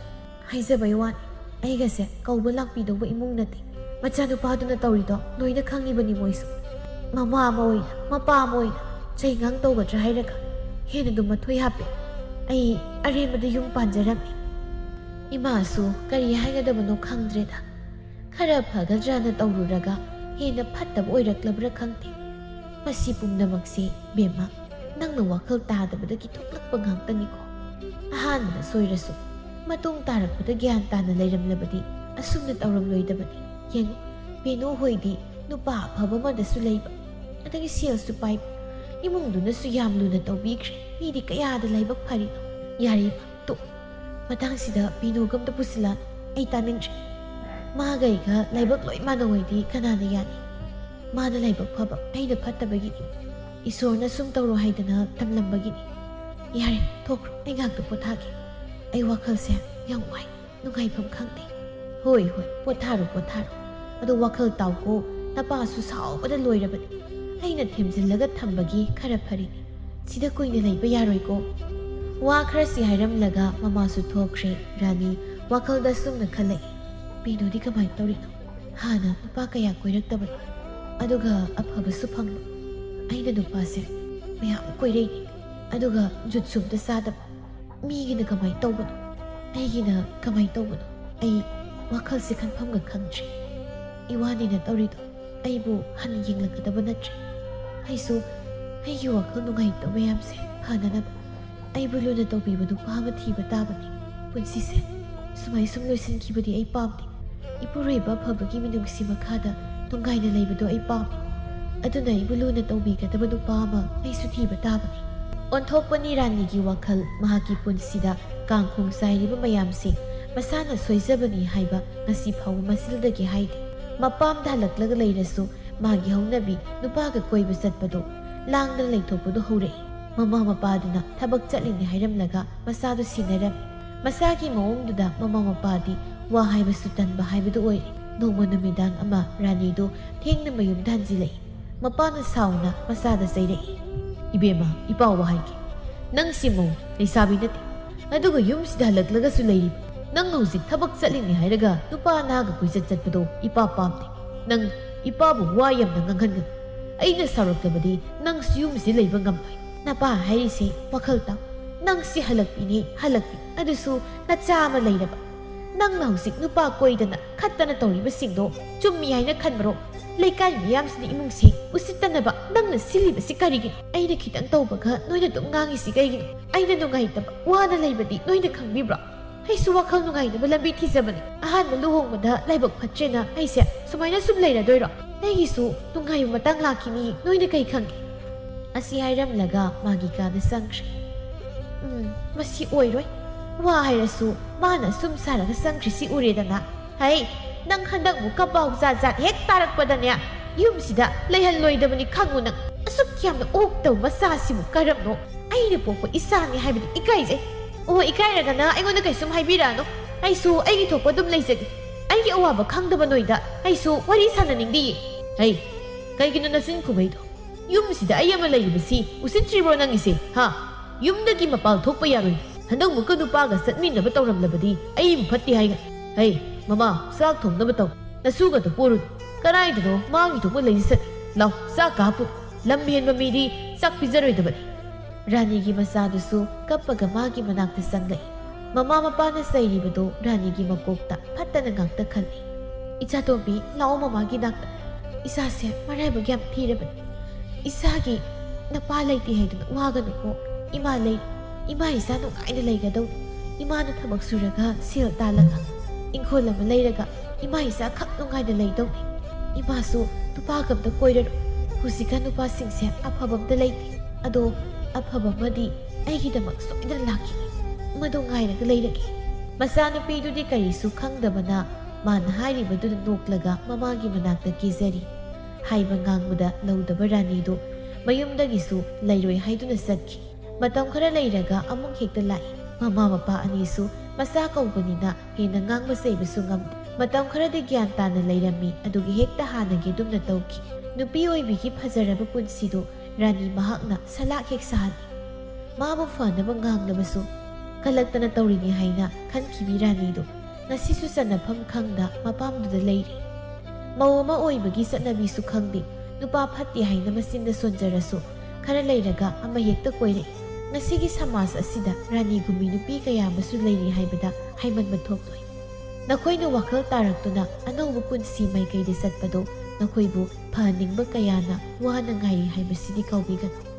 ꯍꯥꯏꯖꯕꯩ ꯋꯥꯅꯤ, ꯑꯩꯒꯁꯦ ꯀꯧꯕ ꯂꯥꯛꯄꯤꯗꯧꯕ ꯏꯃꯨꯡ ꯅꯠꯇꯦ꯫ ꯃꯆꯥꯅꯨꯄꯥꯗꯨꯅ ꯇꯧꯔꯤꯗꯣ ꯂꯣꯏꯅ ꯈꯪꯉꯤꯕꯅꯤ ꯃꯣꯏꯁꯨ꯫ ꯃꯃꯥ ꯑꯃ ꯑꯣꯏꯅ, ꯃꯄꯥ ꯑꯃ ꯑꯣꯏꯅ ꯆꯩꯉꯥꯡ ꯇꯧꯒꯗ꯭ꯔꯥ ꯍꯥꯏꯔꯒ ꯍꯦꯟꯅ ꯑꯗꯨꯝ ꯃꯊꯣꯏ ꯍꯥꯞꯄꯦ꯫ ꯑꯩ ꯑꯔꯦꯝꯕꯗ ꯌꯨꯝ ꯄꯥꯟꯖꯔꯝꯃꯤ꯫" ꯏꯃꯥꯁꯨ ꯀꯔꯤ ꯍꯥꯏꯒꯗꯕꯅꯣ ꯈꯪꯗ꯭ꯔꯦꯗ꯫ ꯈꯔ ꯐꯒꯗ꯭ꯔꯅ ꯇꯧꯔꯨꯔꯒ ꯍꯦꯟꯅ ꯐꯠꯇꯕ ꯑꯣꯏꯔꯛꯂꯕ꯭ꯔꯥ ꯈꯪꯗꯦ꯫ ꯃꯁꯤ ꯄꯨꯝꯅꯃꯛꯁꯦ, ꯕꯦꯝꯃ, ꯅꯪꯅ ꯋꯥꯈꯜ ꯇꯥꯗꯕꯗꯒꯤ ꯊꯣꯛꯂꯛꯄ ꯉꯥꯛꯇꯅꯤꯀꯣ꯫ ꯑꯍꯥꯟꯕꯗ ꯁꯣꯏꯔꯁꯨ, ꯃꯇꯨꯡ ꯇꯥꯔꯛꯄꯗ ꯒ꯭ꯌꯥꯟ ꯇꯥꯅ ꯂꯩꯔꯝꯂꯕꯗꯤ ꯑꯁꯨꯝꯅ ꯇꯧꯔꯝꯂꯣꯏꯗꯕꯅꯤ꯫ ꯌꯦꯡꯉꯨ, ꯕꯦꯅꯨ ꯍꯣꯏꯗꯤ ꯅꯨꯄꯥ ꯑꯐꯕ ꯑꯃꯗꯁꯨ ꯂꯩꯕ, ꯑꯗꯒꯤ ꯁꯦꯜꯁꯨ ꯄꯥꯏꯕ, ꯏꯃꯨꯡꯗꯨꯅꯁꯨ ꯌꯥꯝ ꯂꯨꯅ ꯇꯧꯕꯤꯈ꯭ꯔꯦ꯫ ꯃꯤꯗꯤ ꯀꯌꯥꯗ ꯂꯥꯏꯕꯛ ꯐꯔꯤꯅꯣ꯫ ꯌꯥꯔꯦ, ꯇꯣꯛ꯫ ꯃꯇꯥꯡꯁꯤꯗ ꯕꯦꯅꯨꯒ ꯑꯝꯇ ꯄꯨꯁꯤꯜꯂꯛꯑꯅꯨ꯫ ꯑꯩ ꯇꯥꯅꯤꯡꯗ꯭ꯔꯦ꯫ ꯃꯥꯒ ꯑꯩꯒ ꯂꯥꯏꯕꯛ ꯂꯣꯏ ꯃꯥꯟꯅꯧ ꯍꯥꯏꯗꯤ ꯀꯅꯥꯅ ꯌꯥꯅꯤ? ꯃꯥꯅ ꯂꯥꯏꯕꯛ ꯐꯕ, ꯑꯩꯅ ꯐꯠꯇꯕꯒꯤꯅꯤ꯫ ꯏꯁꯣꯔꯅ ꯁꯨꯝ ꯇꯧꯔꯣ ꯍꯥꯏꯗꯅ ꯇꯝꯂꯝꯕꯒꯤꯅꯤ꯫ ꯌꯥꯔꯦ, ꯊꯣꯛꯈ꯭ꯔꯣ꯫ ꯑꯩ ꯉꯥꯛꯇ ꯄꯣꯊꯥꯒꯦ꯫ ꯑꯩ ꯋꯥꯈꯜꯁꯦ ꯌꯥꯝ ꯋꯥꯏ, ꯅꯨꯡꯉꯥꯏꯐꯝ ꯈꯪꯗꯦ꯫ ꯍꯣꯏ, ꯍꯣꯏ, ꯄꯣꯊꯥꯔꯣ, ꯄꯣꯊꯥꯔꯣ꯫ ꯑꯗꯣ ꯋꯥꯈꯜ ꯇꯥꯎꯀꯣ, ꯅꯄꯥꯁꯨ ꯁꯥꯎꯕꯗ ꯂꯣꯏꯔꯕꯅꯤ꯫ ꯑꯩꯅ ꯊꯦꯝꯖꯤꯜꯂꯒ ꯊꯝꯕꯒꯤ ꯈꯔ ꯐꯔꯤꯅꯤ꯫ ꯁꯤꯗ ꯀꯨꯏꯅ ꯂꯩꯕ ꯌꯥꯔꯣꯏꯀꯣ꯫ ꯋꯥ ꯈꯔꯁꯤ ꯍꯥꯏꯔꯝꯂꯒ ꯃꯃꯥꯁꯨ ꯊꯣꯛꯈ꯭ꯔꯦ꯫ ꯔꯥꯅꯤ ꯋꯥꯈꯜꯗ ꯁꯨꯝꯅ ꯈꯜꯂꯛꯏ, "ꯃꯦꯅꯨꯗꯤ ꯀꯃꯥꯏꯅ ꯇꯧꯔꯤꯅꯣ? ꯍꯥꯟꯅ ꯅꯨꯄꯥ ꯀꯌꯥ ꯀꯣꯏꯔꯛꯇꯕꯅꯤ, ꯑꯗꯨꯒ ꯑꯐꯕꯁꯨ ꯐꯪꯕ꯫ ꯑꯩꯅ ꯅꯨꯄꯥꯁꯦ ꯃꯌꯥꯝ ꯀꯣꯏꯔꯛꯏꯅꯤ, ꯑꯗꯨꯒ ꯖꯨꯠꯁꯨ ꯑꯝꯇ ꯆꯥꯗꯕ꯫ ꯃꯤꯒꯤꯅ ꯀꯃꯥꯏꯅ ꯇꯧꯕꯅꯣ? ꯑꯩꯒꯤꯅ ꯀꯃꯥꯏꯅ ꯇꯧꯕꯅꯣ? ꯑꯩ ꯋꯥꯈꯜꯁꯦ ꯈꯟꯐꯝꯒ ꯈꯪꯗ꯭ꯔꯦ꯫ ꯏꯋꯥꯅꯤꯅ ꯇꯧꯔꯤꯗꯣ ꯑꯩꯕꯨ ꯍꯟꯅ ꯌꯦꯡꯂꯛꯀꯗꯕ ꯅꯠꯇ꯭ꯔꯦ꯫ ꯑꯩꯁꯨ ꯑꯩꯒꯤ ꯋꯥꯈꯜ ꯅꯨꯡꯉꯥꯏꯇꯕ ꯃꯌꯥꯝꯁꯦ ꯐꯅꯅꯕ ꯑꯩꯕꯨ ꯂꯨꯅ ꯇꯧꯕꯤꯕ ꯅꯨꯄꯥ ꯑꯃ ꯊꯤꯕ ꯇꯥꯕꯅꯤ꯫ ꯄꯨꯟꯁꯤꯁꯦ ꯁꯨꯃꯥꯏ ꯁꯨꯝ ꯂꯣꯏꯁꯤꯟꯈꯤꯕꯗꯤ ꯑꯩ ꯄꯥꯝꯗꯦ꯫ ꯏꯄꯨꯔꯣꯏꯕ ꯑꯐꯕꯒꯤ ꯃꯤꯅꯨꯡꯁꯤ ꯃꯈꯥꯗ ꯅꯨꯡꯉꯥꯏꯅ ꯂꯩꯕꯗꯣ ꯑꯩ ꯄꯥꯝꯃꯤ꯫ ꯑꯗꯨꯅ ꯑꯩꯕꯨ ꯂꯨꯅ ꯇꯧꯕꯤꯒꯗꯕ ꯅꯨꯄꯥ ꯑꯃ ꯑꯩꯁꯨ ꯊꯤꯕ ꯇꯥꯕꯅꯤ"꯫ ꯑꯣꯟꯊꯣꯛꯄꯅꯤ ꯔꯥꯅꯤꯒꯤ ꯋꯥꯈꯜ꯫ ꯃꯍꯥꯛꯀꯤ ꯄꯨꯟꯁꯤꯗ ꯀꯥꯡꯈꯣꯡ ꯆꯥꯏꯔꯤꯕ ꯃꯌꯥꯝꯁꯤ ꯃꯁꯥꯅ ꯁꯣꯏꯖꯕꯅꯤ ꯍꯥꯏꯕ ꯉꯁꯤ ꯐꯥꯎꯕ ꯃꯆꯤꯜꯗꯒꯤ ꯍꯥꯏꯗꯦ꯫ ꯃꯄꯥꯝꯗ ꯍꯜꯂꯛꯂꯒ ꯂꯩꯔꯁꯨ ꯃꯥꯒꯤ ꯍꯧꯅꯕꯤ ꯅꯨꯄꯥꯒ ꯀꯣꯏꯕ ꯆꯠꯄꯗꯣ, ꯂꯥꯡꯗꯅ ꯂꯩꯊꯣꯛꯄꯗꯣ ꯍꯧꯔꯛꯏ꯫ ꯃꯃꯥ ꯃꯄꯥꯗꯨꯅ ꯊꯕꯛ ꯆꯠꯂꯤꯅꯤ ꯍꯥꯏꯔꯝꯂꯒ ꯃꯆꯥꯗꯨ ꯁꯤꯟꯅꯔꯝꯃꯤ꯫ ꯃꯆꯥꯒꯤ ꯃꯑꯣꯡꯗꯨꯗ ꯃꯃꯥ ꯃꯄꯥꯗꯤ ꯋꯥ ꯍꯥꯏꯕꯁꯨ ꯇꯟꯕ ꯍꯥꯏꯕꯗꯨ ꯑꯣꯏꯔꯦ꯫ ꯅꯣꯡꯃ ꯅꯨꯃꯤꯗꯥꯡ ꯑꯃ ꯔꯥꯅꯤꯗꯨ ꯊꯦꯡꯅ ꯃꯌꯨꯝꯗ ꯍꯟꯖꯤꯜꯂꯛꯏ꯫ ꯃꯄꯥꯅ ꯁꯥꯎꯅ ꯃꯆꯥꯗ ꯆꯩꯔꯛꯏ꯫ "ꯏꯕꯦꯝꯃ, ꯏꯄꯥ ꯋꯥ ꯍꯥꯏꯒꯦ꯫ ꯅꯪꯁꯤ ꯃꯧ ꯂꯩꯁꯥꯕꯤ ꯅꯠꯇꯦ, ꯑꯗꯨꯒ ꯌꯨꯝꯁꯤꯗ ꯍꯜꯂꯛꯂꯒꯁꯨ ꯂꯩꯔꯤꯕ꯫ ꯅꯪ ꯍꯧꯖꯤꯛ ꯊꯕꯛ ꯆꯠꯂꯤꯅꯤ ꯍꯥꯏꯔꯒ ꯅꯨꯄꯥ ꯅꯍꯥꯒ ꯀꯣꯏꯆꯠ ꯆꯠꯄꯗꯣ ꯏꯄꯥ ꯄꯥꯝꯗꯦ꯫ ꯅꯪ ꯏꯄꯥꯕꯨ ꯋꯥ ꯌꯥꯝꯅ ꯉꯥꯡꯍꯟꯒꯅꯨ꯫ ꯑꯩꯅ ꯁꯥꯎꯔꯛꯂꯕꯗꯤ ꯅꯪꯁꯨ ꯌꯨꯝꯁꯤꯗ ꯂꯩꯕ ꯉꯝꯂꯣꯏ꯫ ꯅꯄꯥ ꯍꯥꯏꯔꯤꯁꯦ ꯋꯥꯈꯜ ꯇꯥꯎ꯫ ꯅꯪꯁꯤ ꯍꯜꯂꯛꯄꯤꯅꯤ, ꯍꯜꯂꯛꯄꯤ꯫ ꯑꯗꯨꯁꯨ ꯅꯆꯥ ꯑꯃ ꯂꯩꯔꯕ꯫ ꯅꯪꯅ ꯍꯧꯖꯤꯛ ꯅꯨꯄꯥ ꯀꯣꯏꯗꯅ ꯈꯠꯇꯅ ꯇꯧꯔꯤꯕꯁꯤꯡꯗꯣ ꯆꯨꯝꯃꯤ ꯍꯥꯏꯅ ꯈꯟꯕꯔꯣ? ꯂꯩꯀꯥꯏ ꯃꯤꯌꯥꯝꯁꯤꯅ ꯏꯃꯨꯡꯁꯤ ꯎꯁꯤꯠꯇꯅꯕ ꯅꯪꯅ ꯁꯤꯜꯂꯤꯕꯁꯤ ꯀꯔꯤꯒꯤꯅꯣ? ꯑꯩꯅ ꯈꯤꯇꯪ ꯇꯧꯕꯒ ꯅꯣꯏꯅ ꯑꯗꯨꯝ ꯉꯥꯡꯉꯤꯁꯤ ꯀꯩꯒꯤꯅꯣ? ꯑꯩꯅ ꯅꯨꯡꯉꯥꯏꯇꯕ, ꯋꯥꯅ ꯂꯩꯕꯗꯤ ꯅꯣꯏꯅ ꯈꯪꯕꯤꯕ꯭ꯔꯣ? ꯑꯩꯁꯨ ꯋꯥꯈꯜ ꯅꯨꯡꯉꯥꯏꯅꯕ ꯂꯝꯕꯤ ꯊꯤꯖꯕꯅꯤ꯫ ꯑꯍꯥꯟꯕ ꯂꯨꯍꯣꯡꯕꯗ ꯂꯥꯏꯕꯛ ꯐꯠꯇ꯭ꯔꯦꯅ ꯑꯩꯁꯦ ꯁꯨꯃꯥꯏꯅ ꯁꯨꯝ ꯂꯩꯔꯗꯣꯏꯔꯣ? ꯑꯩꯒꯤꯁꯨ ꯅꯨꯡꯉꯥꯏꯕ ꯃꯇꯥꯡ ꯂꯥꯛꯈꯤꯅꯤ, ꯅꯣꯏꯅ ꯀꯩ ꯈꯪꯒꯦ?" ꯑꯁꯤ ꯍꯥꯏꯔꯝꯂꯒ ꯃꯥꯒꯤ ꯀꯥꯗ ꯆꯪꯈ꯭ꯔꯦ꯫ "ꯎꯝ, ꯃꯁꯤ ꯑꯣꯏꯔꯣꯏ꯫ ꯋꯥ ꯍꯥꯏꯔꯁꯨ ꯃꯥꯅ ꯁꯨꯝ ꯁꯥꯔꯒ ꯆꯪꯈ꯭ꯔꯤꯁꯤ ꯎꯔꯦꯗꯅ꯫ ꯍꯩ, ꯅꯪ ꯍꯟꯗꯛꯃꯨꯛꯀ ꯄꯥꯎ ꯖꯥꯠ ꯖꯥꯠ ꯍꯦꯛ ꯇꯥꯔꯛꯄꯗꯅꯦ, ꯌꯨꯝꯁꯤꯗ ꯂꯩꯍꯜꯂꯣꯏꯗꯕꯅꯤ ꯈꯪꯉꯨ ꯅꯪ꯫ ꯑꯁꯨꯛ ꯌꯥꯝꯅ ꯑꯣꯛꯇꯕ ꯃꯆꯥꯁꯤꯕꯨ ꯀꯔꯝꯅꯣ? ꯑꯩꯅ ꯄꯣꯛꯄ ꯏꯆꯥꯅꯤ ꯍꯥꯏꯕꯗꯤ ꯏꯀꯥꯏꯖꯩ꯫ ꯑꯣ, ꯏꯀꯥꯏꯔꯒꯅ ꯑꯩꯉꯣꯟꯗ ꯀꯩꯁꯨꯝ ꯍꯥꯏꯕꯤꯔꯛꯑꯅꯨ꯫ ꯑꯩꯁꯨ ꯑꯩꯒꯤ ꯊꯣꯛꯄ ꯑꯗꯨꯝ ꯂꯩꯖꯒꯦ꯫ ꯑꯩꯒꯤ ꯑꯋꯥꯕ ꯈꯪꯗꯕ ꯅꯣꯏꯗ ꯑꯩꯁꯨ ꯋꯥꯔꯤ ꯁꯥꯟꯅꯅꯤꯡꯗꯤꯌꯦ꯫ ꯍꯩ, ꯀꯩꯒꯤꯅꯣ ꯅꯆꯤꯟ ꯈꯨꯕꯩꯗꯣ? ꯌꯨꯝꯁꯤꯗ ꯑꯩ ꯑꯃ ꯂꯩꯔꯤꯕꯁꯤ ꯎꯁꯤꯠꯇ꯭ꯔꯤꯕ꯭ꯔꯣ ꯅꯪꯒꯤꯁꯦ, ꯍꯥ? ꯌꯨꯝꯗꯒꯤ ꯃꯄꯥꯜ ꯊꯣꯛꯄ ꯌꯥꯔꯣꯏ꯫ ꯍꯟꯗꯛꯃꯨꯛꯀ ꯅꯨꯄꯥꯒ ꯆꯠꯃꯤꯟꯅꯕ ꯇꯧꯔꯝꯂꯕꯗꯤ ꯑꯩꯕꯨ ꯐꯠꯇꯦ ꯍꯥꯏꯒꯅꯤ꯫ ꯍꯩ, ꯃꯃꯥ, ꯆꯥꯛ ꯊꯣꯡꯅꯕ ꯇꯧ꯫ ꯅꯁꯨꯒꯗꯣ ꯄꯣꯔꯨꯅꯨ꯫ ꯀꯗꯥꯏꯗꯅꯣ ꯃꯥꯒꯤ ꯊꯣꯛꯄ ꯂꯩꯔꯤ ꯆꯠ꯫ ꯂꯥꯎ, ꯆꯥꯛꯀ ꯍꯥꯞꯄꯨ꯫ ꯂꯝ ꯍꯦꯟꯕ ꯃꯤꯗꯤ ꯆꯥꯛ ꯄꯤꯖꯔꯣꯏꯗꯕꯅꯤ꯫ ꯔꯥꯅꯤꯒꯤ ꯃꯆꯥꯗꯨꯁꯨ ꯀꯞꯄꯒ ꯃꯥꯒꯤ ꯃꯅꯥꯛꯇ ꯆꯪꯂꯛꯏ꯫ ꯃꯃꯥ ꯃꯄꯥꯅ ꯆꯩꯔꯤꯕꯗꯨ ꯔꯥꯅꯤꯒꯤ ꯃꯀꯣꯛꯇ ꯐꯠꯇꯅ ꯉꯥꯛꯇ ꯈꯜꯂꯤ꯫ "ꯏꯆꯥꯇꯣꯝꯕꯤ, ꯂꯥꯛꯑꯣ ꯃꯃꯥꯒꯤ ꯅꯥꯛꯇ꯫ ꯏꯆꯥꯁꯦ ꯃꯔꯥꯏꯕꯛ ꯌꯥꯝ ꯊꯤꯔꯕꯅꯤ꯫ ꯏꯆꯥꯒꯤ ꯅꯄꯥ ꯂꯩꯇꯦ ꯍꯥꯏꯗꯨꯅ ꯋꯥꯒꯅꯨꯀꯣ꯫ ꯏꯃꯥ ꯂꯩ꯫ ꯏꯃꯥ ꯏꯆꯥ ꯅꯨꯡꯉꯥꯏꯅ ꯂꯩꯒꯗꯧꯅꯤ꯫ ꯏꯃꯥꯅ ꯊꯕꯛ ꯁꯨꯔꯒ ꯁꯦꯜ ꯇꯥꯜꯂꯒ ꯏꯪꯈꯣꯜ ꯑꯃ ꯂꯩꯔꯒ ꯏꯃꯥ ꯏꯆꯥ ꯈꯛ ꯅꯨꯡꯉꯥꯏꯅ ꯂꯩꯗꯧꯅꯤ꯫ ꯏꯃꯥꯁꯨ ꯅꯨꯄꯥꯒ ꯑꯝꯇ ꯀꯣꯏꯔꯔꯣꯏ꯫ ꯍꯧꯖꯤꯛꯀꯥꯟ ꯅꯨꯄꯥꯁꯤꯡꯁꯦ ꯑꯐꯕ ꯑꯝꯇ ꯂꯩꯇꯦ꯫ ꯑꯗꯣ ꯑꯐꯕ ꯑꯃꯗꯤ ꯑꯩꯒꯤꯗꯃꯛ ꯁꯣꯏꯗꯅ ꯂꯥꯛꯈꯤꯅꯤ꯫ ꯃꯗꯨ ꯉꯥꯏꯔꯒ ꯂꯩꯔꯒꯦ꯫" ꯃꯆꯥꯅꯨꯄꯤꯗꯨꯗꯤ ꯀꯔꯤꯁꯨ ꯈꯪꯗꯕꯅ ꯃꯥꯅ ꯍꯥꯏꯔꯤꯕꯗꯨꯗ ꯅꯣꯛꯂꯒ ꯃꯃꯥꯒꯤ ꯃꯅꯥꯛꯇ ꯀꯦꯖꯔꯤ꯫ ꯍꯥꯏꯕ ꯉꯥꯡꯕꯗ ꯂꯧꯗꯕ ꯔꯥꯅꯤꯗꯨ ꯃꯌꯨꯝꯗꯒꯤꯁꯨ ꯂꯩꯔꯣꯏ ꯍꯥꯏꯗꯨꯅ ꯆꯠꯈꯤ꯫ ꯃꯇꯝ ꯈꯔ ꯂꯩꯔꯒ ꯑꯃꯨꯛ ꯍꯦꯛꯇ ꯂꯥꯛꯏ꯫ ꯃꯃꯥ ꯃꯄꯥ ꯑꯅꯤꯁꯨ ꯃꯆꯥ ꯀꯧꯕꯅꯤꯅ ꯍꯦꯟꯅ ꯉꯥꯡꯕ ꯆꯩꯕꯁꯨ ꯉꯝꯗꯦ꯫ ꯃꯇꯝ ꯈꯔꯗꯤ ꯒ꯭ꯌꯥꯟ ꯇꯥꯅ ꯂꯩꯔꯝꯃꯤ, ꯑꯗꯨꯒ ꯍꯦꯛꯇ ꯍꯥꯟꯅꯒꯤ ꯑꯗꯨꯝꯅ ꯇꯧꯈꯤ꯫ ꯅꯨꯄꯤ ꯑꯣꯏꯕꯤꯒꯤ ꯐꯖꯔꯕ ꯄꯨꯟꯁꯤꯗꯨ ꯔꯥꯅꯤ ꯃꯍꯥꯛꯅ ꯁꯂꯥꯛ ꯍꯦꯛ ꯁꯥꯍꯜꯂꯤ꯫ ꯃꯥꯕꯨ ꯐꯅꯕ ꯉꯥꯡꯂꯕꯁꯨ ꯀꯜꯂꯛꯇꯅ ꯇꯧꯔꯤꯅꯤ ꯍꯥꯏꯅ ꯈꯟꯈꯤꯕꯤ ꯔꯥꯅꯤꯗꯨ ꯉꯁꯤꯁꯨ ꯆꯟꯅꯐꯝ ꯈꯪꯗ ꯃꯄꯥꯝꯗꯨꯗ ꯂꯩꯔꯤ꯫ ꯃꯧ ꯑꯃ ꯑꯣꯏꯕꯒꯤ ꯆꯠꯅꯕꯤꯁꯨ ꯈꯪꯗꯦ꯫ ꯅꯨꯄꯥ ꯐꯠꯇꯦ ꯍꯥꯏꯅ ꯃꯆꯤꯟꯗ ꯁꯣꯟꯖꯔꯁꯨ ꯈꯔ ꯂꯩꯔꯒ ꯑꯃ ꯍꯦꯛꯇ ꯀꯣꯏꯔꯛꯏ꯫ ꯉꯁꯤꯒꯤ ꯁꯃꯥꯖ ꯑꯁꯤꯗ ꯔꯥꯅꯤꯒꯨꯝꯕꯤ ꯅꯨꯄꯤ ꯀꯌꯥ ꯑꯃꯁꯨ ꯂꯩꯔꯤ ꯍꯥꯏꯕꯗ ꯍꯥꯏꯃꯟꯕ ꯊꯣꯛꯂꯣꯏ꯫ ꯅꯈꯣꯏꯅ ꯋꯥꯈꯜ ꯇꯥꯔꯛꯇꯨꯅ ꯑꯅꯧꯕ ꯄꯨꯟꯁꯤ ꯃꯥꯏꯀꯩꯗ ꯆꯠꯄꯗꯨ ꯅꯈꯣꯏꯕꯨ ꯐꯍꯟꯅꯤꯡꯕ ꯀꯌꯥꯅ ꯋꯥꯅ ꯉꯥꯏꯔꯤ ꯍꯥꯏꯕꯁꯤꯗꯤ ꯀꯥꯎꯕꯤꯒꯅꯨ꯫